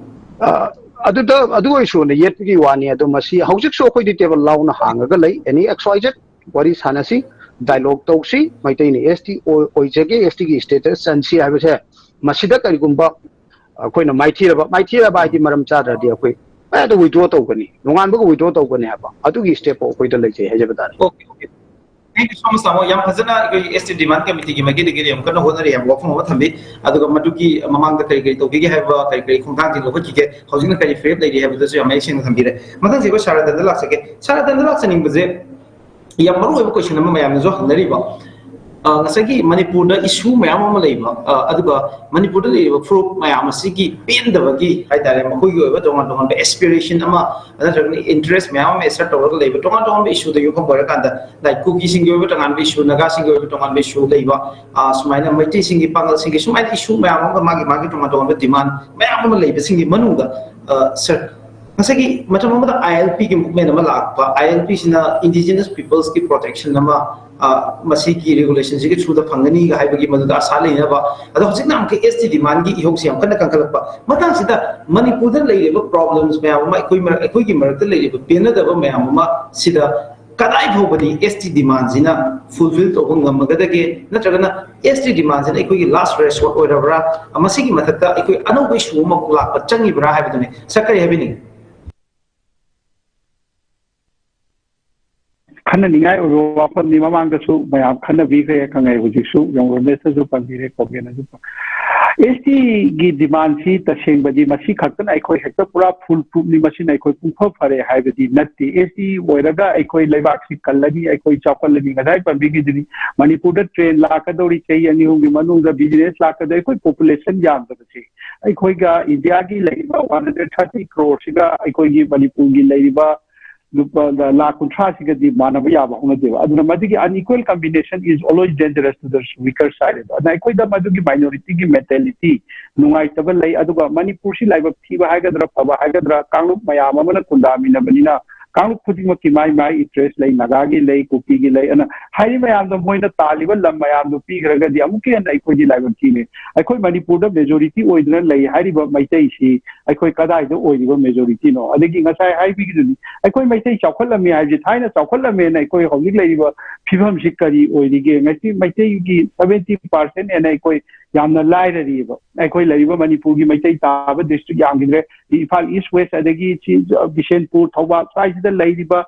ꯑ, ꯑꯗꯨꯗ, ꯑꯗꯨ ꯑꯣꯏꯁꯨꯅ ꯌꯦꯠꯄꯒꯤ ꯋꯥꯅꯤ꯫ ꯑꯗꯣ ꯃꯁꯤ ꯍꯧꯖꯤꯛꯁꯨ ꯑꯩꯈꯣꯏꯗꯤ ꯇꯦꯕꯜ ꯂꯥꯎꯅ ꯍꯥꯡꯉꯒ ꯂꯩ꯫ ꯑꯦꯅꯤ ꯑꯦꯛꯁ ꯋꯥꯏ ꯖꯦꯠ ꯋꯥꯔꯤ ꯁꯥꯟꯅꯁꯤ꯫ ꯗꯥꯏꯂꯣꯒ ꯇꯧꯁꯤ, ꯃꯩꯇꯩꯅ ꯑꯦꯁ ꯇꯤ ꯑꯣꯏꯖꯒꯦ, ꯑꯦꯁ ꯇꯤꯒꯤ ꯁ꯭ꯇꯦꯇꯁ ꯆꯟꯁꯤ ꯍꯥꯏꯕꯁꯦ ꯃꯁꯤꯗ ꯀꯔꯤꯒꯨꯝꯕ ꯑꯩꯈꯣꯏꯅ ꯃꯥꯏꯊꯤꯔꯕ, ꯃꯥꯏꯊꯤꯔꯕ ꯍꯥꯏꯗꯤ ꯃꯔꯝ ꯆꯥꯗ꯭ꯔꯗꯤ ꯑꯩꯈꯣꯏ ꯍꯦꯛꯇ ꯋꯤꯗ꯭ꯔꯣ ꯇꯧꯒꯅꯤ, ꯅꯣꯡꯉꯥꯟꯕꯒ ꯋꯤꯗ꯭ꯔꯣ ꯇꯧꯒꯅꯤ ꯍꯥꯏꯕ ꯑꯗꯨꯒꯤ ꯁ꯭ꯇꯦꯞ ꯐꯥꯎ ꯑꯩꯈꯣꯏꯗ ꯂꯩꯖꯩ ꯍꯥꯏꯖꯕ ꯇꯥꯔꯦ꯫ Okay, okay. Thank you so much, ꯇꯥꯃꯣ꯫ ꯌꯥꯝ ꯐꯖꯅ ꯑꯩꯈꯣꯏꯒꯤ ꯑꯦꯁ ꯇꯤ ꯗꯤꯃꯥꯟ ꯀꯃꯤꯇꯤꯒꯤ ꯃꯥꯏꯀꯩꯗꯒꯤ ꯌꯥꯝ ꯀꯟꯅ ꯍꯣꯠꯅꯔꯤ ꯍꯥꯏꯕ ꯋꯥꯐꯝ ꯑꯃ ꯊꯝꯕꯤ꯫ ꯑꯗꯨꯒ ꯃꯗꯨꯒꯤ ꯃꯃꯥꯡꯗ ꯀꯔꯤ ꯀꯔꯤ ꯇꯧꯈꯤꯒꯦ ꯍꯥꯏꯕ, ꯀꯔꯤ ꯀꯔꯤ ꯈꯣꯡꯊꯥꯡꯁꯤꯡ ꯂꯧꯈꯠꯈꯤꯒꯦ, ꯍꯧꯖꯤꯛꯅ ꯀꯔꯤ ꯐꯤꯔꯦꯞ ꯂꯩꯔꯤ ꯍꯥꯏꯕꯗꯨꯁꯨ ꯌꯥꯝ ꯃꯌꯦꯛ ꯁꯦꯡꯅ ꯊꯝꯕꯤꯔꯦ꯫ ꯃꯊꯪꯁꯤ ꯑꯩꯈꯣꯏ ꯁꯥꯔ ꯔꯇꯟꯗ ꯂꯥꯛꯆꯒꯦ꯫ ꯁꯥꯔ ꯔꯇꯟꯗ ꯂꯥꯛꯆꯅꯤꯡꯕꯁꯦ ꯌꯥꯝ ꯃꯔꯨꯑꯣꯏꯕ ꯀꯣꯏꯁꯟ ꯑꯃ ꯃꯌꯥꯝꯅꯁꯨ ꯍꯪꯅꯔꯤꯕ, ꯑ, ꯉꯁꯥꯏꯒꯤ ꯃꯅꯤꯄꯨꯔꯗ ꯏꯁꯨ ꯃꯌꯥꯝ ꯑꯃ ꯂꯩꯕ, ꯑ, ꯑꯗꯨꯒ ꯃꯅꯤꯄꯨꯔꯗ ꯂꯩꯔꯤꯕ ꯐꯨꯔꯨꯞ ꯃꯌꯥꯝ ꯑꯁꯤꯒꯤ ꯄꯦꯟꯗꯕꯒꯤ ꯍꯥꯏꯇꯥꯔꯦ, ꯃꯈꯣꯏꯒꯤ ꯑꯣꯏꯕ ꯇꯣꯉꯥꯟ ꯇꯣꯉꯥꯟꯕ ꯑꯦꯁꯄꯤꯔꯦꯁꯟ ꯑꯃ ꯅꯠꯇ꯭ꯔꯒꯅ ꯏꯟꯇꯔꯦꯁ ꯃꯌꯥꯝ ꯑꯃ ꯑꯦꯁꯔꯠ ꯇꯧꯔꯒ ꯂꯩꯕ ꯇꯣꯉꯥꯟ ꯇꯣꯉꯥꯟꯕ ꯏꯁꯨꯗ ꯌꯨꯝꯐꯝ ꯑꯣꯏꯔꯀꯥꯟꯗ, ꯂꯥꯏꯛ ꯀꯨꯀꯤꯁꯤꯡꯒꯤ ꯑꯣꯏꯕ ꯇꯣꯉꯥꯟꯕ ꯏꯁꯨ, ꯅꯥꯒꯥꯁꯤꯡꯒꯤ ꯑꯣꯏꯕ ꯇꯣꯉꯥꯟꯕ ꯏꯁꯨ ꯂꯩꯕ, ꯑ, ꯁꯨꯃꯥꯏꯅ ꯃꯩꯇꯩꯁꯤꯡꯒꯤ, ꯄꯥꯉꯜꯁꯤꯡꯒꯤ ꯁꯨꯃꯥꯏꯅ ꯏꯁꯨ ꯃꯌꯥꯝ ꯑꯃꯒ ꯃꯥꯒꯤ ꯃꯥꯒꯤ ꯇꯣꯉꯥꯟ ꯇꯣꯉꯥꯟꯕ ꯗꯤꯃꯥꯟ ꯃꯌꯥꯝ ꯑꯃ ꯂꯩꯕꯁꯤꯡꯒꯤ ꯃꯅꯨꯡꯗ, ꯑ, ꯁꯥꯔ, ꯉꯁꯥꯏꯒꯤ ꯃꯇꯝ ꯑꯃꯗ ꯑꯥꯏ ꯑꯦꯜ ꯄꯤꯒꯤ ꯃꯨꯞꯃꯦꯟ ꯑꯃ ꯂꯥꯛꯄ, ꯑꯥꯏ ꯑꯦꯜ ꯄꯤꯁꯤꯅ ꯏꯟꯗꯤꯖꯤꯅꯁ ꯄꯤꯄꯜꯁꯀꯤ ꯄ꯭ꯔꯣꯇꯦꯛꯁꯟ ꯑꯃ, ꯑ, ꯃꯁꯤꯒꯤ ꯔꯤꯒꯨꯂꯦꯁꯟꯁꯤꯒꯤ ꯊ꯭ꯔꯨꯗ ꯐꯪꯒꯅꯤꯒ ꯍꯥꯏꯕꯒꯤ ꯃꯗꯨꯗ ꯑꯥꯁꯥ ꯂꯩꯅꯕ꯫ ꯑꯗꯣ ꯍꯧꯖꯤꯛꯅ ꯑꯃꯨꯛꯀ ꯑꯦꯁ ꯇꯤ ꯗꯤꯃꯥꯟꯒꯤ ꯏꯍꯧꯁꯤ ꯌꯥꯝ ꯀꯟꯅ ꯀꯟꯈꯠꯂꯛꯄ ꯃꯇꯥꯡꯁꯤꯗ ꯃꯅꯤꯄꯨꯔꯗ ꯂꯩꯔꯤꯕ ꯄ꯭ꯔꯣꯕ꯭ꯂꯦꯝꯁ ꯃꯌꯥꯝ ꯑꯃ ꯑꯩꯈꯣꯏ ꯃꯔꯛ-, ꯑꯩꯈꯣꯏꯒꯤ ꯃꯔꯛꯇ ꯂꯩꯔꯤꯕ ꯄꯦꯟꯅꯗꯕ ꯃꯌꯥꯝ ꯑꯃ ꯁꯤꯗ ꯀꯗꯥꯏ ꯐꯥꯎꯕꯗꯤ ꯑꯦꯁ ꯇꯤ ꯗꯤꯃꯥꯟꯁꯤꯅ ꯐꯨꯜꯐꯤꯜ ꯇꯧꯕ ꯉꯝꯃꯒꯗꯒꯦ, ꯅꯠꯇ꯭ꯔꯒꯅ ꯑꯦꯁ ꯇꯤ ꯗꯤꯃꯥꯟꯁꯤꯅ ꯑꯩꯈꯣꯏꯒꯤ ꯂꯥꯁ ꯔꯦꯁꯣꯔꯠ ꯑꯣꯏꯔꯕ꯭ꯔꯥ? ꯃꯁꯤꯒꯤ ꯃꯊꯛꯇ ꯑꯩꯈꯣꯏ ꯑꯅꯧꯕ ꯏꯁꯨ ꯑꯃꯃꯨꯛ ꯂꯥꯛꯄ ꯆꯪꯉꯤꯕ꯭ꯔꯥ ꯍꯥꯏꯕꯗꯨꯅꯤ꯫ ꯁꯥꯔ, ꯀꯔꯤ ꯍꯥꯏꯕꯤꯅꯤꯡꯉꯤ? ꯈꯟꯅꯅꯤꯡꯉꯥꯏ ꯑꯣꯏꯕ ꯋꯥꯐꯝꯅꯤ꯫ ꯃꯃꯥꯡꯗꯁꯨ ꯃꯌꯥꯝ ꯈꯟꯅꯕꯤꯈ꯭ꯔꯦ, ꯈꯪꯉꯦ꯫ ꯍꯧꯖꯤꯛꯁꯨ ꯌꯣꯡ ꯔꯣꯃꯦꯁꯅꯁꯨ ꯄꯟꯕꯤꯔꯦ, ꯀꯣꯝꯕꯦꯅꯁꯨ ꯄꯟ-, ꯑꯦꯁ ꯇꯤꯒꯤ ꯗꯤꯃꯥꯟꯁꯤ ꯇꯁꯦꯡꯕꯗꯤ ꯃꯁꯤ ꯈꯛꯇꯅ ꯑꯩꯈꯣꯏ ꯍꯦꯛꯇ ꯄꯨꯔꯥ ꯐꯨꯜ ꯄ꯭ꯔꯨꯐꯅꯤ, ꯃꯁꯤꯅ ꯑꯩꯈꯣꯏ ꯄꯨꯡꯐ ꯐꯔꯦ ꯍꯥꯏꯕꯗꯤ ꯅꯠꯇꯦ꯫ ꯑꯦꯁ ꯇꯤ ꯑꯣꯏꯔꯒ ꯑꯩꯈꯣꯏ ꯂꯩꯕꯥꯛꯁꯤ ꯀꯜꯂꯅꯤ, ꯑꯩꯈꯣꯏ ꯆꯥꯎꯈꯠꯂꯅꯤ꯫ ꯉꯁꯥꯏ ꯄꯟꯕꯤꯈꯤꯗꯨꯅꯤ, ꯃꯅꯤꯄꯨꯔꯗ ꯇ꯭ꯔꯦꯟ ꯂꯥꯛꯀꯗꯧꯔꯤ, ꯆꯍꯤ ꯑꯅꯤ ꯑꯍꯨꯝꯒꯤ ꯃꯅꯨꯡꯗ ꯕꯤꯖꯤꯅꯦꯁ ꯂꯥꯛꯀꯗꯧꯔꯤ, ꯑꯩꯈꯣꯏ ꯄꯣꯄꯨꯂꯦꯁꯟ ꯌꯥꯝꯗꯕꯁꯦ꯫ ꯑꯩꯈꯣꯏꯒ ꯏꯟꯗꯤꯌꯥꯒꯤ ꯂꯩꯔꯤꯕ ꯋꯥꯟ ꯍꯟꯗ꯭ꯔꯦꯠ ꯊꯥꯔꯇꯤ ꯀ꯭ꯔꯣꯔꯁꯤꯒ ꯑꯩꯈꯣꯏꯒꯤ ꯃꯅꯤꯄꯨꯔꯒꯤ ꯂꯩꯔꯤꯕ ꯂꯨꯄꯥ ꯂꯥꯈ ꯀꯨꯟꯊ꯭ꯔꯥꯁꯤꯒꯗꯤ ꯃꯥꯟꯅꯕ ꯌꯥꯕ ꯍꯧꯅꯗꯦꯕ꯫ ꯑꯗꯨꯅ ꯃꯗꯨꯒꯤ unequal combination is always dangerous to the weaker side. ꯑꯗꯨꯅ ꯑꯩꯈꯣꯏꯗ ꯃꯗꯨꯒꯤ ꯃꯥꯏꯅꯣꯔꯤꯇꯤꯒꯤ ꯃꯦꯟꯇꯦꯂꯤꯇꯤ ꯅꯨꯡꯉꯥꯏꯇꯕ ꯂꯩ꯫ ꯑꯗꯨꯒ ꯃꯅꯤꯄꯨꯔꯁꯤ ꯂꯥꯏꯕꯛ ꯊꯤꯕ ꯍꯥꯏꯒꯗ꯭ꯔꯥ, ꯐꯕ ꯍꯥꯏꯒꯗ꯭ꯔꯥ, ꯀꯥꯡꯂꯨꯞ ꯃꯌꯥꯝ ꯑꯃꯅ ꯈꯨꯟꯗꯥꯃꯤꯟꯅꯕꯅꯤꯅ ꯀꯥꯡꯂꯨꯞ ꯈꯨꯗꯤꯡꯃꯛꯀꯤ ꯃꯥꯏ ꯃꯥꯏ ꯏꯟꯇꯔꯦꯁ ꯂꯩ, ꯅꯥꯒꯥꯒꯤ ꯂꯩ, ꯀꯨꯀꯤꯒꯤ ꯂꯩ꯫ ꯑꯗꯨꯅ ꯍꯥꯏꯔꯤꯕ ꯃꯌꯥꯝꯗꯣ ꯃꯣꯏꯅ ꯇꯥꯜꯂꯤꯕ ꯂꯝ ꯃꯌꯥꯝꯗꯣ ꯄꯤꯈ꯭ꯔꯒꯗꯤ ꯑꯃꯨꯛꯀ ꯍꯦꯟꯅ ꯑꯩꯈꯣꯏꯗꯤ ꯂꯥꯏꯕꯛ ꯊꯤꯅꯤ꯫ ꯑꯩꯈꯣꯏ ꯃꯅꯤꯄꯨꯔꯗ ꯃꯦꯖꯣꯔꯤꯇꯤ ꯑꯣꯏꯗꯨꯅ ꯂꯩ ꯍꯥꯏꯔꯤꯕ ꯃꯩꯇꯩꯁꯤ ꯑꯩꯈꯣꯏ ꯀꯗꯥꯏꯗ ꯑꯣꯏꯔꯤꯕ ꯃꯦꯖꯣꯔꯤꯇꯤꯅꯣ? ꯑꯗꯒꯤ ꯉꯁꯥꯏ ꯍꯥꯏꯕꯤꯈꯤꯗꯨꯅꯤ, ꯑꯩꯈꯣꯏ ꯃꯩꯇꯩ ꯆꯥꯎꯈꯠꯂꯝꯃꯤ ꯍꯥꯏꯕꯁꯤ, ꯊꯥꯏꯅ ꯆꯥꯎꯈꯠꯂꯝꯃꯦꯅ ꯑꯩꯈꯣꯏ ꯍꯧꯖꯤꯛ ꯂꯩꯔꯤꯕ ꯐꯤꯕꯝꯁꯤ ꯀꯔꯤ ꯑꯣꯏꯔꯤꯒꯦ? ꯉꯁꯤ ꯃꯩꯇꯩꯒꯤ ꯁꯚꯦꯟꯇꯤ ꯄꯥꯔꯁꯦꯟ ꯍꯦꯟꯅ ꯑꯩꯈꯣꯏ ꯌꯥꯝꯅ ꯂꯥꯏꯔꯔꯤꯕ꯫ ꯑꯩꯈꯣꯏ ꯂꯩꯔꯤꯕ ꯃꯅꯤꯄꯨꯔꯒꯤ ꯃꯩꯇꯩ ꯇꯥꯕ ꯗꯤꯁꯇ꯭ꯔꯤꯛ ꯌꯥꯝꯈꯤꯗ꯭ꯔꯦ꯫ ꯏꯝꯐꯥꯜ ꯏꯁ ꯋꯦꯁ ꯑꯗꯒꯤ ꯁꯤ ꯕꯤꯁꯦꯟꯄꯨꯔ, ꯊꯧꯕꯥꯜ ꯁ꯭ꯋꯥꯏꯁꯤꯗ ꯂꯩꯔꯤꯕ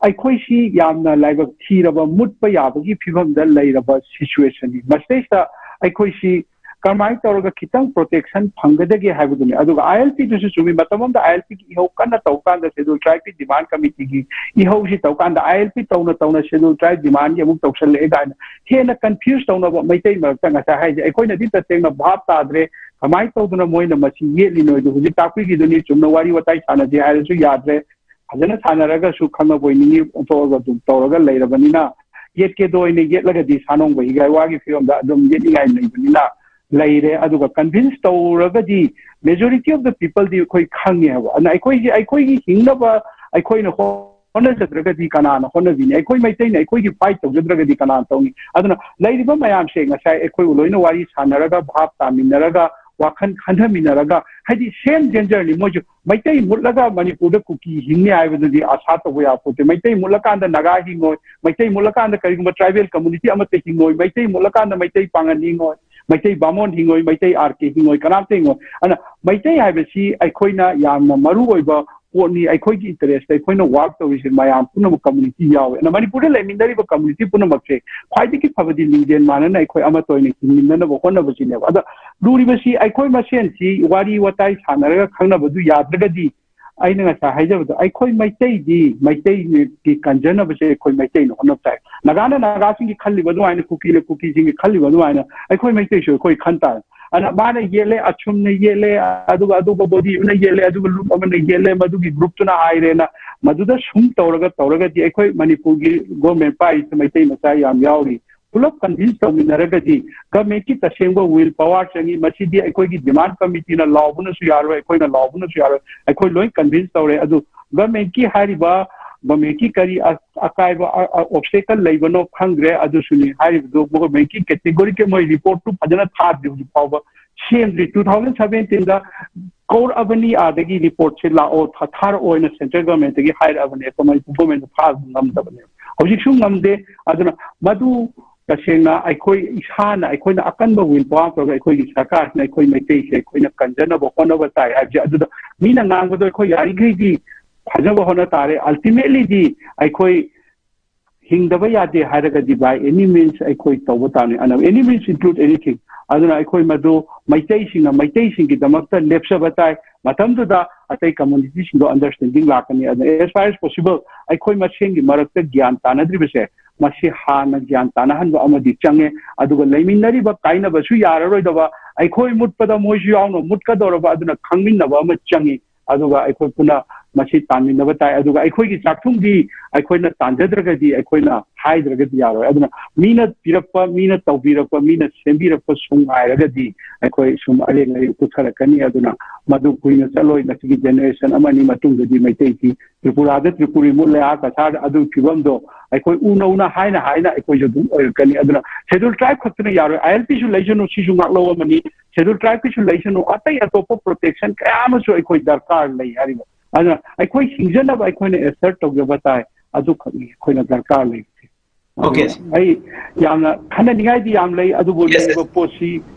ꯑꯩꯈꯣꯏꯁꯤ ꯌꯥꯝꯅ ꯂꯥꯏꯕꯛ ꯊꯤꯔꯕ, ꯃꯨꯠꯄ ꯌꯥꯕꯒꯤ ꯐꯤꯕꯝꯗ ꯂꯩꯔꯕ ꯁꯤꯆꯨꯋꯦꯁꯟꯅꯤ꯫ ꯃꯁꯤꯗꯩꯁꯤꯗ ꯑꯩꯈꯣꯏꯁꯤ ꯀꯔꯝꯍꯥꯏꯅ ꯇꯧꯔꯒ ꯈꯤꯇꯪ ꯄ꯭ꯔꯣꯇꯦꯛꯁꯟ ꯐꯪꯒꯗꯒꯦ ꯍꯥꯏꯕꯗꯨꯅꯤ꯫ ꯑꯗꯨꯒ ꯑꯥꯏ ꯑꯦꯜ ꯄꯤꯗꯨꯁꯨ ꯆꯨꯝꯃꯤ, ꯃꯇꯝ ꯑꯃꯗ ꯑꯥꯏ ꯑꯦꯜ ꯄꯤꯒꯤ ꯏꯍꯧ ꯀꯟꯅ ꯇꯧꯕ ꯀꯥꯟꯗ ꯁꯦꯗꯨꯜ ꯇ꯭ꯔꯥꯏꯕꯀꯤ ꯗꯤꯃꯥꯟ ꯀꯃꯤꯇꯤꯒꯤ ꯏꯍꯧꯁꯤ ꯇꯧꯕ ꯀꯥꯟꯗ ꯑꯥꯏ ꯑꯦꯜ ꯄꯤ ꯇꯧꯅ ꯇꯧꯅ ꯁꯦꯗꯨꯜ ꯇ꯭ꯔꯥꯏꯕ ꯗꯤꯃꯥꯟꯒꯤ ꯑꯃꯨꯛ ꯇꯧꯁꯜꯂꯛꯑꯦ ꯀꯥꯏꯅ ꯍꯦꯟꯅ ꯀꯟꯐ꯭ꯌꯨꯁ ꯇꯧꯅꯕ꯫ ꯃꯩꯇꯩ ꯃꯔꯛꯇ ꯉꯁꯥꯏ ꯍꯥꯏꯁꯦ, ꯑꯩꯈꯣꯏꯅꯗꯤ ꯇꯁꯦꯡꯅ ꯚꯥꯞ ꯇꯥꯗ꯭ꯔꯦ, ꯀꯃꯥꯏꯅ ꯇꯧꯗꯅ ꯃꯣꯏꯅ ꯃꯁꯤ ꯌꯦꯠꯂꯤꯅꯣ ꯍꯥꯏꯗꯣ꯫ ꯍꯧꯖꯤꯛ ꯇꯥꯛꯄꯤꯈꯤꯗꯨꯅꯤ, ꯆꯨꯝꯅ ꯋꯥꯔꯤ ꯋꯥꯇꯥꯏ ꯁꯥꯟꯅꯁꯦ ꯍꯥꯏꯔꯁꯨ ꯌꯥꯗ꯭ꯔꯦ, ꯐꯖꯅ ꯁꯥꯟꯅꯔꯒꯁꯨ ꯈꯪꯅꯕ ꯑꯣꯏꯅꯤꯡꯉꯤ, ꯑꯣꯟꯊꯣꯛꯑꯒ ꯑꯗꯨꯝ ꯇꯧꯔꯒ ꯂꯩꯔꯕꯅꯤꯅ, ꯌꯦꯠꯀꯦꯗꯣ ꯑꯣꯏꯅ ꯌꯦꯠꯂꯒꯗꯤ ꯁꯥꯅꯣꯡꯕ ꯍꯤꯒꯥꯏ ꯋꯥꯒꯤ ꯐꯤꯕꯝꯗ ꯑꯗꯨꯝ ꯌꯦꯠꯅꯤꯡꯉꯥꯏ ꯂꯩꯕꯅꯤꯅ ꯂꯩꯔꯦ꯫ ꯑꯗꯨꯒ ꯀꯟꯚꯤꯟꯁ ꯇꯧꯔꯒꯗꯤ majority of the peopleꯗꯤ ꯑꯩꯈꯣꯏ ꯈꯪꯉꯦ ꯍꯥꯏꯕ꯫ ꯑꯗꯨꯅ ꯑꯩꯈꯣꯏꯒꯤ, ꯑꯩꯈꯣꯏꯒꯤ ꯍꯤꯡꯅꯕ ꯑꯩꯈꯣꯏꯅ ꯍꯣꯠꯅꯖꯗ꯭ꯔꯒꯗꯤ ꯀꯅꯥꯅ ꯍꯣꯠꯅꯕꯤꯅꯤ? ꯑꯩꯈꯣꯏ ꯃꯩꯇꯩꯅ ꯑꯩꯈꯣꯏꯒꯤ ꯐꯥꯏꯠ ꯇꯧꯖꯗ꯭ꯔꯒꯗꯤ ꯀꯅꯥꯅ ꯇꯧꯅꯤ? ꯑꯗꯨꯅ ꯂꯩꯔꯤꯕ ꯃꯌꯥꯝꯁꯦ ꯉꯁꯥꯏ ꯑꯩꯈꯣꯏ ꯂꯣꯏꯅ ꯋꯥꯔꯤ ꯁꯥꯟꯅꯔꯒ, ꯚꯥꯞ ꯇꯥꯃꯤꯟꯅꯔꯒ, ꯋꯥꯈꯜ ꯈꯟꯊꯃꯤꯟꯅꯔꯒ, ꯍꯥꯏꯗꯤ ꯁꯦꯝ ꯗꯦꯟꯖꯔꯅꯤ꯫ ꯃꯣꯏꯁꯨ ꯃꯩꯇꯩ ꯃꯨꯠꯂꯒ ꯃꯅꯤꯄꯨꯔꯗ ꯀꯨꯀꯤ ꯍꯤꯡꯅꯤ ꯍꯥꯏꯕꯗꯨꯗꯤ ꯑꯁꯥ ꯇꯧꯕ ꯌꯥꯕ ꯄꯣꯠꯇꯦ꯫ ꯃꯩꯇꯩ ꯃꯨꯠꯂꯀꯥꯟꯗ ꯅꯥꯒꯥ ꯍꯤꯡꯉꯣꯏ, ꯃꯩꯇꯩ ꯃꯨꯠꯂꯀꯥꯟꯗ ꯀꯔꯤꯒꯨꯝꯕ ꯇ꯭ꯔꯥꯏꯕꯦꯜ ꯀꯝꯃꯨꯅꯤꯇꯤ ꯑꯃꯠꯇ ꯍꯤꯡꯉꯣꯏ, ꯃꯩꯇꯩ ꯃꯨꯠꯂꯀꯥꯟꯗ ꯃꯩꯇꯩ ꯄꯥꯉꯜ ꯍꯤꯡꯉꯣꯏ, ꯃꯩꯇꯩ ꯕꯥꯃꯣꯟ ꯍꯤꯡꯉꯣꯏ, ꯃꯩꯇꯩ ꯑꯥꯔ ꯀꯦ ꯍꯤꯡꯉꯣꯏ, ꯀꯅꯥꯝꯇ ꯍꯤꯡꯉꯣꯏ꯫ ꯑꯗꯨꯅ ꯃꯩꯇꯩ ꯍꯥꯏꯕꯁꯤ ꯑꯩꯈꯣꯏꯅ ꯌꯥꯝꯅ ꯃꯔꯨ ꯑꯣꯏꯕ ꯄꯣꯠꯅꯤ꯫ ꯑꯩꯈꯣꯏꯒꯤ ꯏꯟꯇꯔꯦꯁꯇ ꯑꯩꯈꯣꯏꯅ ꯋꯥꯔꯛ ꯇꯧꯔꯤꯁꯦ ꯃꯌꯥꯝ ꯄꯨꯝꯅꯃꯛ ꯀꯝꯃꯨꯅꯤꯇꯤ ꯌꯥꯎꯋꯦ꯫ ꯑꯗꯨꯅ ꯃꯅꯤꯄꯨꯔꯗ ꯂꯩꯃꯤꯟꯅꯔꯤꯕ ꯀꯝꯃꯨꯅꯤꯇꯤ ꯄꯨꯝꯅꯃꯛꯁꯦ ꯈ꯭ꯋꯥꯏꯗꯒꯤ ꯐꯕꯗꯤ ꯂꯤꯡꯖꯦꯜ ꯃꯥꯟꯅꯅ ꯑꯩꯈꯣꯏ ꯑꯃꯠꯇ ꯑꯣꯏꯅ ꯍꯤꯡꯃꯤꯟꯅꯅꯕ ꯍꯣꯠꯅꯕꯁꯤꯅꯦꯕ꯫ ꯑꯗ ꯂꯨꯔꯤꯕꯁꯤ ꯑꯩꯈꯣꯏ ꯃꯁꯦꯟꯁꯤ ꯋꯥꯔꯤ ꯋꯥꯇꯥꯏ ꯁꯥꯟꯅꯔꯒ ꯈꯪꯅꯕꯗꯨ ꯌꯥꯗ꯭ꯔꯒꯗꯤ, ꯑꯩꯅ ꯉꯁꯥꯏ ꯍꯥꯏꯖꯕꯗꯣ, ꯑꯩꯈꯣꯏ ꯃꯩꯇꯩꯗꯤ, ꯃꯩꯇꯩꯒꯤ ꯀꯟꯖꯅꯕꯁꯦ ꯑꯩꯈꯣꯏ ꯃꯩꯇꯩꯅ ꯍꯣꯠꯅꯕ ꯇꯥꯏ꯫ ꯅꯥꯒꯥꯅ ꯅꯥꯒꯥꯁꯤꯡꯒꯤ ꯈꯜꯂꯤꯕ ꯑꯗꯨꯃꯥꯏꯅ, ꯀꯨꯀꯤꯅ ꯀꯨꯀꯤꯁꯤꯡꯒꯤ ꯈꯜꯂꯤꯕ ꯑꯗꯨꯃꯥꯏꯅ ꯑꯩꯈꯣꯏ ꯃꯩꯇꯩꯁꯨ ꯑꯩꯈꯣꯏ ꯈꯟ ꯇꯥꯔꯦ꯫ ꯑꯗꯨꯅ ꯃꯥꯅ ꯌꯦꯠꯂꯦ, ꯑꯁꯨꯝꯅ ꯌꯦꯠꯂꯦ, ꯑꯗꯨꯒ ꯑꯗꯨꯒ ꯕꯣꯗꯤ ꯑꯃꯅ ꯌꯦꯠꯂꯦ, ꯑꯗꯨꯒ ꯂꯨꯞ ꯑꯃꯅ ꯌꯦꯠꯂꯦ, ꯃꯗꯨꯒꯤ ꯒ꯭ꯔꯨꯞꯇꯨꯅ ꯍꯥꯏꯔꯦꯅ ꯃꯗꯨꯗ ꯁꯨꯝ ꯇꯧꯔꯒ ꯇꯧꯔꯒꯗꯤ ꯑꯩꯈꯣꯏ ꯃꯅꯤꯄꯨꯔꯒꯤ ꯒꯣꯔꯃꯦꯟ ꯄꯥꯏꯔꯤꯁꯦ ꯃꯩꯇꯩ ꯃꯆꯥ ꯌꯥꯝ ꯌꯥꯎꯔꯤ꯫ ꯄꯨꯂꯞ ꯀꯟꯚꯤꯟꯁ ꯇꯧꯃꯤꯟꯅꯔꯒꯗꯤ ꯒꯃꯦꯟꯒꯤ ꯇꯁꯦꯡꯕ ꯋꯤꯜ ꯄꯋꯥꯔ ꯆꯪꯏ꯫ ꯃꯁꯤꯗꯤ ꯑꯩꯈꯣꯏꯒꯤ ꯗꯤꯃꯥꯟ ꯀꯃꯤꯇꯤꯅ ꯂꯥꯎꯕꯅꯁꯨ ꯌꯥꯔꯣꯏ, ꯑꯩꯈꯣꯏꯅ ꯂꯥꯎꯕꯅꯁꯨ ꯌꯥꯔꯣꯏ꯫ ꯑꯩꯈꯣꯏ ꯂꯣꯏ ꯀꯟꯚꯤꯟꯁ ꯇꯧꯔꯦ꯫ ꯑꯗꯨ ꯒꯚꯔꯟꯃꯦꯟꯠꯀꯤ ꯍꯥꯏꯔꯤꯕ ꯒꯚꯔꯟꯃꯦꯟꯠꯀꯤ ꯀꯔꯤ ꯑ- ꯑꯀꯥꯏꯕ ꯑꯣꯕꯁꯇꯦꯀꯜ ꯂꯩꯕꯅꯣ ꯈꯪꯗ꯭ꯔꯦ꯫ ꯑꯗꯨꯁꯨꯅꯤ ꯍꯥꯏꯔꯤꯕꯗꯨ ꯒꯚꯔꯟꯃꯦꯟꯠꯀꯤ ꯀꯦꯇꯦꯒꯣꯔꯤꯀꯦꯜ ꯃꯣꯏ ꯔꯤꯄꯣꯔꯠꯇꯨ ꯐꯖꯅ ꯊꯥꯗ꯭ꯔꯤ ꯍꯧꯖꯤꯛ ꯐꯥꯎꯕ꯫ ꯁꯦꯝꯗ꯭ꯔꯤ꯫ ꯇꯨ ꯊꯥꯎꯖꯟ ꯁꯚꯦꯟꯇꯤꯟꯗ ꯀꯧꯔꯛꯑꯕꯅꯤ, ꯑꯗꯒꯤ ꯔꯤꯄꯣꯔꯠꯁꯦ ꯂꯥꯛꯑꯣ ꯊꯥ- ꯊꯥꯔꯛꯑꯣ ꯍꯥꯏꯅ ꯁꯦꯟꯇ꯭ꯔꯦꯜ ꯒꯚꯔꯟꯃꯦꯟꯠꯇꯒꯤ ꯍꯥꯏꯔꯛꯑꯕꯅꯦ꯫ ꯑꯩꯈꯣꯏ ꯃꯅꯤꯄꯨꯔ ꯒꯚꯔꯟꯃꯦꯟꯠꯅ ꯐꯥꯕ ꯉꯝꯗꯕꯅꯦ꯫ ꯍꯧꯖꯤꯛꯁꯨ ꯉꯝꯗꯦ꯫ ꯑꯗꯨꯅ ꯃꯗꯨ ꯇꯁꯦꯡꯅ ꯑꯩꯈꯣꯏ ꯏꯁꯥꯅ, ꯑꯩꯈꯣꯏꯅ ꯑꯀꯟꯕ ꯋꯤꯜ ꯄꯥꯋꯔ ꯇꯧꯔꯒ ꯑꯩꯈꯣꯏꯒꯤ ꯁꯔꯀꯥꯔꯁꯤꯅ ꯑꯩꯈꯣꯏ ꯃꯩꯇꯩꯁꯦ ꯑꯩꯈꯣꯏꯅ ꯀꯟꯖꯅꯕ ꯍꯣꯠꯅꯕ ꯇꯥꯏ ꯍꯥꯏꯕꯁꯦ꯫ ꯑꯗꯨꯗ ꯃꯤꯅ ꯉꯥꯡꯕꯗꯣ ꯑꯩꯈꯣꯏ ꯌꯥꯔꯤꯈꯩꯗꯤ ꯐꯖꯕ ꯍꯣꯠꯅ ꯇꯥꯔꯦ꯫ ꯑꯜꯇꯤꯃꯦꯠꯂꯤꯗꯤ ꯑꯩꯈꯣꯏ ꯍꯤꯡꯗꯕ ꯌꯥꯗꯦ ꯍꯥꯏꯔꯒꯗꯤ by any means ꯑꯩꯈꯣꯏ ꯇꯧꯕ ꯇꯥꯕꯅꯤ꯫ ꯑꯅ any means include anything꯫ ꯑꯗꯨꯅ ꯑꯩꯈꯣꯏ ꯃꯗꯨ ꯃꯩꯇꯩꯁꯤꯡꯅ ꯃꯩꯇꯩꯁꯤꯡꯒꯤꯗꯃꯛꯇ ꯂꯦꯞꯆꯕ ꯇꯥꯏ꯫ ꯃꯇꯝꯗꯨꯗ ꯑꯇꯩ ꯀꯝꯃꯨꯅꯤꯇꯤꯁꯤꯡꯗꯣ ꯑꯟꯗꯔꯁꯇꯦꯟꯗꯤꯡ ꯂꯥꯛꯀꯅꯤ꯫ ꯑꯗꯨꯅ as far as possible ꯑꯩꯈꯣꯏ ꯃꯁꯦꯟꯒꯤ ꯃꯔꯛꯇ ꯒ꯭ꯌꯥꯟ ꯇꯥꯅꯗ꯭ꯔꯤꯕꯁꯦ, ꯃꯁꯤ ꯍꯥꯟꯅ ꯒ꯭ꯌꯥꯟ ꯇꯥꯅꯍꯟꯕ ꯑꯃꯗꯤ ꯆꯪꯉꯦ꯫ ꯑꯗꯨꯒ ꯂꯩꯃꯤꯟꯅꯔꯤꯕ ꯀꯥꯏꯅꯕꯁꯨ ꯌꯥꯔꯔꯣꯏꯗꯕ, ꯑꯩꯈꯣꯏ ꯃꯨꯠꯄꯗ ꯃꯣꯏꯁꯨ ꯌꯥꯎꯅ ꯃꯨꯠꯀꯗꯧꯔꯕ, ꯑꯗꯨꯅ ꯈꯪꯃꯤꯟꯅꯕ ꯑꯃ ꯆꯪꯉꯤ꯫ ꯑꯗꯨꯒ ꯑꯩꯈꯣꯏ ꯄꯨꯟꯅ ꯃꯁꯤ ꯇꯥꯟꯃꯤꯟꯅꯕ ꯇꯥꯏ꯫ ꯑꯗꯨꯒ ꯑꯩꯈꯣꯏꯒꯤ ꯆꯥꯛꯊꯨꯝꯗꯤ ꯑꯩꯈꯣꯏꯅ ꯇꯥꯟꯖꯗ꯭ꯔꯒꯗꯤ, ꯑꯩꯈꯣꯏꯅ ꯍꯥꯏꯗ꯭ꯔꯒꯗꯤ ꯌꯥꯔꯣꯏ꯫ ꯑꯗꯨꯅ ꯃꯤꯅ ꯄꯤꯔꯛꯄ, ꯃꯤꯅ ꯇꯧꯕꯤꯔꯛꯄ, ꯃꯤꯅ ꯁꯦꯝꯕꯤꯔꯛꯄ ꯁꯨꯝ ꯉꯥꯏꯔꯒꯗꯤ ꯑꯩꯈꯣꯏ ꯁꯨꯝ ꯑꯔꯦꯝ ꯑꯔꯦꯝ ꯄꯨꯊꯔꯛꯀꯅꯤ꯫ ꯑꯗꯨꯅ ꯃꯗꯨ ꯀꯨꯏꯅ ꯆꯠꯂꯣꯏ꯫ ꯃꯁꯤꯒꯤ ꯖꯦꯅꯦꯔꯦꯁꯟ ꯑꯃꯅꯤ ꯃꯇꯨꯡꯗꯗꯤ ꯃꯩꯇꯩꯁꯤ ꯇ꯭ꯔꯤꯄꯨꯔꯥꯗ ꯇ꯭ꯔꯤꯄꯨꯔꯤ ꯃꯨꯠꯂꯦ, ꯑꯥ ꯀꯁꯥꯔꯗ ꯑꯗꯨꯒꯤ ꯐꯤꯕꯝꯗꯣ ꯑꯩꯈꯣꯏ ꯎ ꯅꯧꯅ ꯍꯥꯏꯅ ꯍꯥꯏꯅ ꯑꯩꯈꯣꯏꯁꯨ ꯑꯗꯨꯝ ꯑꯣꯏꯔꯛꯀꯅꯤ꯫ ꯑꯗꯨꯅ ꯁꯦꯗꯨꯜ ꯇ꯭ꯔꯥꯏꯕ ꯈꯛꯇꯅ ꯌꯥꯔꯣꯏ꯫ ꯑꯥꯏ ꯑꯦꯜ ꯄꯤꯁꯨ ꯂꯩꯁꯅꯨ, ꯁꯤꯁꯨ ꯉꯥꯛꯂꯧ ꯑꯃꯅꯤ꯫ ꯁꯦꯗꯨꯜ ꯇ꯭ꯔꯥꯏꯕꯀꯤꯁꯨ ꯂꯩꯁꯅꯨ, ꯑꯇꯩ ꯑꯇꯣꯞꯄ ꯄ꯭ꯔꯣꯇꯦꯛꯁꯟ ꯀꯌꯥ ꯑꯃꯁꯨ ꯑꯩꯈꯣꯏ ꯗꯔꯀꯥꯔ ꯂꯩ ꯍꯥꯏꯔꯤꯕ꯫ ꯑꯗꯨꯅ ꯑꯩꯈꯣꯏ ꯍꯤꯡꯖꯅꯕ ꯑꯩꯈꯣꯏꯅ ꯑꯦꯁꯔꯠ ꯇꯧꯖꯕ ꯇꯥꯏ꯫ ꯑꯗꯨꯈꯛꯅꯤ ꯑꯩꯈꯣꯏꯅ ꯗꯔꯀꯥꯔ ꯂꯩꯕꯁꯦ꯫ ꯑꯗꯨꯅ Okay. ꯑꯩ ꯌꯥꯝꯅ ꯈꯟꯅꯅꯤꯡꯉꯥꯏꯗꯤ ꯌꯥꯝ ꯂꯩ, ꯑꯗꯨꯕꯨ Yes, yes. ꯂꯩꯔꯤꯕ ꯄꯣꯠꯁꯤ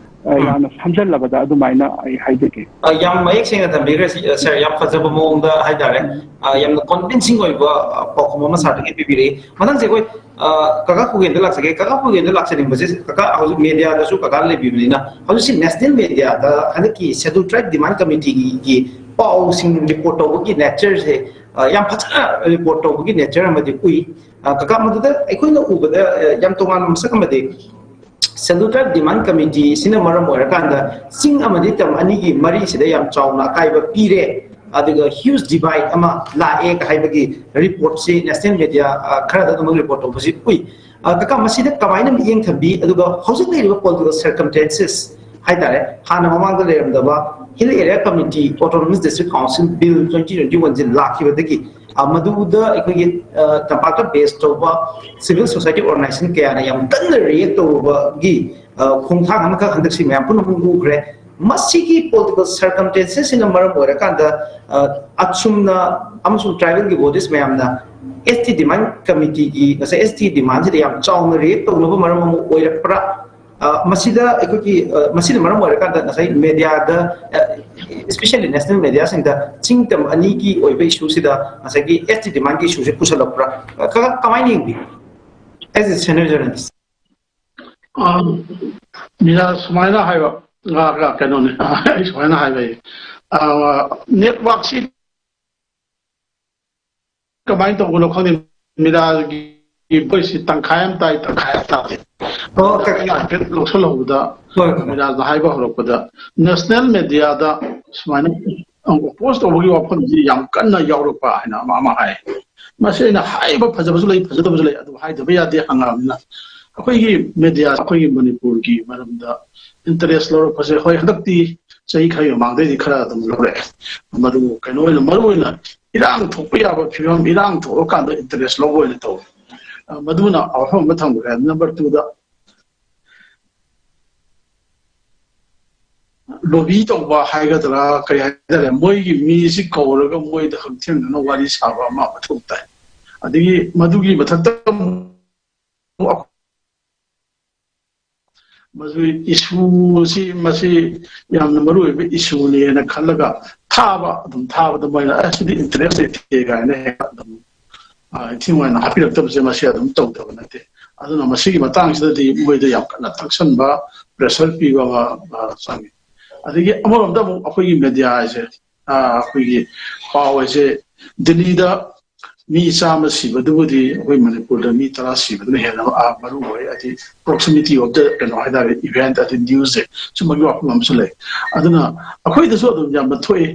ꯑ, ꯎꯝ. ꯌꯥꯝꯅ ꯁꯝꯖꯜꯂꯕꯗ ꯑꯗꯨꯃꯥꯏꯅ ꯑꯩ ꯍꯥꯏꯖꯒꯦ꯫ ꯑ, ꯌꯥꯝ ꯃꯌꯦꯛ ꯁꯦꯡꯅ ꯊꯝꯕꯤꯈ꯭ꯔꯦ ꯁꯤ, ꯑ, ꯁꯥꯔ, ꯌꯥꯝ ꯐꯖꯕ ꯃꯑꯣꯡꯗ ꯍꯥꯏꯇꯥꯔꯦ꯫ ꯑ, ꯌꯥꯝꯅ ꯀꯟꯚꯤꯟꯁꯤꯡ ꯑꯣꯏꯕ, ꯑ, ꯄꯥꯎꯈꯨꯝ ꯑꯃ ꯁꯥꯔꯗꯒꯤ ꯄꯤꯕꯤꯔꯛꯏ꯫ ꯃꯊꯪꯁꯦ ꯑꯩꯈꯣꯏ, ꯑ, ꯀꯀꯥ ꯈꯨꯒꯦꯟꯗ ꯂꯥꯛꯆꯒꯦ꯫ ꯀꯀꯥ ꯈꯨꯒꯦꯟꯗ ꯂꯥꯛꯆꯅꯤꯡꯕꯁꯦ, ꯀꯀꯥ ꯍꯧꯖꯤꯛ ꯃꯦꯗꯤꯌꯥꯗꯁꯨ ꯀꯀꯥ ꯂꯩꯕꯤꯕꯅꯤꯅ, ꯍꯧꯖꯤꯛꯁꯤ ꯅꯦꯁꯅꯦꯜ ꯃꯦꯗꯤꯌꯥꯗ ꯍꯟꯗꯛꯀꯤ ꯁꯦꯗꯨꯜ ꯇ꯭ꯔꯥꯏꯕ ꯗꯤꯃꯥꯟ ꯀꯃꯤꯇꯤꯒꯤ ꯄꯥꯎꯁꯤꯡ ꯔꯤꯄꯣꯔꯠ ꯇꯧꯕꯒꯤ ꯅꯦꯆꯔꯁꯦ, ꯑ, ꯌꯥꯝ ꯐꯖꯅ ꯔꯤꯄꯣꯔꯠ ꯇꯧꯕꯒꯤ ꯅꯦꯆꯔ ꯑꯃꯗꯤ ꯎꯏ꯫ ꯑ, ꯀꯀꯥ, ꯃꯗꯨꯗ ꯑꯩꯈꯣꯏꯅ ꯎꯕꯗ, ꯑ, ꯌꯥꯝ ꯇꯣꯉꯥꯟꯕ ꯃꯁꯛ ꯑꯃꯗꯤ ꯁꯦꯗꯨꯜ ꯇ꯭ꯔꯥꯏꯕ ꯗꯤꯃꯥꯟ ꯀꯃꯤꯇꯤꯁꯤꯅ ꯃꯔꯝ ꯑꯣꯏꯔꯀꯥꯟꯗ ꯆꯤꯡ ꯑꯃꯗꯤ ꯇꯝ ꯑꯅꯤꯒꯤ ꯃꯔꯤꯁꯤꯗ ꯌꯥꯝ ꯆꯥꯎꯅ ꯑꯀꯥꯏꯕ ꯄꯤꯔꯦ, ꯑꯗꯨꯒ ꯍ꯭ꯌꯨꯖ ꯗꯤꯚꯥꯏꯠ ꯑꯃ ꯂꯥꯛꯑꯦ ꯍꯥꯏꯕꯒꯤ ꯔꯤꯄꯣꯔꯠꯁꯤ ꯅꯦꯁꯅꯦꯜ ꯃꯦꯗꯤꯌꯥ, ꯑ, ꯈꯔꯗ ꯑꯗꯨꯃꯛ ꯔꯤꯄꯣꯔꯠ ꯇꯧꯕꯁꯤ ꯎꯏ꯫ ꯑ, ꯀꯀꯥ, ꯃꯁꯤꯗ ꯀꯃꯥꯏꯅ ꯃꯤꯠꯌꯦꯡ ꯊꯝꯕꯤ, ꯑꯗꯨꯒ ꯍꯧꯖꯤꯛ ꯂꯩꯔꯤꯕ ꯄꯣꯂꯤꯇꯤꯀꯦꯜ ꯁꯔꯀꯝꯁꯇꯦꯟꯁꯦꯁ ꯍꯥꯏꯇꯥꯔꯦ, ꯍꯥꯟꯅ ꯃꯃꯥꯡꯗ ꯂꯩꯔꯝꯗꯕ Hill Area Committee, Autonomous District Council Bill twenty twenty one ꯁꯤ ꯂꯥꯛꯈꯤꯕꯗꯒꯤ, ꯑ, ꯃꯗꯨꯗ ꯑꯩꯈꯣꯏꯒꯤ, ꯑ, ꯇꯝꯄꯥꯛꯇ ꯕꯦꯁ ꯇꯧꯕ ꯁꯤꯚꯤꯜ ꯁꯣꯁꯥꯏꯇꯤ ꯑꯣꯔꯒꯅꯥꯏꯖꯦꯁꯟ ꯀꯌꯥꯅ ꯌꯥꯝ ꯀꯟꯅ ꯔꯤꯌꯦꯛ ꯇꯧꯔꯨꯕꯒꯤ, ꯑ, ꯈꯣꯡꯊꯥꯡ ꯑꯃꯈꯛ ꯍꯟꯗꯛꯁꯤ ꯃꯌꯥꯝ ꯄꯨꯝꯅꯃꯛ ꯎꯈ꯭ꯔꯦ꯫ ꯃꯁꯤꯒꯤ ꯄꯣꯂꯤꯇꯤꯀꯦꯜ ꯁꯔꯀꯝꯁꯇꯦꯟꯁꯦꯁꯁꯤꯅ ꯃꯔꯝ ꯑꯣꯏꯔꯀꯥꯟꯗ, ꯑ, ꯑꯁꯨꯝꯅ ꯑꯃꯁꯨꯡ ꯇ꯭ꯔꯥꯏꯕꯦꯜꯒꯤ ꯕꯣꯗꯤꯁ ꯃꯌꯥꯝꯅ ꯑꯦꯁ ꯇꯤ ꯗꯤꯃꯥꯟ ꯀꯃꯤꯇꯤꯒꯤ, ꯉꯁꯥꯏ ꯑꯦꯁ ꯇꯤ ꯗꯤꯃꯥꯟꯁꯤꯗ ꯌꯥꯝ ꯆꯥꯎꯅ ꯔꯤꯌꯦꯛ ꯇꯧꯅꯕ ꯃꯔꯝ ꯑꯃ ꯑꯣꯏꯔꯛꯄ꯭ꯔꯥ? ꯑ, ꯃꯁꯤꯗ ꯑꯩꯈꯣꯏꯒꯤ, ꯑ, ꯃꯁꯤꯅ ꯃꯔꯝ ꯑꯣꯏꯔꯀꯥꯟꯗ ꯉꯁꯥꯏ ꯃꯦꯗꯤꯌꯥꯗ, ꯑ, especially national ꯃꯦꯗꯤꯌꯥꯁꯤꯡꯗ ꯆꯤꯡ ꯇꯝ ꯑꯅꯤꯒꯤ ꯑꯣꯏꯕ ꯏꯁꯨꯁꯤꯗ ꯉꯁꯥꯏꯒꯤ ꯑꯦꯁ ꯇꯤ ꯗꯤꯃꯥꯟꯒꯤ ꯏꯁꯨꯁꯦ ꯄꯨꯁꯜꯂꯛꯄ꯭ꯔꯥ? ꯑ, ꯀ-, ꯀꯃꯥꯏꯅ ꯌꯦꯡꯕꯤ? As a senior journalist. ꯑ, ꯃꯤꯅ ꯁꯨꯃꯥꯏꯅ ꯍꯥꯏꯕ, ꯑ, ꯀꯩꯅꯣꯅꯦ, ꯑꯩ ꯁꯨꯃꯥꯏꯅ ꯍꯥꯏꯕ, ꯑ, ꯅꯦꯠꯋꯥꯛꯁꯤ ꯀꯃꯥꯏꯅ ꯇꯧꯕꯅꯣ ꯈꯪꯗꯦ, ꯃꯤꯔꯥꯖꯒꯤ ꯚꯣꯏꯁꯁꯤ ꯇꯪꯈꯥꯏ ꯑꯃ ꯇꯥꯏ, ꯇꯪꯈꯥꯏ ꯑꯃ ꯇꯥꯗꯦ꯫ ꯑꯣ, ꯑꯗ ꯑꯩꯅ ꯍꯥꯏꯐꯦꯠ ꯂꯧꯁꯜꯍꯧꯕꯗ, ꯍꯣꯏ, ꯍꯣꯏ, ꯍꯣꯏ꯫ ꯃꯤꯔꯥꯖꯅ ꯍꯥꯏꯕ ꯍꯧꯔꯛꯄꯗ ꯅꯦꯁꯅꯦꯜ ꯃꯦꯗꯤꯌꯥꯗ ꯁꯨꯃꯥꯏꯅ ꯑꯣꯄꯣꯁ ꯇꯧꯕꯒꯤ ꯋꯥꯐꯝꯁꯤ ꯌꯥꯝ ꯀꯟꯅ ꯌꯥꯎꯔꯛꯄ ꯍꯥꯏꯅ ꯑꯃ, ꯑꯃ ꯍꯥꯏ꯫ ꯃꯁꯤ ꯑꯩꯅ ꯍꯥꯏꯕ ꯐꯖꯕꯁꯨ ꯂꯩ, ꯐꯖꯗꯕꯁꯨ ꯂꯩ, ꯑꯗꯨ ꯍꯥꯏꯗꯕ ꯌꯥꯗꯦ ꯍꯪꯉꯛꯑꯕꯅꯤꯅ꯫ ꯑꯩꯈꯣꯏꯒꯤ ꯃꯦꯗꯤꯌꯥ, ꯑꯩꯈꯣꯏꯒꯤ ꯃꯅꯤꯄꯨꯔꯒꯤ ꯃꯔꯝꯗ ꯏꯟꯇꯔꯦꯁ ꯂꯧꯔꯛꯄꯁꯦ, ꯍꯣꯏ, ꯍꯟꯗꯛꯇꯤ ꯆꯍꯤ ꯈꯔꯒꯤ ꯃꯃꯥꯡꯗꯩꯗꯤ ꯈꯔ ꯑꯗꯨꯝ ꯂꯧꯔꯛꯑꯦ꯫ ꯃꯗꯨ ꯀꯩꯅꯣ ꯑꯣꯏꯅ, ꯃꯔꯨ ꯑꯣꯏꯅ ꯏꯔꯥꯡ ꯊꯣꯛꯄ ꯌꯥꯕ ꯐꯤꯕꯝ, ꯏꯔꯥꯡ ꯊꯣꯛꯑꯀꯥꯟꯗ ꯏꯟꯇꯔꯦꯁ ꯂꯧꯕ ꯑꯣꯏꯅ ꯇꯧꯋꯦ꯫ ꯑ, ꯃꯗꯨꯅ ꯋꯥꯐꯝ ꯑꯃ ꯊꯝꯈ꯭ꯔꯦ꯫ ꯅꯝꯕꯔ ꯇꯨꯗ, ꯂꯣꯕꯤ ꯇꯧꯕ ꯍꯥꯏꯒꯗ꯭ꯔꯥ, ꯀꯔꯤ ꯍꯥꯏꯇꯥꯔꯦ, ꯃꯣꯏꯒꯤ ꯃꯤꯁꯤ ꯀꯧꯔꯒ ꯃꯣꯏꯗ ꯍꯛꯊꯦꯡꯅꯅ ꯋꯥꯔꯤ ꯁꯥꯕ ꯑꯃ ꯃꯊꯧ ꯇꯥꯏ꯫ ꯑꯗꯒꯤ ꯃꯗꯨꯒꯤ ꯃꯊꯛꯇ ꯑꯃꯨꯛ ꯃꯗꯨ ꯏꯁꯨꯁꯤ, ꯃꯁꯤ ꯌꯥꯝꯅ ꯃꯔꯨ ꯑꯣꯏꯕ ꯏꯁꯨꯅꯦꯅ ꯈꯜꯂꯒ ꯊꯥꯕ, ꯑꯗꯨꯝ ꯊꯥꯕꯗ ꯃꯣꯏꯅ, "ꯑꯦ, ꯁꯤꯗꯤ ꯏꯟꯇꯔꯦꯁ ꯂꯩꯇꯦ" ꯀꯥꯏꯅ ꯍꯦꯛꯇ ꯑꯗꯨꯝ, ꯑ, ꯏꯊꯤ ꯅꯨꯡꯉꯥꯏꯅ ꯍꯥꯞꯄꯤꯔꯛꯇꯕꯁꯦ, ꯃꯁꯤ ꯑꯗꯨꯝ ꯇꯧꯗꯕ ꯅꯠꯇꯦ꯫ ꯑꯗꯨꯅ ꯃꯁꯤꯒꯤ ꯃꯇꯥꯡꯁꯤꯗꯗꯤ ꯃꯣꯏꯗ ꯌꯥꯝ ꯀꯟꯅ ꯇꯛꯁꯟꯕ, ꯄ꯭ꯔꯦꯁꯔ ꯄꯤꯕ ꯑꯃ, ꯑ, ꯆꯪꯉꯤ꯫ ꯑꯗꯒꯤ ꯑꯃꯔꯣꯝꯗ ꯑꯃꯨꯛ ꯑꯩꯈꯣꯏꯒꯤ ꯃꯦꯗꯤꯌꯥ ꯍꯥꯏꯁꯦ, ꯑ, ꯑꯩꯈꯣꯏꯒꯤ ꯄꯥꯎ ꯍꯥꯏꯁꯦ, ꯗꯤꯜꯂꯤꯗ ꯃꯤ ꯆꯥꯝꯃ ꯁꯤꯕꯗꯨꯕꯨꯗꯤ ꯑꯩꯈꯣꯏ ꯃꯅꯤꯄꯨꯔꯗ ꯃꯤ ꯇꯔꯥ ꯁꯤꯕꯗꯨꯅ ꯍꯦꯟꯅ, ꯑ, ꯃꯔꯨ ꯑꯣꯏ꯫ ꯍꯥꯏꯗꯤ proximity of the, ꯀꯩꯅꯣ ꯍꯥꯏꯇꯥꯔꯦ, event, ꯑꯗꯩ ꯅ꯭ꯌꯨꯁꯁꯦ, ꯁꯨꯝꯕꯒꯤ ꯋꯥꯐꯝ ꯑꯃꯁꯨ ꯂꯩ꯫ ꯑꯗꯨꯅ ꯑꯩꯈꯣꯏꯗꯁꯨ ꯑꯗꯨꯝ ꯌꯥꯝꯅ ꯊꯣꯛꯏ꯫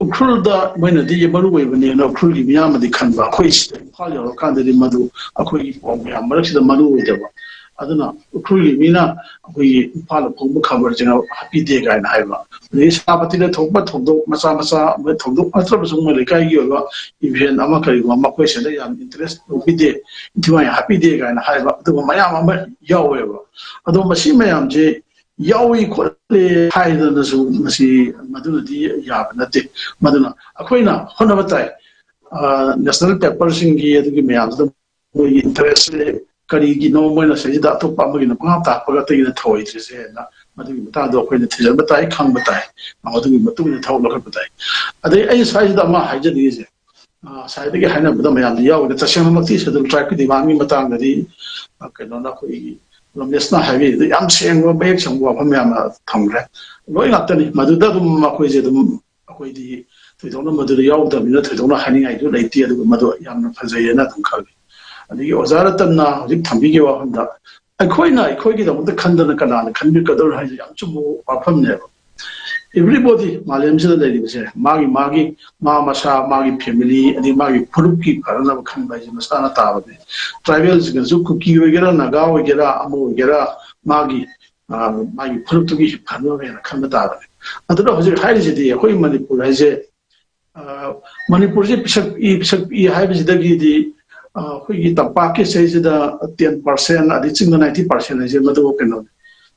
ꯎꯈ꯭ꯔꯨꯜꯗ ꯃꯣꯏꯅꯗꯤ ꯃꯔꯨ ꯑꯣꯏꯕꯅꯦꯅ ꯎꯈ꯭ꯔꯨꯜꯒꯤ ꯃꯤꯌꯥꯝꯅꯗꯤ ꯈꯟꯕ, ꯑꯩꯈꯣꯏ ꯁꯤꯗ ꯏꯝꯐꯥꯜ ꯌꯧꯔꯀꯥꯟꯗꯗꯤ ꯃꯗꯨ ꯑꯩꯈꯣꯏꯒꯤ ꯄꯥꯎ ꯃꯌꯥꯝ ꯃꯔꯛꯁꯤꯗ ꯃꯔꯨ ꯑꯣꯏꯗꯕ꯫ ꯑꯗꯨꯅ ꯎꯈ꯭ꯔꯨꯜꯒꯤ ꯃꯤꯅ ꯑꯩꯈꯣꯏꯒꯤ ꯏꯝꯐꯥꯜꯗ ꯐꯣꯡꯕ ꯈꯕꯔꯁꯤꯡ ꯍꯥꯄꯤꯗꯦ ꯀꯥꯏꯅ ꯍꯥꯏꯕ, ꯑꯗꯒꯤ ꯁꯦꯅꯥꯄꯇꯤꯗ ꯊꯣꯛꯄ ꯊꯧꯗꯣꯛ ꯃꯆꯥ ꯃꯆꯥ, ꯃꯣꯏ ꯊꯧꯗꯣꯛ ꯅꯠꯇ꯭ꯔꯕꯁꯨ ꯃꯣꯏ ꯂꯩꯀꯥꯏꯒꯤ ꯑꯣꯏꯕ ꯏꯚꯦꯟ ꯑꯃ ꯀꯔꯤꯒꯨꯝꯕ ꯑꯃ ꯑꯩꯈꯣꯏ ꯁꯤꯗ ꯌꯥꯝ ꯏꯟꯇꯔꯦꯁ ꯂꯧꯕꯤꯗꯦ, ꯏꯟꯊꯤ ꯅꯨꯡꯉꯥꯏ ꯍꯥꯞꯄꯤꯗꯦ ꯀꯥꯏꯅ ꯍꯥꯏꯕ ꯑꯗꯨꯒꯨꯝꯕ ꯃꯌꯥꯝ ꯑꯃ ꯌꯥꯎꯋꯦꯕ꯫ ꯑꯗꯣ ꯃꯁꯤ ꯃꯌꯥꯝꯁꯦ ꯌꯥꯎꯏ ꯈꯣꯠꯂꯤ ꯍꯥꯏꯗꯅꯁꯨ ꯃꯁꯤ, ꯃꯗꯨꯅꯗꯤ ꯌꯥꯕ ꯅꯠꯇꯦ꯫ ꯃꯗꯨꯅ ꯑꯩꯈꯣꯏꯅ ꯍꯣꯠꯅꯕ ꯇꯥꯏ꯫ ꯅꯦꯁꯅꯦꯜ ꯄꯦꯄꯔꯁꯤꯡꯒꯤ ꯑꯗꯨꯒꯤ ꯃꯌꯥꯝꯗꯨꯗ ꯃꯣꯏꯒꯤ ꯏꯟꯇꯔꯦꯁꯁꯦ ꯀꯔꯤꯒꯤꯅꯣ ꯃꯣꯏꯅ ꯁꯤꯗꯩꯁꯤꯗ ꯑꯇꯣꯞꯄ ꯑꯃꯒꯤꯅ ꯄꯨꯡꯍꯥꯞ ꯇꯥꯛꯄꯒ ꯑꯇꯩꯒꯤꯅ ꯊꯧꯑꯣꯏꯗ꯭ꯔꯤꯁꯦꯅ, ꯃꯗꯨꯒꯤ ꯃꯇꯥꯡꯗꯣ ꯑꯩꯈꯣꯏꯅ ꯊꯤꯖꯤꯟꯕ ꯇꯥꯏ, ꯈꯪꯕ ꯇꯥꯏ, ꯃꯗꯨꯒꯤ ꯃꯇꯨꯡ ꯏꯟꯅ ꯊꯕꯛ ꯂꯧꯈꯠꯄ ꯇꯥꯏ꯫ ꯑꯗꯩ ꯑꯩ ꯁ꯭ꯋꯥꯏꯁꯤꯗ ꯑꯃ ꯍꯥꯏꯖꯅꯤꯡꯉꯤꯁꯦ, ꯑ, ꯉꯁꯥꯏꯗꯒꯤ ꯍꯥꯏꯅꯕꯗ ꯃꯌꯥꯝꯗ ꯌꯥꯎꯔꯤꯕ ꯇꯁꯦꯡꯅꯃꯛꯇꯤ ꯁꯦꯗꯨꯜ ꯇ꯭ꯔꯥꯏꯕꯀꯤ ꯗꯤꯃꯥꯟꯒꯤ ꯃꯇꯥꯡꯗꯗꯤ, ꯑ, ꯀꯩꯅꯣꯅ ꯑꯩꯈꯣꯏꯒꯤ ꯔꯣꯃꯦꯁꯅ ꯍꯥꯏꯕꯤꯔꯤꯗ ꯌꯥꯝ ꯁꯦꯡꯕ, ꯃꯌꯦꯛ ꯁꯦꯡꯕ ꯋꯥꯐꯝ ꯃꯌꯥꯝ ꯑꯃ ꯊꯝꯈ꯭ꯔꯦ꯫ ꯂꯣꯏ ꯉꯥꯛꯇꯅꯤ꯫ ꯃꯗꯨꯗ ꯑꯗꯨꯝ ꯑꯩꯈꯣꯏꯁꯦ ꯑꯗꯨꯝ, ꯑꯩꯈꯣꯏꯗꯤ ꯊꯣꯏꯗꯣꯛꯅ ꯃꯗꯨꯗ ꯌꯥꯎꯗꯕꯅꯤꯅ ꯊꯣꯏꯗꯣꯛꯅ ꯍꯥꯏꯅꯤꯡꯉꯥꯏꯗꯨ ꯂꯩꯇꯦ, ꯑꯗꯨꯒ ꯃꯗꯨ ꯌꯥꯝꯅ ꯐꯖꯩꯌꯦꯅ ꯑꯗꯨꯝ ꯈꯜꯂꯤ꯫ ꯑꯗꯒꯤ ꯑꯣꯖꯥ ꯔꯇꯟꯅ ꯍꯧꯖꯤꯛ ꯊꯝꯕꯤꯈꯤꯕ ꯋꯥꯐꯝꯗ, ꯑꯩꯈꯣꯏꯅ ꯑꯩꯈꯣꯏꯒꯤꯗꯃꯛꯇ ꯈꯟꯗꯅ ꯀꯅꯥꯅ ꯈꯟꯕꯤꯒꯗꯧꯔꯣ ꯍꯥꯏꯁꯦ ꯌꯥꯝ ꯆꯨꯝꯕ ꯋꯥꯐꯝꯅꯦꯕ꯫ Everybody, ꯃꯥꯂꯦꯝꯁꯤꯗ ꯂꯩꯔꯤꯕꯁꯦ, ꯃꯥꯒꯤ ꯃꯥꯒꯤ ꯃꯥ ꯃꯁꯥ, ꯃꯥꯒꯤ ꯐꯦꯃꯤꯂꯤ, ꯑꯗꯩ ꯃꯥꯒꯤ ꯐꯨꯔꯨꯞꯀꯤ ꯐꯅꯅꯕ ꯈꯟꯕ ꯍꯥꯏꯁꯦ ꯃꯁꯥꯅ ꯇꯥꯕꯅꯦ꯫ ꯇ꯭ꯔꯥꯏꯕꯦꯜꯁꯤꯡꯅꯁꯨ ꯀꯨꯀꯤ ꯑꯣꯏꯒꯦꯔꯥ, ꯅꯥꯒꯥ ꯑꯣꯏꯒꯦꯔꯥ, ꯑꯃ ꯑꯣꯏꯒꯦꯔꯥ, ꯃꯥꯒꯤ, ꯑ, ꯃꯥꯒꯤ ꯐꯨꯔꯨꯞꯇꯨꯒꯤ ꯐꯅꯕꯅꯦꯅ ꯈꯟꯕ ꯇꯥꯕꯅꯦ꯫ ꯑꯗꯨꯅ ꯍꯧꯖꯤꯛ ꯍꯥꯏꯔꯤꯁꯤꯗꯤ ꯑꯩꯈꯣꯏ ꯃꯅꯤꯄꯨꯔ ꯍꯥꯏꯁꯦ, ꯑ, ꯃꯅꯤꯄꯨꯔꯁꯦ ꯄꯤꯁꯛ ꯄꯤꯛꯏ, ꯄꯤꯁꯛ ꯄꯤꯛꯏ ꯍꯥꯏꯕꯁꯤꯗꯒꯤꯗꯤ, ꯑ, ꯑꯩꯈꯣꯏꯒꯤ ꯇꯝꯄꯥꯛꯀꯤ ꯁꯤꯗꯩꯁꯤꯗ ten percent, ꯑꯗꯩ ꯆꯤꯡꯗ ninety percent ꯍꯥꯏꯁꯦ ꯃꯗꯨ ꯀꯩꯅꯣꯅꯤ꯫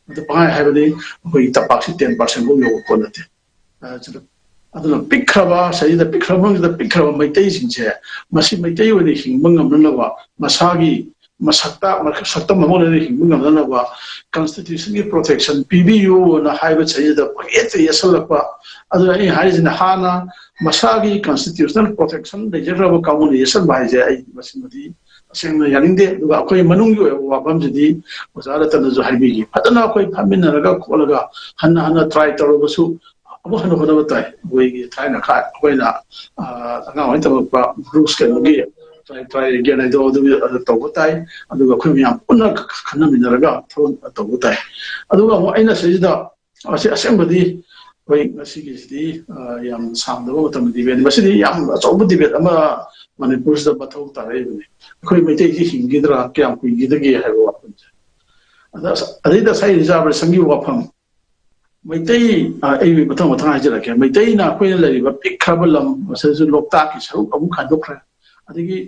ꯃꯗꯨ ꯄꯪꯍꯥꯏ ꯍꯥꯏꯕꯅꯤ, ꯑꯩꯈꯣꯏꯒꯤ ꯇꯝꯄꯥꯛꯁꯤ ten percent ꯐꯥꯎ ꯌꯧꯕ ꯄꯣꯠ ꯅꯠꯇꯦ꯫ ꯑ, ꯁꯤꯗ, ꯑꯗꯨꯅ ꯄꯤꯛꯈ꯭ꯔꯕ, ꯁꯤꯗꯩꯁꯤꯗ ꯄꯤꯛꯈ꯭ꯔꯕ ꯃꯅꯨꯡꯁꯤꯗ ꯄꯤꯛꯈ꯭ꯔꯕ ꯃꯩꯇꯩꯁꯤꯡꯁꯦ, ꯃꯁꯤ ꯃꯩꯇꯩ ꯑꯣꯏꯅ ꯍꯤꯡꯕ ꯉꯝꯅꯅꯕ, ꯃꯁꯥꯒꯤ ꯃꯁꯛꯇ, ꯁꯛꯇꯝ ꯑꯃ ꯑꯣꯏꯅ ꯍꯤꯡꯕ ꯉꯝꯅꯅꯕ constitutionꯒꯤ protection ꯄꯤꯕꯤꯌꯨꯅ ꯍꯥꯏꯕ ꯆꯍꯤꯗ ꯄꯪꯌꯦꯠꯇ ꯌꯦꯠꯁꯜꯂꯛꯄ꯫ ꯑꯗꯨꯅ ꯑꯩ ꯍꯥꯏꯔꯤꯁꯤꯅ, ꯍꯥꯟꯅ ꯃꯁꯥꯒꯤ constitutional protection ꯂꯩꯖꯈ꯭ꯔꯕ ꯀꯥꯡꯕꯨꯅ ꯌꯦꯠꯁꯟꯕ ꯍꯥꯏꯁꯦ ꯑꯩ ꯃꯁꯤꯃꯗꯤ ꯇꯁꯦꯡꯅ ꯌꯥꯅꯤꯡꯗꯦ꯫ ꯑꯗꯨꯒ ꯑꯩꯈꯣꯏ ꯃꯅꯨꯡꯒꯤ ꯑꯣꯏꯕ ꯋꯥꯐꯝꯁꯤꯗꯤ ꯑꯣꯖꯥ ꯔꯇꯟꯅꯁꯨ ꯍꯥꯏꯕꯤꯈꯤ, ꯐꯖꯅ ꯑꯩꯈꯣꯏ ꯐꯝꯃꯤꯟꯅꯔꯒ ꯈꯣꯠꯂꯒ ꯍꯟꯅ ꯍꯟꯅ try ꯇꯧꯔꯕꯁꯨ ꯑꯃꯨꯛ ꯍꯟꯅ ꯍꯣꯠꯅꯕ ꯇꯥꯏ꯫ ꯑꯩꯈꯣꯏꯒꯤ ꯊꯥꯏꯅ ꯈꯥ-, ꯑꯩꯈꯣꯏꯅ, ꯑ, ꯑꯉꯥꯡ ꯑꯣꯏꯅ ꯇꯝꯃꯛꯄ ꯕ꯭ꯔꯨꯛꯁ ꯀꯩꯅꯣꯒꯤ try, try again ꯍꯥꯏꯗꯣ ꯑꯗꯨꯒꯤ, ꯑꯗꯨ ꯇꯧꯕ ꯇꯥꯏ꯫ ꯑꯗꯨꯒ ꯑꯩꯈꯣꯏ ꯃꯌꯥꯝ ꯄꯨꯟꯅ ꯈꯟꯅꯃꯤꯟꯅꯔꯒ ꯊꯕꯛ ꯇꯧꯕ ꯇꯥꯏ꯫ ꯑꯗꯨꯒ ꯑꯃꯨꯛ ꯑꯩꯅ ꯁꯤꯁꯤꯗ, ꯑꯁꯤ ꯑꯁꯦꯡꯕꯗꯤ ꯑꯩꯈꯣꯏ ꯉꯁꯤꯒꯤꯁꯤꯗꯤ, ꯑ, ꯌꯥꯝ ꯁꯥꯡꯗꯕ ꯃꯇꯝꯒꯤ debate, ꯃꯁꯤꯗꯤ ꯌꯥꯝ ꯑꯆꯧꯕ debate ꯑꯃ ꯃꯅꯤꯄꯨꯔꯁꯤꯗ ꯃꯊꯧ ꯇꯥꯔꯛꯏꯕꯅꯤ꯫ ꯑꯩꯈꯣꯏ ꯃꯩꯇꯩꯁꯤ ꯍꯤꯡꯈꯤꯗ꯭ꯔꯥ, ꯀꯌꯥꯝ ꯀꯨꯏꯈꯤꯗꯒꯦ ꯍꯥꯏꯕ ꯋꯥꯐꯝꯁꯦ꯫ ꯑꯗ ꯑꯗꯩꯗ ꯉꯁꯥꯏ ꯔꯤꯖꯥꯔꯕꯦꯁꯟꯒꯤ ꯋꯥꯐꯝ, ꯃꯩꯇꯩ, ꯑ, ꯑꯩ ꯃꯊꯪ ꯃꯊꯪ ꯍꯥꯏꯖꯔꯛꯀꯦ꯫ ꯃꯩꯇꯩꯅ ꯑꯩꯈꯣꯏꯅ ꯂꯩꯔꯤꯕ ꯄꯤꯛꯈ꯭ꯔꯕ ꯂꯝ ꯑꯁꯤꯗꯁꯨ ꯂꯣꯛꯇꯥꯛꯀꯤ ꯁꯔꯨꯛ ꯑꯃꯨꯛ ꯈꯥꯏꯗꯣꯛꯈ꯭ꯔꯦ꯫ ꯑꯗꯒꯤ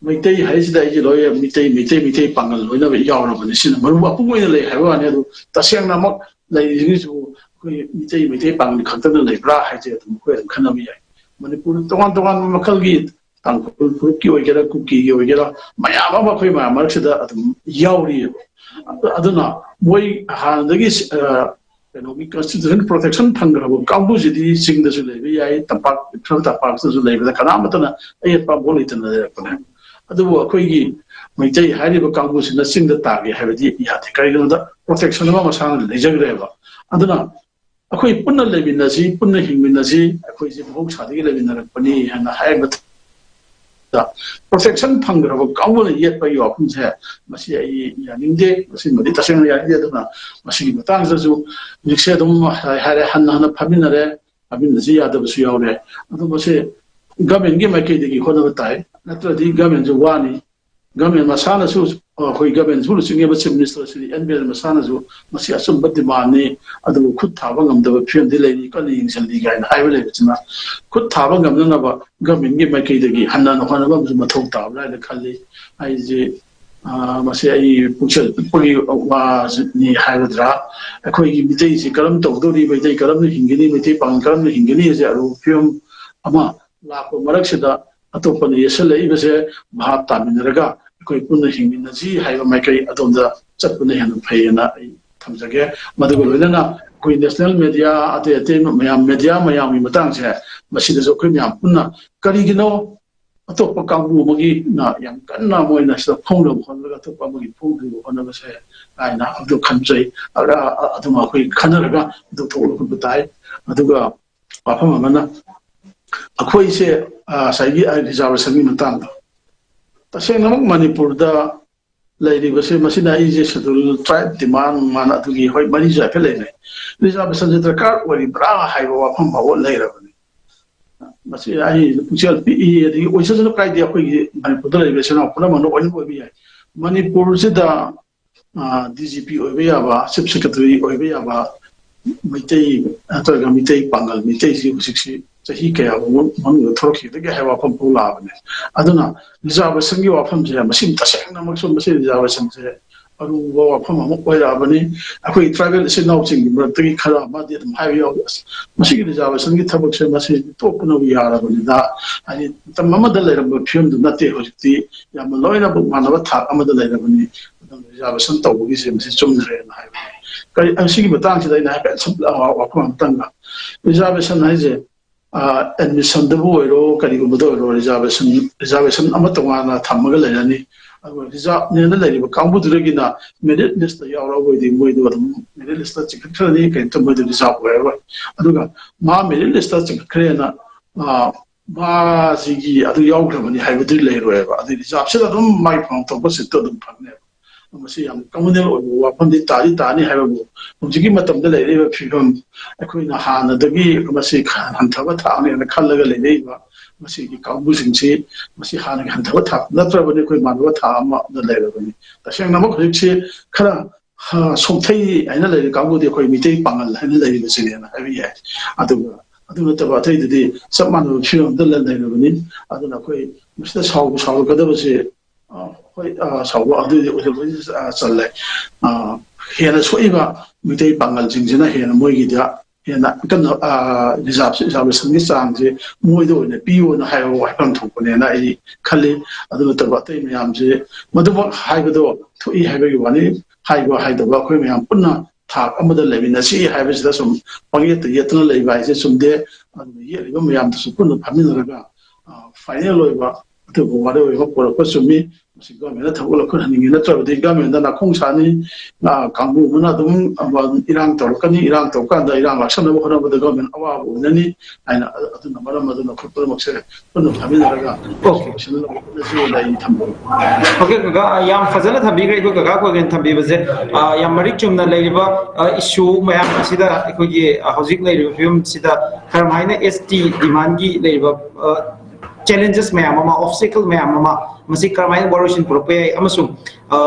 ꯃꯩꯇꯩ ꯍꯥꯏꯁꯤꯗ ꯑꯩꯁꯦ ꯂꯣꯏ ꯃꯤꯇꯩ, ꯃꯩꯇꯩ, ꯃꯩꯇꯩ ꯄꯥꯉꯜ ꯂꯣꯏꯅꯃꯛ ꯌꯥꯎꯔꯕꯅꯤ꯫ ꯁꯤꯅ ꯃꯔꯨ ꯑꯄꯨꯡ ꯑꯣꯏꯅ ꯂꯩ ꯍꯥꯏꯕ ꯋꯥꯅꯤ꯫ ꯑꯗꯨ ꯇꯁꯦꯡꯅꯃꯛ ꯂꯩꯔꯤꯁꯤꯡꯁꯤꯕꯨ ꯑꯩꯈꯣꯏ ꯃꯤꯇꯩ, ꯃꯩꯇꯩ ꯄꯥꯉꯜ ꯈꯛꯇꯅ ꯂꯩꯕ꯭ꯔꯥ ꯍꯥꯏꯁꯦ ꯑꯗꯨꯝ ꯑꯩꯈꯣꯏ ꯑꯗꯨꯝ ꯈꯟꯅꯕ ꯌꯥꯏ꯫ ꯃꯅꯤꯄꯨꯔ ꯇꯣꯉꯥꯟ ꯇꯣꯉꯥꯟꯕ ꯃꯈꯜꯒꯤ ꯇꯥꯡꯈꯨꯜ ꯐꯨꯔꯨꯞꯀꯤ ꯑꯣꯏꯒꯦꯔꯥ, ꯀꯨꯀꯤꯒꯤ ꯑꯣꯏꯒꯦꯔꯥ, ꯃꯌꯥꯝ ꯑꯃ ꯑꯩꯈꯣꯏ ꯃꯌꯥꯝ ꯃꯔꯛꯁꯤꯗ ꯑꯗꯨꯝ ꯌꯥꯎꯔꯤꯑꯕ꯫ ꯑꯗꯨꯅ ꯃꯣꯏ ꯍꯥꯟꯅꯗꯒꯤ, ꯑ, ꯀꯩꯅꯣꯒꯤ constitution protection ꯐꯪꯈ꯭ꯔꯕ ꯀꯥꯡꯕꯨꯁꯤꯗꯤ ꯆꯤꯡꯗꯁꯨ ꯂꯩꯕ ꯌꯥꯏ, ꯇꯝꯄꯥꯛ, ꯈꯔ ꯇꯝꯄꯥꯛꯇꯁꯨ ꯂꯩꯕꯗ ꯀꯅꯥꯃꯠꯇꯅ ꯑꯌꯦꯠꯄ ꯑꯝꯐꯥꯎ ꯂꯩꯇꯅ ꯂꯩꯔꯛꯄꯅꯦ꯫ ꯑꯗꯨꯕꯨ ꯑꯩꯈꯣꯏꯒꯤ ꯃꯩꯇꯩ ꯍꯥꯏꯔꯤꯕ ꯀꯥꯡꯕꯨꯁꯤꯅ ꯆꯤꯡꯗ ꯇꯥꯒꯦ ꯍꯥꯏꯕꯗꯤ ꯌꯥꯗꯦ꯫ ꯀꯔꯤꯒꯤꯅꯣꯗ protection ꯑꯃ ꯃꯁꯥꯅ ꯂꯩꯖꯈ꯭ꯔꯦꯕ꯫ ꯑꯗꯨꯅ ꯑꯩꯈꯣꯏ ꯄꯨꯟꯅ ꯂꯩꯃꯤꯟꯅꯁꯤ, ꯄꯨꯟꯅ ꯍꯤꯡꯃꯤꯟꯅꯁꯤ, ꯑꯩꯈꯣꯏꯁꯦ ꯃꯍꯧꯁꯥꯗꯒꯤ ꯂꯩꯃꯤꯟꯅꯔꯛꯄꯅꯤ ꯍꯥꯏꯅ ꯍꯥꯏꯕ ꯃꯇꯝꯗ, protection ꯐꯪꯈ꯭ꯔꯕ ꯀꯥꯡꯕꯨꯅ ꯌꯦꯠꯄꯒꯤ ꯋꯥꯐꯝꯁꯦ, ꯃꯁꯤ ꯑꯩ ꯌꯥꯅꯤꯡꯗꯦ꯫ ꯃꯁꯤꯃꯗꯤ ꯇꯁꯦꯡꯅ ꯌꯥꯅꯤꯡꯗꯦ꯫ ꯑꯗꯨꯅ ꯃꯁꯤꯒꯤ ꯃꯇꯥꯡꯁꯤꯗꯁꯨ ꯍꯧꯖꯤꯛꯁꯦ ꯑꯗꯨꯝ ꯍꯥꯏꯔꯦ, ꯍꯟꯅ ꯍꯟꯅ ꯐꯝꯃꯤꯟꯅꯔꯦ, ꯐꯝꯃꯤꯟꯅꯁꯤ ꯌꯥꯗꯕꯁꯨ ꯌꯥꯎꯔꯦ꯫ ꯑꯗꯨ ꯃꯁꯤ government ꯀꯤ ꯃꯥꯏꯀꯩꯗꯒꯤ ꯍꯣꯠꯅꯕ ꯇꯥꯏ, ꯅꯠꯇ꯭ꯔꯗꯤ government ꯁꯨ ꯋꯥꯅꯤ꯫ Government ꯃꯁꯥꯅꯁꯨ, ꯑꯩꯈꯣꯏ government ꯁꯨ ꯂꯨꯆꯤꯡꯉꯤꯕ Chief Minister Shri N Biren ꯃꯁꯥꯅꯁꯨ ꯃꯁꯤ ꯑꯆꯨꯝꯕ demand ꯅꯤ, ꯑꯗꯨꯕꯨ ꯈꯨꯠ ꯊꯥꯕ ꯉꯝꯗꯕ ꯐꯤꯕꯝꯗꯤ ꯂꯩꯔꯤ, ꯀꯟꯅ ꯌꯦꯡꯁꯤꯜꯂꯤ ꯀꯥꯏꯅ ꯍꯥꯏꯕ ꯂꯩꯕꯁꯤꯅ, ꯈꯨꯠ ꯊꯥꯕ ꯉꯝꯅꯅꯕ government ꯀꯤ ꯃꯥꯏꯀꯩꯗꯒꯤ ꯍꯟꯅ ꯍꯟꯅ ꯍꯣꯠꯅꯕ ꯑꯃꯁꯨ ꯃꯊꯧ ꯇꯥꯕ꯭ꯔꯥ ꯍꯥꯏꯅ ꯈꯜꯂꯤ꯫ ꯑꯩꯁꯦ, ꯑ, ꯃꯁꯤ ꯑꯩ ꯄꯨꯛꯆꯦꯜ ꯄꯤꯛꯄꯒꯤ ꯋꯥꯅꯤ ꯍꯥꯏꯒꯗ꯭ꯔꯥ, ꯑꯩꯈꯣꯏꯒꯤ ꯃꯤꯇꯩꯁꯤ ꯀꯔꯝ ꯇꯧꯗꯧꯔꯤ, ꯃꯩꯇꯩ ꯀꯔꯝꯅ ꯍꯤꯡꯒꯅꯤ, ꯃꯩꯇꯩ ꯄꯥꯉꯜ ꯀꯔꯝꯅ ꯍꯤꯡꯒꯅꯤ ꯍꯥꯏꯁꯦ ꯑꯔꯨꯕ ꯐꯤꯕꯝ ꯑꯃ ꯂꯥꯛꯄ ꯃꯔꯛꯁꯤꯗ ꯑꯇꯣꯞꯄꯅ ꯌꯦꯠꯁꯜꯂꯛꯏꯕꯁꯦ ꯚꯥꯞ ꯇꯥꯃꯤꯟꯅꯔꯒ ꯑꯩꯈꯣꯏ ꯄꯨꯟꯅ ꯍꯤꯡꯃꯤꯟꯅꯁꯤ ꯍꯥꯏꯕ ꯃꯥꯏꯀꯩ ꯑꯗꯣꯝꯗ ꯆꯠꯄꯅ ꯍꯦꯟꯅ ꯐꯩꯌꯦꯅ ꯑꯩ ꯊꯝꯖꯒꯦ꯫ ꯃꯗꯨꯒ ꯂꯣꯏꯅꯅ ꯑꯩꯈꯣꯏ national media, ꯑꯇꯩ ꯑꯇꯩ ꯃꯌꯥꯝ media ꯃꯌꯥꯝꯒꯤ ꯃꯇꯥꯡꯁꯦ, ꯃꯁꯤꯗꯁꯨ ꯑꯩꯈꯣꯏ ꯃꯌꯥꯝ ꯄꯨꯟꯅ ꯀꯔꯤꯒꯤꯅꯣ ꯑꯇꯣꯞꯄ ꯀꯥꯡꯕꯨ ꯑꯃꯒꯤꯅ ꯌꯥꯝ ꯀꯟꯅ ꯃꯣꯏꯅ ꯁꯤꯗ ꯐꯣꯡꯅꯕ ꯍꯣꯠꯅꯔꯒ ꯑꯇꯣꯞꯄ ꯑꯃꯒꯤ ꯐꯣꯡꯗ꯭ꯔꯤꯕ ꯍꯣꯠꯅꯕꯁꯦ ꯍꯥꯏꯅ ꯑꯗꯨ ꯈꯟꯖꯩ꯫ ꯑꯗꯨꯃ ꯑꯩꯈꯣꯏ ꯈꯟꯅꯔꯒ ꯑꯗꯨ ꯊꯣꯛꯂꯛꯄ ꯇꯥꯏ꯫ ꯑꯗꯨꯒ ꯋꯥꯐꯝ ꯑꯃꯅ ꯑꯩꯈꯣꯏꯁꯦ, ꯑ, ꯉꯁꯥꯏꯒꯤ, ꯑ, reservation ꯒꯤ ꯃꯇꯥꯡꯗ, ꯇꯁꯦꯡꯅꯃꯛ ꯃꯅꯤꯄꯨꯔꯗ ꯂꯩꯔꯤꯕꯁꯦ, ꯃꯁꯤꯅ ꯑꯩꯁꯦ schedule tribe demand ꯅꯨꯡꯃꯥꯟ ꯑꯗꯨꯒꯤ, ꯍꯣꯏ, ꯃꯔꯤꯁꯨ ꯍꯥꯏꯐꯦꯠ ꯂꯩꯅꯩ꯫ Reservation ꯁꯦ ꯗꯔꯀꯥꯔ ꯑꯣꯏꯔꯤꯕ꯭ꯔꯥ ꯍꯥꯏꯕ ꯋꯥꯐꯝ ꯐꯥꯎꯕ ꯂꯩꯔꯕꯅꯤ꯫ ꯃꯁꯤ ꯑꯩ ꯄꯨꯛꯆꯦꯜ ꯄꯤꯛꯏ, ꯑꯗꯒꯤ ꯑꯣꯏꯁꯅꯨ ꯀꯥꯏꯗꯦ, ꯑꯩꯈꯣꯏꯒꯤ ꯃꯅꯤꯄꯨꯔꯗ ꯂꯩꯔꯤꯕ ꯏꯆꯤꯜ ꯏꯅꯥꯎ ꯄꯨꯝꯅꯃꯛꯅ ꯑꯣꯏꯅ ꯑꯣꯏꯕ ꯌꯥꯏ꯫ ꯃꯅꯤꯄꯨꯔꯁꯤꯗ ꯗꯤ ꯖꯤ ꯄꯤ ꯑꯣꯏꯕ ꯌꯥꯕ, ꯆꯤꯐ ꯁꯦꯀ꯭ꯔꯦꯇꯔꯤ ꯑꯣꯏꯕ ꯌꯥꯕ ꯃꯩꯇꯩ ꯅꯠꯇ꯭ꯔꯒ ꯃꯤꯇꯩ ꯄꯥꯡꯒꯜ, ꯃꯤꯇꯩꯁꯤ ꯍꯧꯖꯤꯛꯁꯤ ꯆꯍꯤ ꯀꯌꯥ ꯃꯅꯨꯡꯗ ꯊꯣꯛꯂꯛꯈꯤꯕꯗꯒꯤ ꯍꯥꯏꯕ ꯋꯥꯐꯝ ꯐꯥꯎ ꯂꯥꯛꯑꯕꯅꯦ꯫ ꯑꯗꯨꯅ ꯔꯤꯖꯥꯔꯕꯦꯁꯟꯒꯤ ꯋꯥꯐꯝꯁꯦ, ꯃꯁꯤ ꯇꯁꯦꯡꯅꯃꯛꯁꯨ ꯃꯁꯤ ꯔꯤꯖꯥꯔꯕꯦꯁꯟꯁꯦ ꯑꯔꯨꯕ ꯋꯥꯐꯝ ꯑꯃ ꯑꯣꯏꯔꯛꯑꯕꯅꯤ꯫ ꯑꯩꯈꯣꯏ ꯇ꯭ꯔꯥꯏꯕꯦꯜ ꯏꯆꯤꯟ ꯏꯅꯥꯎꯁꯤꯡꯒꯤ ꯃꯔꯛꯇꯒꯤ ꯈꯔ ꯑꯃꯗꯤ ꯑꯗꯨꯝ ꯍꯥꯏꯕ ꯌꯥꯎꯏ, "ꯑꯁ, ꯃꯁꯤꯒꯤ ꯔꯤꯖꯥꯔꯕꯦꯁꯟꯒꯤ ꯊꯕꯛꯁꯦ ꯃꯁꯤ ꯇꯣꯛꯄꯅꯕꯨ ꯌꯥꯔꯕꯅꯤꯗ, ꯍꯥꯏꯗꯤ ꯃꯇꯝ ꯑꯃꯗ ꯂꯩꯔꯝꯕ ꯐꯤꯕꯝꯗꯨ ꯅꯠꯇꯦ, ꯍꯧꯖꯤꯛꯇꯤ ꯌꯥꯝꯅ ꯂꯣꯏꯅꯃꯛ ꯃꯥꯟꯅꯕ ꯊꯥꯛ ꯑꯃꯗ ꯂꯩꯔꯕꯅꯤ, ꯑꯗꯨꯅ ꯔꯤꯖꯥꯔꯕꯦꯁꯟ ꯇꯧꯕꯒꯤꯁꯦ ꯃꯁꯤ ꯆꯨꯝꯗ꯭ꯔꯦꯅ" ꯍꯥꯏꯕꯅꯤ꯫ ꯀꯔꯤ, ꯁꯤꯒꯤ ꯃꯇꯥꯡꯁꯤꯗ ꯑꯩꯅ ꯍꯥꯏꯐꯦꯠ ꯁꯝꯂꯞ ꯋꯥꯐꯝ ꯑꯃꯇꯪꯒ, ꯔꯤꯖꯥꯔꯕꯦꯁꯟ ꯍꯥꯏꯁꯦ ꯑꯦꯗꯃꯤꯁꯟꯗꯕꯨ ꯑꯣꯏꯔꯣ, ꯀꯔꯤꯒꯨꯝꯕꯗ ꯑꯣꯏꯔꯣ, ꯔꯤꯖꯥꯔꯕꯦꯁꯟ ꯔꯤꯖꯥꯔꯕꯦꯁꯟ ꯑꯃ ꯇꯣꯉꯥꯟꯅ ꯊꯝꯃꯒ ꯂꯩꯔꯅꯤ꯫ ꯑꯗꯨꯒ ꯔꯤꯖꯥꯔꯕꯅꯦꯅ ꯂꯩꯔꯤꯕ ꯀꯥꯡꯕꯨꯗꯨꯗꯒꯤꯅ ꯃꯦꯔꯤꯠ ꯂꯤꯁꯇ ꯌꯥꯎꯔꯛꯑꯒꯗꯤ ꯃꯣꯏꯗꯣ ꯑꯗꯨꯝ ꯃꯦꯔꯤꯠ ꯂꯤꯁꯇ ꯆꯤꯡꯈꯠꯈ꯭ꯔꯅꯤ, ꯀꯔꯤꯝꯇ ꯃꯣꯏꯗꯣ ꯔꯤꯖꯥꯔꯕ ꯑꯣꯏꯔꯔꯣꯏ꯫ ꯑꯗꯨꯒ ꯃꯥ ꯃꯦꯔꯤꯠ ꯂꯤꯁꯇ ꯆꯤꯡꯈꯠꯈ꯭ꯔꯦꯅ, ꯑ, ꯃꯥꯁꯤꯒꯤ ꯑꯗꯨ ꯌꯥꯎꯈ꯭ꯔꯕꯅꯤ ꯍꯥꯏꯕꯗꯨꯗꯤ ꯂꯩꯔꯣꯏꯕ꯫ ꯑꯗꯨ ꯔꯤꯖꯥꯔꯕꯁꯤꯗ ꯑꯗꯨꯝ ꯃꯥꯒꯤ ꯐꯪꯐꯝ ꯊꯣꯛꯄ ꯁꯤꯠꯇꯣ ꯑꯗꯨꯝ ꯐꯪꯅꯦꯕ꯫ ꯃꯁꯤ ꯌꯥꯝ ꯀꯃꯟꯅꯦꯕꯜ ꯑꯣꯏꯕ ꯋꯥꯐꯝꯗꯤ ꯇꯥꯗꯤ ꯇꯥꯅꯤ ꯍꯥꯏꯕꯕꯨ, ꯍꯧꯖꯤꯛꯀꯤ ꯃꯇꯝꯗ ꯂꯩꯔꯛꯏꯕ ꯐꯤꯕꯝ, ꯑꯩꯈꯣꯏꯅ ꯍꯥꯟꯅꯗꯒꯤ ꯃꯁꯤ ꯈ-, ꯍꯟꯊꯕ ꯊꯥꯛꯅꯦꯅ ꯈꯜꯂꯒ ꯂꯩꯔꯛꯏꯕ ꯃꯁꯤꯒꯤ ꯀꯥꯡꯕꯨꯁꯤꯡꯁꯤ, ꯃꯁꯤ ꯍꯥꯟꯅꯒꯤ ꯍꯟꯊꯕ ꯊꯥꯛ ꯅꯠꯇ꯭ꯔꯕꯅꯤ, ꯑꯩꯈꯣꯏ ꯃꯥꯟꯅꯕ ꯊꯥꯛ ꯑꯃꯗ ꯂꯩꯔꯕꯅꯤ꯫ ꯇꯁꯦꯡꯅꯃꯛ ꯍꯧꯖꯤꯛꯁꯤ ꯈꯔ, ꯍ, ꯁꯣꯛꯊꯩ ꯍꯥꯏꯅ ꯂꯩꯔꯤ ꯀꯥꯡꯕꯨꯗꯤ ꯑꯩꯈꯣꯏ ꯃꯤꯇꯩ ꯄꯥꯉꯜ ꯍꯥꯏꯅ ꯂꯩꯔꯤꯕꯁꯤꯅꯦꯅ ꯍꯥꯏꯕ ꯌꯥꯏ꯫ ꯑꯗꯨꯒ ꯑꯗꯨ ꯅꯠꯇꯕ ꯑꯇꯩꯗꯨꯗꯤ ꯆꯞ ꯃꯥꯟꯅꯕ ꯐꯤꯕꯝꯗ ꯂꯩ-, ꯂꯩꯔꯕꯅꯤ꯫ ꯑꯗꯨꯅ ꯑꯩꯈꯣꯏ ꯃꯁꯤꯗ ꯁꯥꯎꯕ ꯁꯥꯎꯔꯛꯀꯗꯕꯁꯦ, ꯑ, ꯍꯣꯏ, ꯑ, ꯁꯥꯎꯕ ꯑꯗꯨꯗꯤ ꯑꯣꯏꯗꯕ, ꯑ, ꯆꯜꯂꯦ꯫ ꯑ, ꯍꯦꯟꯅ ꯁꯣꯛꯏꯕ ꯃꯤꯇꯩ ꯄꯥꯉꯜꯁꯤꯡꯁꯤꯅ ꯍꯦꯟꯅ ꯃꯣꯏꯒꯤꯗ ꯍꯦꯟꯅ ꯀꯟꯅ, ꯑ, ꯔꯤꯖꯥꯔꯕ-, ꯔꯤꯖꯥꯔꯕꯦꯁꯟꯒꯤ ꯆꯥꯡꯁꯦ ꯃꯣꯏꯗ ꯑꯣꯏꯅ ꯄꯤꯌꯣꯅ ꯍꯥꯏꯕ ꯋꯥꯐꯝ ꯊꯣꯛꯄꯅꯦꯅ ꯑꯩ ꯈꯜꯂꯤ꯫ ꯑꯗꯨ ꯅꯠꯇꯕ ꯑꯇꯩ ꯃꯌꯥꯝꯁꯦ ꯃꯗꯨꯃꯛ ꯍꯥꯏꯕꯗꯣ ꯊꯣꯛꯏ ꯍꯥꯏꯕꯒꯤ ꯋꯥꯅꯤ, ꯍꯥꯏꯕ ꯍꯥꯏꯗꯕ ꯑꯩꯈꯣꯏ ꯃꯌꯥꯝ ꯄꯨꯟꯅ ꯊꯥꯛ ꯑꯃꯗ ꯂꯩꯃꯤꯟꯅꯁꯤ ꯍꯥꯏꯕꯁꯤꯗ ꯁꯨꯝ ꯄꯪꯌꯦꯠꯇ ꯌꯦꯠꯇꯅ ꯂꯩꯕ ꯍꯥꯏꯁꯦ ꯆꯨꯝꯗꯦ꯫ ꯑꯗꯨꯅ ꯌꯦꯠꯂꯤꯕ ꯃꯌꯥꯝꯗꯨꯁꯨ ꯄꯨꯟꯅ ꯐꯝꯃꯤꯟꯅꯔꯒ, ꯑ, ꯐꯥꯏꯅꯦꯜ ꯑꯣꯏꯕ ꯑꯗꯨꯒꯨꯝꯕ ꯋꯥꯔꯦꯞ ꯑꯣꯏꯕ ꯄꯨꯔꯛꯄ ꯆꯨꯝꯃꯤ꯫ ꯃꯁꯤ ꯒꯚꯔꯟꯃꯦꯟꯠꯅ ꯊꯕꯛ ꯂꯧꯈꯠꯍꯟꯅꯤꯡꯉꯤ, ꯅꯠꯇ꯭ꯔꯕꯗꯤ ꯒꯚꯔꯟꯃꯦꯟꯠꯅ ꯅꯥꯈꯣꯡ ꯁꯥꯅꯤ, ꯑ, ꯀꯥꯡꯕꯨ ꯑꯃꯅ ꯑꯗꯨꯝ, ꯑ, ꯏꯔꯥꯡ ꯇꯧꯔꯛꯀꯅꯤ, ꯏꯔꯥꯡ ꯇꯧꯔꯀꯥꯟꯗ ꯏꯔꯥꯡ ꯂꯥꯛꯁꯟꯅꯕ ꯍꯣꯠꯅꯕꯗ ꯒꯚꯔꯟꯃꯦꯟꯠ ꯑꯋꯥꯕ ꯑꯣꯏꯅꯅꯤ ꯍꯥꯏꯅ, ꯑ-, ꯑꯗꯨꯅ ꯃꯔꯝ ꯑꯗꯨꯅ ꯈꯣꯠꯄꯗꯃꯛꯁꯦ ꯄꯨꯟꯅ ꯐꯝꯃꯤꯟꯅꯔꯒ Okay. ꯁꯤꯟꯅꯅꯕ ꯍꯣꯠꯅꯁꯤ ꯍꯥꯏꯅ ꯑꯩ ꯊꯝꯖꯒꯦ꯫ Okay, ꯀꯀꯥ, ꯑ, ꯌꯥꯝ ꯐꯖꯅ ꯊꯝꯕꯤꯈ꯭ꯔꯦ ꯑꯩꯈꯣꯏ ꯀꯀꯥ ꯀꯣꯏꯒꯦꯟ ꯊꯝꯕꯤꯕꯁꯦ꯫ ꯑ, ꯌꯥꯝ ꯃꯔꯤꯛ ꯆꯨꯝꯅ ꯂꯩꯔꯤꯕ, ꯑ, ꯏꯁꯨ ꯃꯌꯥꯝ ꯑꯁꯤꯗ ꯑꯩꯈꯣꯏꯒꯤ, ꯑ, ꯍꯧꯖꯤꯛ ꯂꯩꯔꯤꯕ ꯐꯤꯕꯝꯁꯤꯗ ꯀꯔꯝꯍꯥꯏꯅ ꯑꯦꯁ ꯇꯤ ꯗꯤꯃꯥꯟꯒꯤ ꯂꯩꯔꯤꯕ, ꯑ, ꯆꯦꯂꯦꯟꯖꯦꯁ ꯃꯌꯥꯝ ꯑꯃ, ꯑꯣꯕꯁꯇꯦꯀꯜ ꯃꯌꯥꯝ ꯑꯃ, ꯃꯁꯤ ꯀꯔꯝꯍꯥꯏꯅ ꯋꯥꯔꯣꯏꯁꯤꯟ ꯄꯨꯔꯛꯄ ꯌꯥꯏ ꯑꯃꯁꯨꯡ, ꯑ,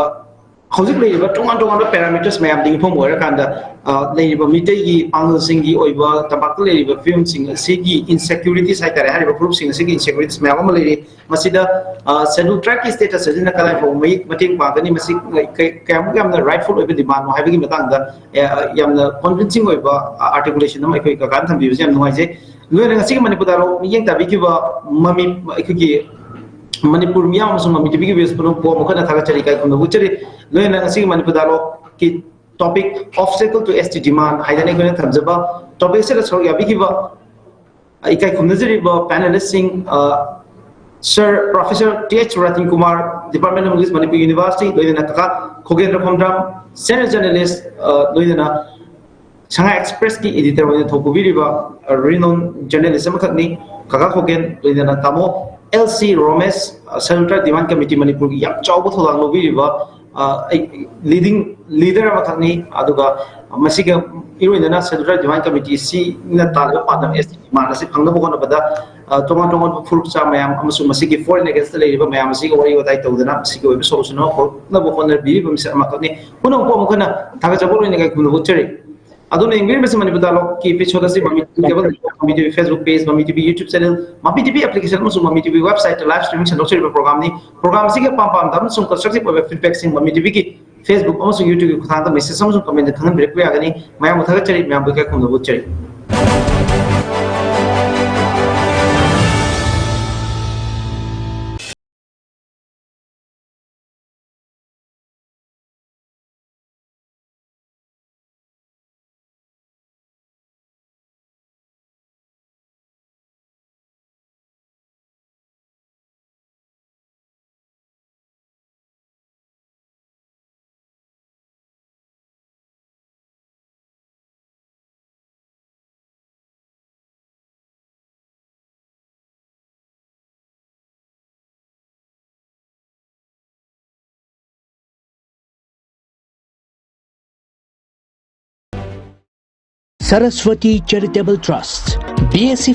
ꯍꯧꯖꯤꯛ ꯂꯩꯔꯤꯕ ꯇꯣꯉꯥꯟ ꯇꯣꯉꯥꯟꯕ parameters ꯃꯌꯥꯝꯗꯒꯤ ꯌꯨꯝꯐꯝ ꯑꯣꯏꯔꯀꯥꯟꯗ, ꯑ, ꯂꯩꯔꯤꯕ ꯃꯤꯇꯩꯒꯤ ꯄꯥꯡꯒꯜꯁꯤꯡꯒꯤ ꯑꯣꯏꯕ, ꯇꯝꯄꯥꯛꯇ ꯂꯩꯔꯤꯕ ꯐꯤꯕꯝꯁꯤꯡ ꯑꯁꯤꯒꯤ insecurities ꯍꯥꯏꯇꯥꯔꯦ, ꯍꯥꯏꯔꯤꯕ ꯐꯨꯔꯨꯞꯁꯤꯡ ꯑꯁꯤꯒꯤ insecurities ꯃꯌꯥꯝ ꯑꯃ ꯂꯩꯔꯤ꯫ ꯃꯁꯤꯗ, ꯑ, Scheduled Tribe ꯀꯤ status ꯑꯁꯤꯅ ꯀꯗꯥꯏ ꯐꯥꯎꯕ ꯃꯌꯦꯛ ꯃꯇꯦꯡ ꯄꯥꯡꯒꯅꯤ, ꯃꯁꯤ ꯀꯩ-, ꯀꯩ-, ꯀꯌꯥꯃꯨꯛ ꯌꯥꯝꯅ rightful ꯑꯣꯏꯕ demand ꯅꯣ ꯍꯥꯏꯕꯒꯤ ꯃꯇꯥꯡꯗ, ꯑ, ꯌꯥꯝꯅ convincing ꯑꯣꯏꯕ, ꯑ, articulation ꯑꯃ ꯑꯩꯈꯣꯏ ꯀꯀꯥꯅ ꯊꯝꯕꯤꯕꯁꯦ ꯌꯥꯝ ꯅꯨꯡꯉꯥꯏꯖꯩ꯫ ꯂꯣꯏꯅ ꯉꯁꯤꯒꯤ ꯃꯅꯤꯄꯨꯔ dialogue ꯃꯤꯠꯌꯦꯡ ꯇꯥꯕꯤꯈꯤꯕ ꯃꯃꯤ, ꯑꯩꯈꯣꯏꯒꯤ ꯃꯅꯤꯄꯨꯔ ꯃꯤꯌꯥꯝ ꯑꯃꯁꯨꯡ ꯃꯃꯤ ꯇꯤꯚꯤꯒꯤ viewers ꯄꯨꯝꯅꯃꯛꯄꯨ ꯑꯃꯨꯛ ꯍꯟꯅ ꯊꯥꯒꯠꯆꯔꯤ, ꯏꯀꯥꯏ ꯈꯨꯝꯅꯕ ꯎꯠꯆꯔꯤ꯫ ꯂꯣꯏꯅꯅ ꯉꯁꯤꯒꯤ ꯃꯅꯤꯄꯨꯔ dialogue ꯀꯤ topic Obstacle to S T Demand ꯍꯥꯏꯗꯅ ꯑꯩꯈꯣꯏꯅ ꯊꯝꯖꯕ topic ꯑꯁꯤꯗ ꯁꯔꯨꯛ ꯌꯥꯕꯤꯈꯤꯕ, ꯑ, ꯏꯀꯥꯏ ꯈꯨꯝꯅꯖꯔꯤꯕ panelist ꯁꯤꯡ, ꯑ, Sir Professor T H Ratin Kumar, Department of English, Manipur University, ꯂꯣꯏꯅꯅ ꯀꯀꯥ ꯈꯣꯒꯦꯟꯗ꯭ꯔ ꯈꯣꯝꯗ꯭ꯔꯥꯝ, senior journalist, ꯑ, ꯂꯣꯏꯅꯅ ꯁꯉꯥꯏ Express ꯀꯤ editor ꯑꯣꯏꯅ ꯊꯧꯄꯨꯕꯤꯔꯤꯕ, ꯑ, renowned journalist ꯑꯃꯈꯛꯅꯤ, ꯀꯀꯥ ꯈꯣꯒꯦꯟ, ꯂꯣꯏꯅꯅ ꯇꯥꯃꯣ L C ꯔꯣꯃꯦꯁ, ꯑ, Scheduled Tribe Demand Committee ꯃꯅꯤꯄꯨꯔꯒꯤ ꯌꯥꯝ ꯆꯥꯎꯕ ꯊꯧꯗꯥꯡ ꯂꯧꯕꯤꯔꯤꯕ, ꯑ, ꯑꯩ, leading leader ꯑꯃꯈꯛꯅꯤ꯫ ꯑꯗꯨꯒ ꯃꯁꯤꯒ ꯏꯔꯣꯏꯅꯅ Scheduled Tribe Demand Committee ꯁꯤꯅ ꯇꯥꯜꯂꯤꯕ ꯄꯥꯟꯗꯝ S T demand ꯑꯁꯤ ꯐꯪꯅꯕ ꯍꯣꯠꯅꯕꯗ, ꯑ, ꯇꯣꯉꯥꯟ ꯇꯣꯉꯥꯟꯕ ꯐꯨꯔꯨꯞ ꯆꯥ ꯃꯌꯥꯝ ꯑꯃꯁꯨꯡ ꯃꯁꯤꯒꯤ foreign against ꯂꯩꯔꯤꯕ ꯃꯌꯥꯝ ꯑꯁꯤꯒ ꯋꯥꯔꯤ ꯋꯥꯇꯥꯏ ꯇꯧꯗꯅ ꯃꯁꯤꯒꯤ ꯑꯣꯏꯕ solution ꯑꯃ ꯄꯨꯔꯛꯅꯕ ꯍꯣꯠꯅꯕꯤꯔꯤꯕ ꯃꯤꯁꯛ ꯑꯃꯈꯛꯅꯤ꯫ ꯄꯨꯝꯅꯃꯛꯄꯨ ꯑꯃꯨꯛ ꯍꯟꯅ ꯊꯥꯒꯠꯆꯕ ꯂꯣꯏꯅ ꯏꯀꯥꯏ ꯈꯨꯝꯅꯕ ꯎꯠꯆꯔꯤ꯫ ꯑꯗꯨꯅ ꯌꯦꯡꯕꯤꯔꯤꯕꯁꯤ ꯃꯅꯤꯄꯨꯔ dialogue ꯀꯤ episode ꯑꯁꯤ ꯃꯃꯤ ꯇꯤꯚꯤ cable, ꯃꯃꯤ ꯇꯤꯚꯤ Facebook page, ꯃꯃꯤ ꯇꯤꯚꯤ YouTube channel, ꯃꯃꯤ ꯇꯤꯚꯤ application ꯑꯃꯁꯨꯡ ꯃꯃꯤ ꯇꯤꯚꯤ website ꯇ live streaming ꯁꯟꯗꯣꯛꯆꯔꯤꯕ program ꯅꯤ꯫ Program ꯑꯁꯤꯒꯤ ꯑꯄꯥꯝ ꯄꯥꯝꯗꯕ ꯑꯃꯁꯨꯡ constructive ꯑꯣꯏꯕ feedback ꯁꯤꯡ ꯃꯃꯤ ꯇꯤꯚꯤꯒꯤ Facebook ꯑꯃꯁꯨꯡ YouTube ꯀꯤ ꯈꯨꯠꯊꯥꯡꯗ message ꯑꯃꯁꯨꯡ comment ꯇ ꯈꯪꯍꯟꯕꯤꯔꯛꯄ ꯌꯥꯒꯅꯤ꯫ ꯃꯌꯥꯝꯕꯨ ꯊꯥꯒꯠꯆꯔꯤ, ꯃꯌꯥꯝꯕꯨ ꯏꯀꯥꯏ ꯈꯨꯝꯅꯕ ꯎꯠꯆꯔꯤ꯫ Saraswati Charitable Trust, B S C